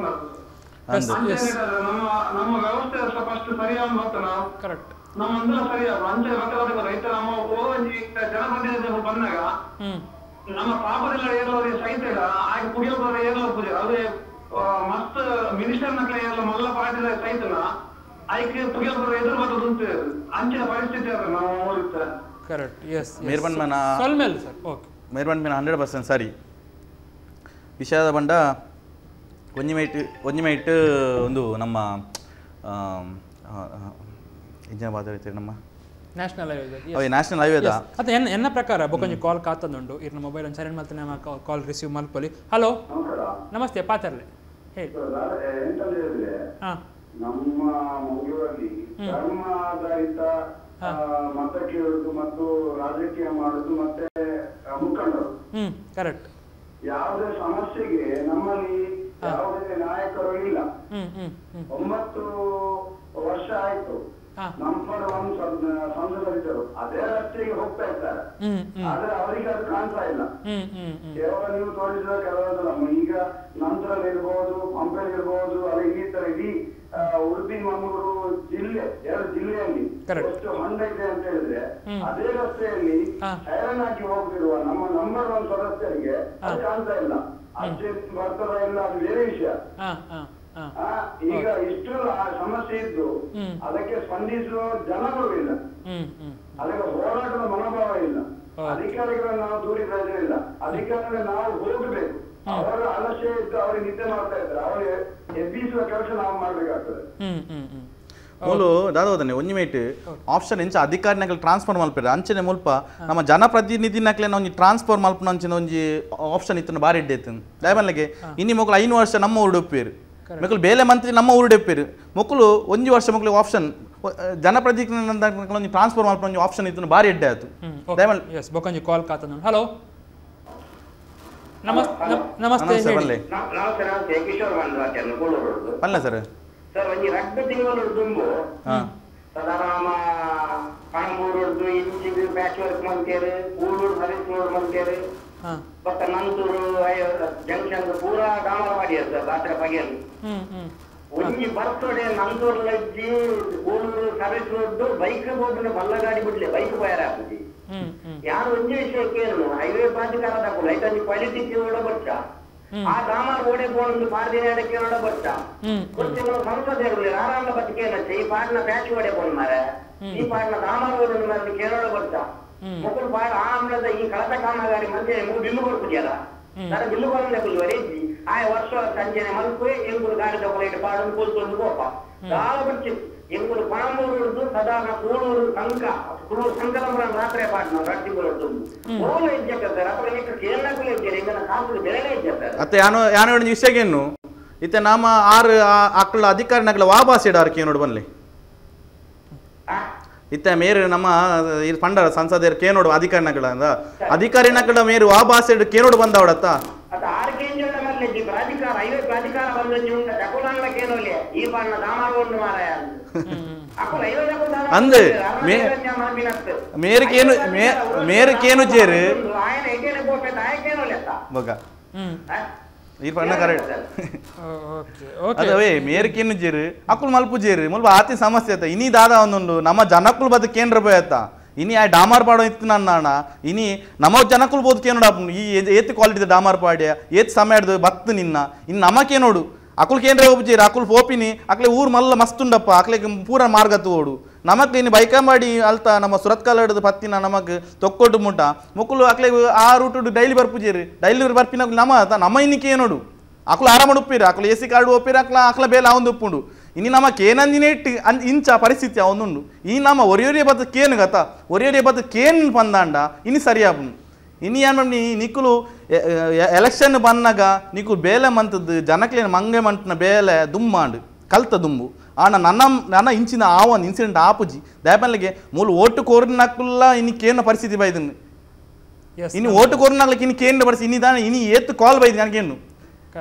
ನಮ್ಮ ನಮ್ಮ ವ್ಯವಸ್ಥೆ ಫಸ್ಟ್ ಸರಿಯಾದ ಗೊತ್ತ ನಾವು ಕರೆಕ್ಟ್ ನಮ್ಮ ಅಂದಲ ಸರಿಯಾದ ಅಂಚೆ ಮಕ್ಕಳ ರೈತ ನಮ್ಮ ಜನಪ್ರತಿನಿಧಿ ಬಂದಾಗ ನಮ್ಮ ಪಾಪದೆಲ್ಲ ಏನೋ ಸಹಿತ ಆಗ ಕುಡಿಯೋ ಏನೋ ಪೂಜೆ ಅದೇ ಮಸ್ತ್ ಮಿನಿಸ್ಟರ್ ನಕಲೆ ಎಲ್ಲ ಮೊದಲ ಪಾರ್ಟಿದ ಸಹಿತನ ಆಯ್ಕೆ ಪುಗಿಯೋ ಎದುರು ಬರ್ತದೆ ಅಂಚಿನ ಪರಿಸ್ಥಿತಿ ಅದ ನಾವು ನೋಡುತ್ತೆ. ಕರೆಕ್ಟ್ ಎಸ್ ಮೇರ್ಬನ್ ಮನ ಸೊಲ್ಮೇಲ್ ಸರ್ ಓಕೆ ಮೇರ್ಬನ್ ಮನ 100% ಸರಿ ವಿಷಯದ ಬಂಡ ಒಂಜಿಮೈಟ್ ಒಂಜಿಮೈಟ್ ಒಂದು ನಮ್ಮ ಇಂಜಿನ ಬಾದ ನಮ್ಮ ನ್ಯಾಷನಲ್ ಹೈವೇ ನ್ಯಾಷನಲ್ ಹೈವೇದ ಅತ್ತ ಎನ್ನ ಪ್ರಕಾರ ಬೊಕೊಂಜಿ ಕಾಲ್ ಕಾತಂದುಂಡು ಇರ್ನ ಮೊಬೈಲ್ ಒಂದು ಸೈಲೆಂಟ್ ಮಲ್ತನೆ ಕಾಲ್ ರಿಸೀವ್ ಮಲ್ಪೊಲಿ. ಹಲೋ ನಮಸ್ತೆ ಪಾತರ್ಲೆ ಹೇಳಿ. ನಮ್ಮ ಮಂಗಳೂರಲ್ಲಿ ಧರ್ಮ ಆಧಾರಿತ ಮತ ಕೇಳುವುದು ಮತ್ತು ರಾಜಕೀಯ ಮಾಡುದು ಮತ್ತೆ ಮುಖಂಡರು ಕರೆಕ್ಟ್. ಯಾವುದೇ ಸಮಸ್ಯೆಗೆ ನಮ್ಮಲ್ಲಿ ಯಾವುದೇ ನಾಯಕರು ಇಲ್ಲ. 9 ವರ್ಷ ಆಯ್ತು ನಂಬರ್ 1 ಸಂಸದರಿದ್ದರು, ಅದೇ ರಸ್ತೆಗೆ ಹೋಗ್ತಾ ಇರ್ತಾರೆ, ಆದ್ರೆ ಅವರಿಗೆ ಅದು ಕಾಣ್ತಾ ಇಲ್ಲ. ಕೇವಲ ನೀವು ತೋರಿಸಿದ ಕೆಲವೊಂದಲ್ಲ, ಈಗ ನಂತರಲ್ಲಿ ಇರ್ಬೋದು, ಪಂಪೆಲ್ ಇರ್ಬೋದು, ಅಲ್ಲ ಈ ತರ ಇಡೀ ಉಡುಪಿ ಮಂಗಳೂರು ಜಿಲ್ಲೆ 2 ಜಿಲ್ಲೆಯಲ್ಲಿ ಎಷ್ಟು ಹೊಂಡ ಇದೆ ಅಂತ ಹೇಳಿದ್ರೆ ಅದೇ ರಸ್ತೆಯಲ್ಲಿ ಹೈರಾಣ್ ಆಗಿ ಹೋಗ್ತಿರುವ ನಮ್ಮ ನಂಬರ್ 1 ಸದಸ್ಯರಿಗೆ ಅದು ಕಾಣ್ತಾ ಇಲ್ಲ. ಅಷ್ಟೇ ಬರ್ತದ ಇಲ್ಲ ಅದು ಬೇರೆ ವಿಷಯ. ಈಗ ಇಷ್ಟೆಲ್ಲ ಸಮಸ್ಯೆ ಇದ್ದು ಅದಕ್ಕೆ ಸ್ಪಂದಿಸುವ ಜನಗಳು ಇಲ್ಲ, ಅದಕ್ಕೆ ಹೋರಾಟದ ಮನೋಭಾವ ಇಲ್ಲ. ಅಧಿಕಾರಿಗಳನ್ನು ನಾವು ದೂರಿ ಪ್ರಯೋಜನ ಇಲ್ಲ, ಅಧಿಕಾರಿಗಳು ನಾವು ಹೋಗಬೇಕು. ಅವರ ಆಲಸ್ಯ ಇದ್ದು ಅವ್ರಿಗೆ ನಿದ್ದೆ ಮಾಡ್ತಾ ಇದ್ದಾರೆ, ಅವ್ರಿಗೆ ಎಬ್ಬಿಸುವ ಕೆಲಸ ನಾವು ಮಾಡ್ಬೇಕಾಗ್ತದೆ. ಮೂಲು ದಾದೋದನೆ ಒಂಜಿ ಮೇಟ್ ಆಪ್ಷನ್ ಇಂಚ ಅಧಿಕಾರಿನಕಲ್ ಟ್ರಾನ್ಸ್ಫರ್ ಮಲ್ಪೆರ್ ಅಂಚನೆ ಮುಲ್ಪ ನಮ್ಮ ಜನಪ್ರತಿನಿಧಿನಕ್ಲೆ ಒಂಜಿ ಟ್ರಾನ್ಸ್ಫರ್ ಮಲ್ಪನ ಅಂಚಿನ ಒಂಜಿ ಆಪ್ಷನ್ ಇತ್ತು ಬಾರಿ ಇಡ್ಡೈತು. ದಯಮನ್ಲೆಗೆ ಇನ್ನಿ ಮೊಕ್ಕಳು 5 ವರ್ಷ ನಮ್ಮ ಊರು ಮಕ್ಕಳು ಬೇಲೆ ಮಂತ್ರಿ ನಮ್ಮ ಊರುಡೆಪ್ಪೇರು ಮಕ್ಕಳು ಒಂಜಿ ವರ್ಷ ಮಕ್ಕಳಿಗೆ ಆಪ್ಷನ್ ಜನಪ್ರತಿನಿಧಿ ಟ್ರಾನ್ಸ್ಫರ್ ಮಲ್ಪನ ಒಂಜಿ ಆಪ್ಷನ್ ಇತ್ತು ಬಾರಿ ಎಡ್ಡೆ ಆಯ್ತು. ದಯಮಲ್ ಎಸ್ ಬೊಕೊಂಜಿ ಕಾಲ್ ಕಾತನ. ಹಲೋ ನಮಸ್ತೆ ನಮಸ್ತೆ ಹೇಳಿ. ನಮಸ್ತೆ ಕಿಶೋರ್ ಪಲ್ಲ ಸರ್. ಸರ್ ಒಂಜಿ ರಡ್ಡು ತಿಂಗಳು ದುಂಬು ಸಾಧಾರಣ ಪಣಂಬೂರುಡ್ದು ಇಂಚಿಗ್ ಪ್ಯಾಚ್ ವರ್ಕ್ ಮಲ್ತೇರು ಕೂಳೂರು ಸರ್ವಿಸ್ ರೋಡ್ ಮಲ್ತೇರು ಬೊಕ್ಕ ನಂತೂರು ಜಂಕ್ಷನ್ ಪೂರಾ ಡಾಮರ್ ಮಾಡಿಯರ್ ಸರ್ ರಾತ್ರಿ ಪಗೆಲ್ ಒಂಜಿ ಬರ್ತೋಡೆ ನಂತೂರು ಲಜ್ಜಿ ಕೂಳೂರು ಸರ್ವಿಸ್ ರೋಡ್ ಬೈಕ್ ಹೋದ್ರೆ ಬಲ್ಲ ಗಾಡಿ ಬಿಡ್ಲೆ ಬೈಕ್ ಪೋಯರ ಆಪುಜಿ ಯಾರು ಒಂಜಿ ವಿಷಯಕ್ಕೆ ಏನು ಹೈವೇ ಪ್ರಾಧಿಕಾರ ತಕೊಂಡು ಐತಂಜಿ ಕ್ವಾಲಿಟಿ ಕೇಳೋಡ ಬರ್ಚ ಆ ಡಾಮರ್ ಓಡೆ ಪೋಣೊಂದು ಪಾಡ್ದಿನ ಕೇಳೋಡ ಬರ್ಚ ಗೊತ್ತಿಲ್ಲ ಸಂಸದ ಆರಾಮ ಬದುಕೇನಚ್ಚ ಈ ಪಾಡ್ನ ಪ್ಯಾಚ್ ಓಡೆ ಪೋನ್ ಮಾರೆ ಈ ಪಾಡ್ನ ಡಾಮರ್ ಓಡೋದು ಮಾರೆ ಕೇಳೋಡ ಬರ್ಚ ಮೊಕುಲು ಪಾಡ ಆಮ್ಲದ ಈ ಕಳತ ಕಾಮಗಾರಿ ಮಧ್ಯೆ ಮುಗು ಬಿಲ್ಲು ಕೊಡ್ಪುಜಿಯಲ್ಲ ದಾದ ಬಿಲ್ಲು ಕೊರಂದೆ ಕುಲ್ಲು ವರೇಜಿ ಆಯ್ ವರ್ಷ ಸಂಜೆನೆ ಮಲ್ಪುವೆ ಎಂಗುಲು ಗಾಡಿ ತಗೊಳ್ಳಿ ಪಾಡೊಂದು ಕೂಲ್ತೊಂದು ಕೋಪ ದಾಲ ಬಿಡ್ಚಿ ಎಂಗುಲು ಪಣಂಬೂರುಡ್ದು ಸಾಧಾರಣ ಕೂಳೂರು ಸಂಕ ಕೂಳೂರು ಸಂಕಲಂಬರ ರಾತ್ರಿ ಪಾಡ್ನ ರಡ್ಡಿ ಕೂಳೂರು ಓಲ ಇಜ್ಜಕ್ಕ ಸರ್ ಅಪ್ಪ ಎಂಕ ಕೇರಳಕ್ಕೂ ಇಜ್ಜಾರೆ ಎಂಗನ ಕಾಸುಲು ಬೆಲೆನೇ ಇಜ್ಜ ಸರ್ ಅತ್ತೆ ಯಾನು ಯಾನು ವಿಷಯಗೇನು ಇತ್ತೆ ನಾಮ ಆರು ಅಕ್ಕಳ ಅಧಿಕಾರಿ ನಗಲ ವಾಪಾಸ್ ಇಡಾರ್ ಕೇನೋಡು ಬನ್ಲಿ ಇತ್ತೆ ಮೇರು ನಮ್ಮ ಇದು ಪಂಡರ ಸಂಸದರ ಕೇನೋಡು ಅಧಿಕಾರಿ ನಗಲ ಅಂದ ಅಧಿಕಾರಿ ನಗಲ ಮೇರು ವಾಪಾಸ್ ಇಡು ಕೇನೋಡು ಬಂದವಡತ್ತ ಪ್ರಾಧಿಕಾರ ಹೈವೇ ಪ್ರಾಧಿಕಾರ ಈ ಪಾಡ್ನ ಡಾಮರ್ ಮಾರಾಯ ಅಂದ್ ಮೇರಕೇನು ಮೇರಕೇನು ಜೇರು ಬಗ ಈ ಪಣ್ಣ ಕರೆಕ್ಟ್ ಅದೇ ಮೇರಕೇನು ಜೇರು ಅಕ್ಕುಲ್ ಮಲ್ಪು ಜೇರು ಮುಲ್ಪ ಆತಿ ಸಮಸ್ಯೆ ಆತ ಇನಿ ದಾದ ಒಂದೊಂದು ನಮ್ಮ ಜನಕ್ಕುಲ್ ಬದ ಕೇಂದ್ರ ಆತ ಇನಿ ಆ ಡಾಮಾರ್ ಪಾಡೋ ಇತ್ತು ನನ್ನ ಇನಿ ನಮ್ಮ ಜನಕ್ಕುಲ್ ಬೋದು ಕೇನೋಡು ಈ ಏತ್ ಕ್ವಾಲಿಟಿ ಡಾಮಾರ್ ಪಾಡ್ಯ ಏತ್ ಸಮಯ ಬತ್ತು ನಿನ್ನ ಇನ್ನು ನಮಕೇನೋಡು ಅಕುಲ್ ಕೇಂದ್ರ ಒಬ್ಬಜೀರು ಅಕುಲ್ ಪೋಪಿನಿ ಅಕ್ಲೆ ಊರು ಮಲ್ಲ ಮಸ್ತ್ ಉಂಡಪ್ಪ ಅಕ್ಲೆ ಪೂರ ಮಾರ್ಗತ್ತು ಓಡು ನಮಕ್ ಇನ್ನು ಬೈಕಂಬಾಡಿ ಅಲ್ತ ನಮ್ಮ ಸುರತ್ಕಲ್ ಹಿಡಿದು ಪತ್ತಿನ ನಮಕ್ ತೊಕ್ಕೊಟ್ಟು ಮುಟ್ಟ ಮುಕ್ಕುಲು ಅಕ್ಲೆ ಆ ರೂಟು ಡೈಲಿ ಬರ್ಪುಜೀರು ಡೈಲಿ ಬರ್ಪಿನ ನಮ್ಮ ನಮ್ಮ ಇನ್ನಿಕೆ ಏನೋಡು ಅಕುಲು ಆರಾಮ ಉಪ್ಪಿರು ಅಕುಲು A C card ಒಪ್ಪಿರು ಅಕ್ಲ ಅಕ್ಲ ಬೇಲೆ ಅವನು ಉಪ್ಪುಂಡು ಇನ್ನು ನಮ್ಮ ಕೇನಂದಿನೇ ಇಟ್ಟು ಇಂಚ ಪರಿಸ್ಥಿತಿ ಅವನುಂಡು ಈ ನಮ್ಮ ಒರಿಯೊರಿಯ ಬತ್ತು ಕೇನು ಗತ ಒರಿಯೊರಿಯ ಬತ್ತು ಕೇನ್ ಪಂದಾಂಡ ಇನ್ನು ಸರಿಯಾಪುಂಡು ಇನ್ನು ಏನು ಮಾಡಿ ನಿಕ್ಕುಲು ಎಲೆಕ್ಷನ್ ಬಂದಾಗ ನಿಕ್ಕು ಬೇಲೆ ಮಂತದ್ದು ಜನಕ್ಲೇನು ಮಂಗೆ ಮಂಟನ ಬೇಲೆ ದುಮ್ಮಾಂಡು ಕಲ್ತ ದುಂಬು ಆನ ನನ್ನ ನನ್ನ ಇಂಚಿನ ಆವನ್ ಇನ್ಸಿಡೆಂಟ್ ಆಪುಜಿ ದಯಪನ್ಲಿಗೆ ಮೂಲ ಓಟು ಕೋರಿನಕ್ಕುಲ್ಲ ಇನ್ನು ಕೇನ ಪರಿಸ್ಥಿತಿ ಬೈದನ್ನು ಇನ್ನು ಓಟು ಕೋರಿನಾಗ್ಲಿಕ್ಕೆ ಇನ್ನು ಕೇನ ಪರಿಸ್ಥಿತಿ ಇನ್ನಿದಾನ ಇನ್ನು ಏತ್ತು ಕಾಲ್ ಬೈದು ನನಗೇನು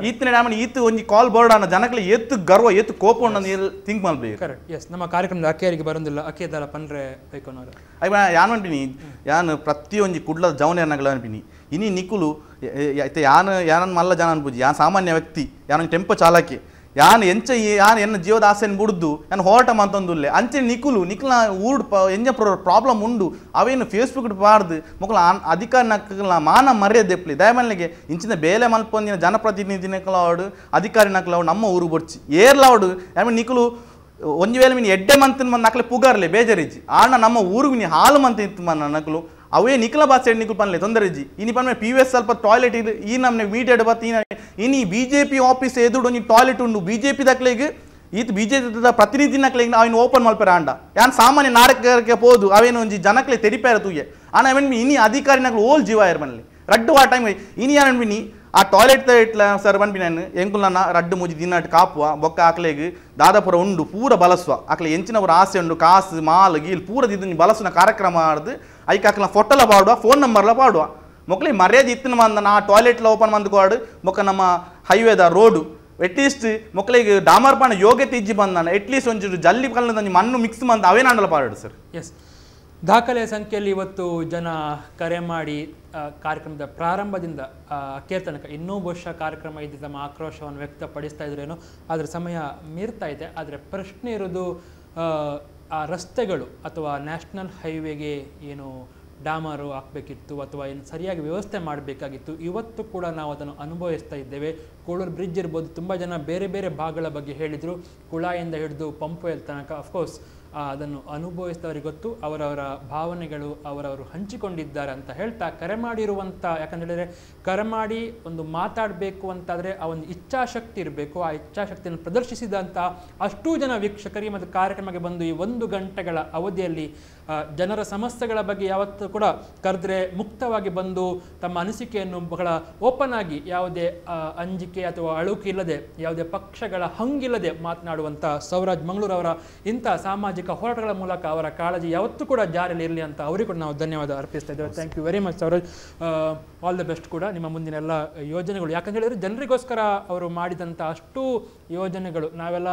ಈತನ ಡಾಮನ್ ಈತು ಒಂಜಿ ಕಾಲ್ ಬೋರ್ಡ್ ಅನ್ನ ಜನಕ್ಲೆ ಏತ್ತು ಗರ್ವ ಏತ್ತು ಕೋಪ ಉಂಡು ಥಿಂಕ್ ಮಾಡ್ಬೇಕು. ಕರೆಕ್ಟ್. ಎಸ್, ನಮ್ಮ ಕಾರ್ಯಕ್ರಮದ ಅಕ್ಕಿಯರಿಗೆ ಬರೋದಿಲ್ಲ ಅಕ್ಕಿಯದಲ್ಲ ಪಂಡ್ರೆ ಬೈಕೋನವರು ಅಯ್ಯ ಯಾನ್ ಅನ್ಪಿನಿ ಯಾನ್ ಪ್ರತಿಯೊಂಜಿ ಕುಡ್ಲದ ಜವನ ಅನ್ಪಿನಿ ಇನಿ ನಿಕುಲು ಐತೆ ಯಾನ್ ಯಾನನ್ ಮಲ್ಲ ಜನ ಅನ್ಪುಜಿ ಯಾನ್ ಸಾಮಾನ್ಯ ವ್ಯಕ್ತಿ ಯಾನೊಂದು ಟೆಂಪೋ ಚಾಲಕಿ ಯಾನ್ ಎಂಚ ಯಾನ್ ಎನ್ನ ಜೀವದ ಆಸೆಯನ್ನು ಬುಡ್ದು ಯಾನ್ ಹೋರಾಟ ಮಂತಂದುಲ್ಲೆ ಅಂಚೆ ನಿಕುಲು ನಿಕ್ಲ ಊರು ಎಂಜ ಪ್ರಾಬ್ಲಮ್ ಉಂಡು ಅವೇನು ಫೇಸ್ಬುಕ್ ಬಾರ್ದು ಮೊಕ್ಕಲ ಅಧಿಕಾರ ನಕ್ಕಲ ಮಾನ ಮರ್ಯಾದೆ ಎಪ್ಲಿ ದಯಮನ್ಲಿಗೆ ಇಂಚಿನ ಬೇಲೆ ಮಲ್ಪೊಂದಿನ ಜನಪ್ರತಿನಿಧಿ ನಕಲವಡು ಅಧಿಕಾರಿ ನಕಲವಡು ನಮ್ಮ ಊರು ಬೊಡ್ಚಿ ಏರ್ಲವಡು ಆಮೇಲೆ ನಿಕುಲು ಒಂಜಿ ವೇಳೆ ಮೀನು ಎಡ್ಡೆ ಮಂತಿನ ಮಂದ್ ನಕಲೆ ಪುಗಾರ್ಲೆ ಬೇಜಾರಿಜ್ಜಿ ಆಣ ನಮ್ಮ ಊರಿಗೆ ನೀ ಹಾಲು ಮಂತ ಇತ್ತು ಮನ್ನ ನಕಲು ಅವೇ ನಿಖಲ ಬಾಸೆ ನಿಕುಲು ಪನ್ಲೆ ತೊಂದರೆ ಇಜ್ಜಿ ಇನಿ ಪನ್ಮೆ ಪಿ ಎಸ್ ಸ್ವಲ್ಪ ಟಾಯ್ಲೆಟ್ ಇದು ಈ ನಮ್ಮನೆ ಮೀಟೆಡ್ ಬತ್ ಇನಿ B J P office ಎದುಡು ಒಂಜಿ ಟಾಯ್ಲೆಟ್ ಉಂಡು ಬಿ ಜೆ ಪಿ ದಕ್ಲೆಗ್ ಈತ ಬಿ ಜೆ ಪಿ ಪ್ರತಿನಿಧಿ ನಕ್ಲೆಗ್ ಅವೇನು ಓಪನ್ ಮಲ್ಪೆರ ಆಂಡ ಯಾನ್ ಸಾಮಾನ್ಯ ನಾರಕಕ್ಕೆ ಪೋದು ಅವೇನು ಒಂಜಿ ಜನಕ್ಲೆ ತೆರಿಪೇರ ತೂಯೆ ಆನ ಅವೇನು ಇನಿ ಅಧಿಕಾರಿ ನಕ್ಲು ಓಲ್ ಜೀವ ಆಯರ್ ಮನ್ಲಿ ರಡ್ಡು ಆ ಟೈಮ್ ಇನಿ ಯಾನ್ ಅನ್ಬಿನಿ ಆ ಟಾಯ್ಲೆಟ್ ಇಟ್ಲ ಸರ್ ಬನ್ಪಿ ನಾನು ಎಂಕುಲನ ರಡ್ಡು ಮೂಜಿ ದಿನಾಟ್ ಕಾಪುವ ಬೊಕ್ಕ ಆಕ್ಲೆಗ್ ದಾದಾಪುರ ಉಂಡು ಪೂರ ಬಲಸುವ ಆಕ್ಲೆ ಎಂಚಿನವರ ಆಸೆ ಉಂಡು ಕಾಸು ಮಾಲ್ ಗೀಲ್ ಪೂರ ದಿದ್ದು ಬಲಸುನ ಕಾರ್ಯಕ್ರಮ ಆಡ್ದು ಐಕ್ ಆಕ್ಲ ಫೋಟೋಲ ಪಾಡುವ ಫೋನ್ ನಂಬರ್ಲ ಪಾಡುವ ಮೊಕ್ಲಿ ಮರ್ಯಾದೆ ಇತ್ತಿನ ಮಂದ ನಾ ಟಾಯ್ಲೆಟ್ಲ ಓಪನ್ ಮಂದ್ಕೋಡು ಮೊಕ್ಕ ನಮ್ಮ ಹೈವೇದ road at least ಮೊಕ್ಕಳಿಗೆ ಡಾಮರ್ ಪಾಣ ಯೋಗ್ಯತೆ ಇಜ್ಜಿ ಬಂದಾನ ಅಟ್ಲೀಸ್ಟ್ ಒಂಚೂರು ಜಲ್ಲಿ ಕಲ್ಲದ ಒಂಜಿ ಮಣ್ಣು ಮಿಕ್ಸ್ ಮಂದ ಅವೇನಾಂಡಲ ಪಾಡು ಸರ್. ಎಸ್, ದಾಖಲೆಯ ಸಂಖ್ಯೆಯಲ್ಲಿ ಇವತ್ತು ಜನ ಕರೆ ಮಾಡಿ ಕಾರ್ಯಕ್ರಮದ ಪ್ರಾರಂಭದಿಂದ ಅಕ್ಕೇ ತನಕ ಇನ್ನೂ ಬಹುಶಃ ಕಾರ್ಯಕ್ರಮ ಇದ್ದು ತಮ್ಮ ಆಕ್ರೋಶವನ್ನು ವ್ಯಕ್ತಪಡಿಸ್ತಾ ಇದ್ರೇನೋ, ಆದರೆ ಸಮಯ ಮೀರ್ತಾ ಇದೆ. ಆದರೆ ಪ್ರಶ್ನೆ ಇರೋದು ಆ ರಸ್ತೆಗಳು ಅಥವಾ ನ್ಯಾಷನಲ್ ಹೈವೇಗೆ ಏನು ಡಾಮರು ಹಾಕಬೇಕಿತ್ತು ಅಥವಾ ಏನು ಸರಿಯಾಗಿ ವ್ಯವಸ್ಥೆ ಮಾಡಬೇಕಾಗಿತ್ತು, ಇವತ್ತು ಕೂಡ ನಾವು ಅದನ್ನು ಅನುಭವಿಸ್ತಾ ಇದ್ದೇವೆ. ಕೋಳೂರು ಬ್ರಿಡ್ಜ್ ಇರ್ಬೋದು, ತುಂಬ ಜನ ಬೇರೆ ಬೇರೆ ಭಾಗಗಳ ಬಗ್ಗೆ ಹೇಳಿದರು, ಕುಳಾಯಿಂದ ಹಿಡಿದು ಪಂಪ್ವೆಲ್ ತನಕ. ಅಫ್ಕೋರ್ಸ್ ಅದನ್ನು ಅನುಭವಿಸಿದವರಿಗೆ ಗೊತ್ತು, ಅವರವರ ಭಾವನೆಗಳು ಅವರವರು ಹಂಚಿಕೊಂಡಿದ್ದಾರೆ ಅಂತ ಹೇಳ್ತಾ ಕರೆ ಮಾಡಿರುವಂಥ, ಯಾಕಂತ ಹೇಳಿದರೆ ಕರೆ ಮಾಡಿ ಒಂದು ಮಾತಾಡಬೇಕು ಅಂತಾದರೆ ಆ ಒಂದು ಇಚ್ಛಾಶಕ್ತಿ ಇರಬೇಕು. ಆ ಇಚ್ಛಾಶಕ್ತಿಯನ್ನು ಪ್ರದರ್ಶಿಸಿದಂಥ ಅಷ್ಟೂ ಜನ ವೀಕ್ಷಕರಿಗೆ ಮತ್ತು ಕಾರ್ಯಕ್ರಮಕ್ಕೆ ಬಂದು ಈ 1 ಗಂಟೆಗಳ ಅವಧಿಯಲ್ಲಿ ಜನರ ಸಮಸ್ಯೆಗಳ ಬಗ್ಗೆ ಯಾವತ್ತೂ ಕೂಡ ಕರೆದ್ರೆ ಮುಕ್ತವಾಗಿ ಬಂದು ತಮ್ಮ ಅನಿಸಿಕೆಯನ್ನು ಬಹಳ ಓಪನ್ ಆಗಿ ಯಾವುದೇ ಅಂಜಿಕೆ ಅಥವಾ ಅಳುಕು ಇಲ್ಲದೆ ಯಾವುದೇ ಪಕ್ಷಗಳ ಹಂಗಿಲ್ಲದೆ ಮಾತನಾಡುವಂಥ ಸೌರಾಜ್ ಮಂಗಳೂರು ಅವರ ಇಂಥ ಸಾಮಾಜಿಕ ಹೋರಾಟಗಳ ಮೂಲಕ ಅವರ ಕಾಳಜಿ ಯಾವತ್ತೂ ಕೂಡ ಜಾರಿಯಲ್ಲಿ ಇರಲಿ ಅಂತ ಅವರಿಗೂ ಕೂಡ ನಾವು ಧನ್ಯವಾದ ಅರ್ಪಿಸ್ತಾ ಇದ್ದೇವೆ. Thank you very much Sauraj, all the best ಕೂಡ ನಿಮ್ಮ ಮುಂದಿನ ಎಲ್ಲ ಯೋಜನೆಗಳು. ಯಾಕಂತ ಹೇಳಿದರೆ ಜನರಿಗೋಸ್ಕರ ಅವರು ಮಾಡಿದಂಥ ಅಷ್ಟು ಯೋಜನೆಗಳು ನಾವೆಲ್ಲ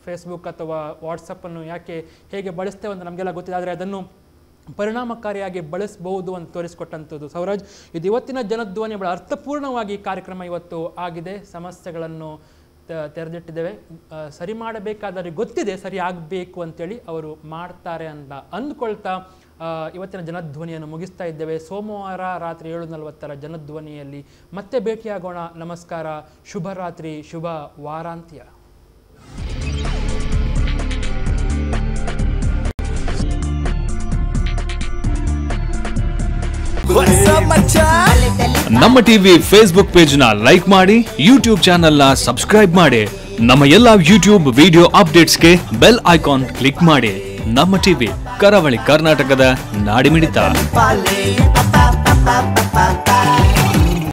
ಫೇಸ್ಬುಕ್ ಅಥವಾ ವಾಟ್ಸಪ್ಪನ್ನು ಯಾಕೆ ಹೇಗೆ ಬಳಸ್ತೇವೆ ಅಂತ ನಮಗೆಲ್ಲ ಗೊತ್ತಿದೆ, ಆದರೆ ಅದನ್ನು ಪರಿಣಾಮಕಾರಿಯಾಗಿ ಬಳಸಬಹುದು ಅಂತ ತೋರಿಸಿಕೊಟ್ಟಂಥದ್ದು ಸೌರಾಜ್. ಇದು ಇವತ್ತಿನ ಜನಧ್ವನಿ. ಬಹಳ ಅರ್ಥಪೂರ್ಣವಾಗಿ ಕಾರ್ಯಕ್ರಮ ಇವತ್ತು ಆಗಿದೆ. ಸಮಸ್ಯೆಗಳನ್ನು ತೆರೆದಿಟ್ಟಿದ್ದೇವೆ. ಸರಿ ಮಾಡಬೇಕಾದರೆ ಗೊತ್ತಿದೆ, ಸರಿ ಆಗಬೇಕು ಅಂತೇಳಿ ಅವರು ಮಾಡ್ತಾರೆ ಅಂತ ಅಂದ್ಕೊಳ್ತಾ ಇವತ್ತಿನ ಜನಧ್ವನಿಯನ್ನು ಮುಗಿಸ್ತಾ ಇದ್ದೇವೆ. ಸೋಮವಾರ ರಾತ್ರಿ 7:40 ಜನಧ್ವನಿಯಲ್ಲಿ ಮತ್ತೆ ಭೇಟಿಯಾಗೋಣ. ನಮಸ್ಕಾರ, ಶುಭರಾತ್ರಿ, ಶುಭ ವಾರಾಂತ್ಯ. ನಮ್ಮ ಟಿವಿ ಫೇಸ್ಬುಕ್ ಪೇಜ್ ನ ಲೈಕ್ ಮಾಡಿ, ಯೂಟ್ಯೂಬ್ ಚಾನೆಲ್ ನ ಸಬ್ಸ್ಕ್ರೈಬ್ ಮಾಡಿ, ನಮ್ಮ ಎಲ್ಲಾ ಯೂಟ್ಯೂಬ್ ವಿಡಿಯೋ ಅಪ್ಡೇಟ್ಸ್ಗೆ ಬೆಲ್ ಐಕಾನ್ ಕ್ಲಿಕ್ ಮಾಡಿ. ನಮ್ಮ ಟಿವಿ, ಕರಾವಳಿ ಕರ್ನಾಟಕದ ನಾಡಿಮಿಡಿತ.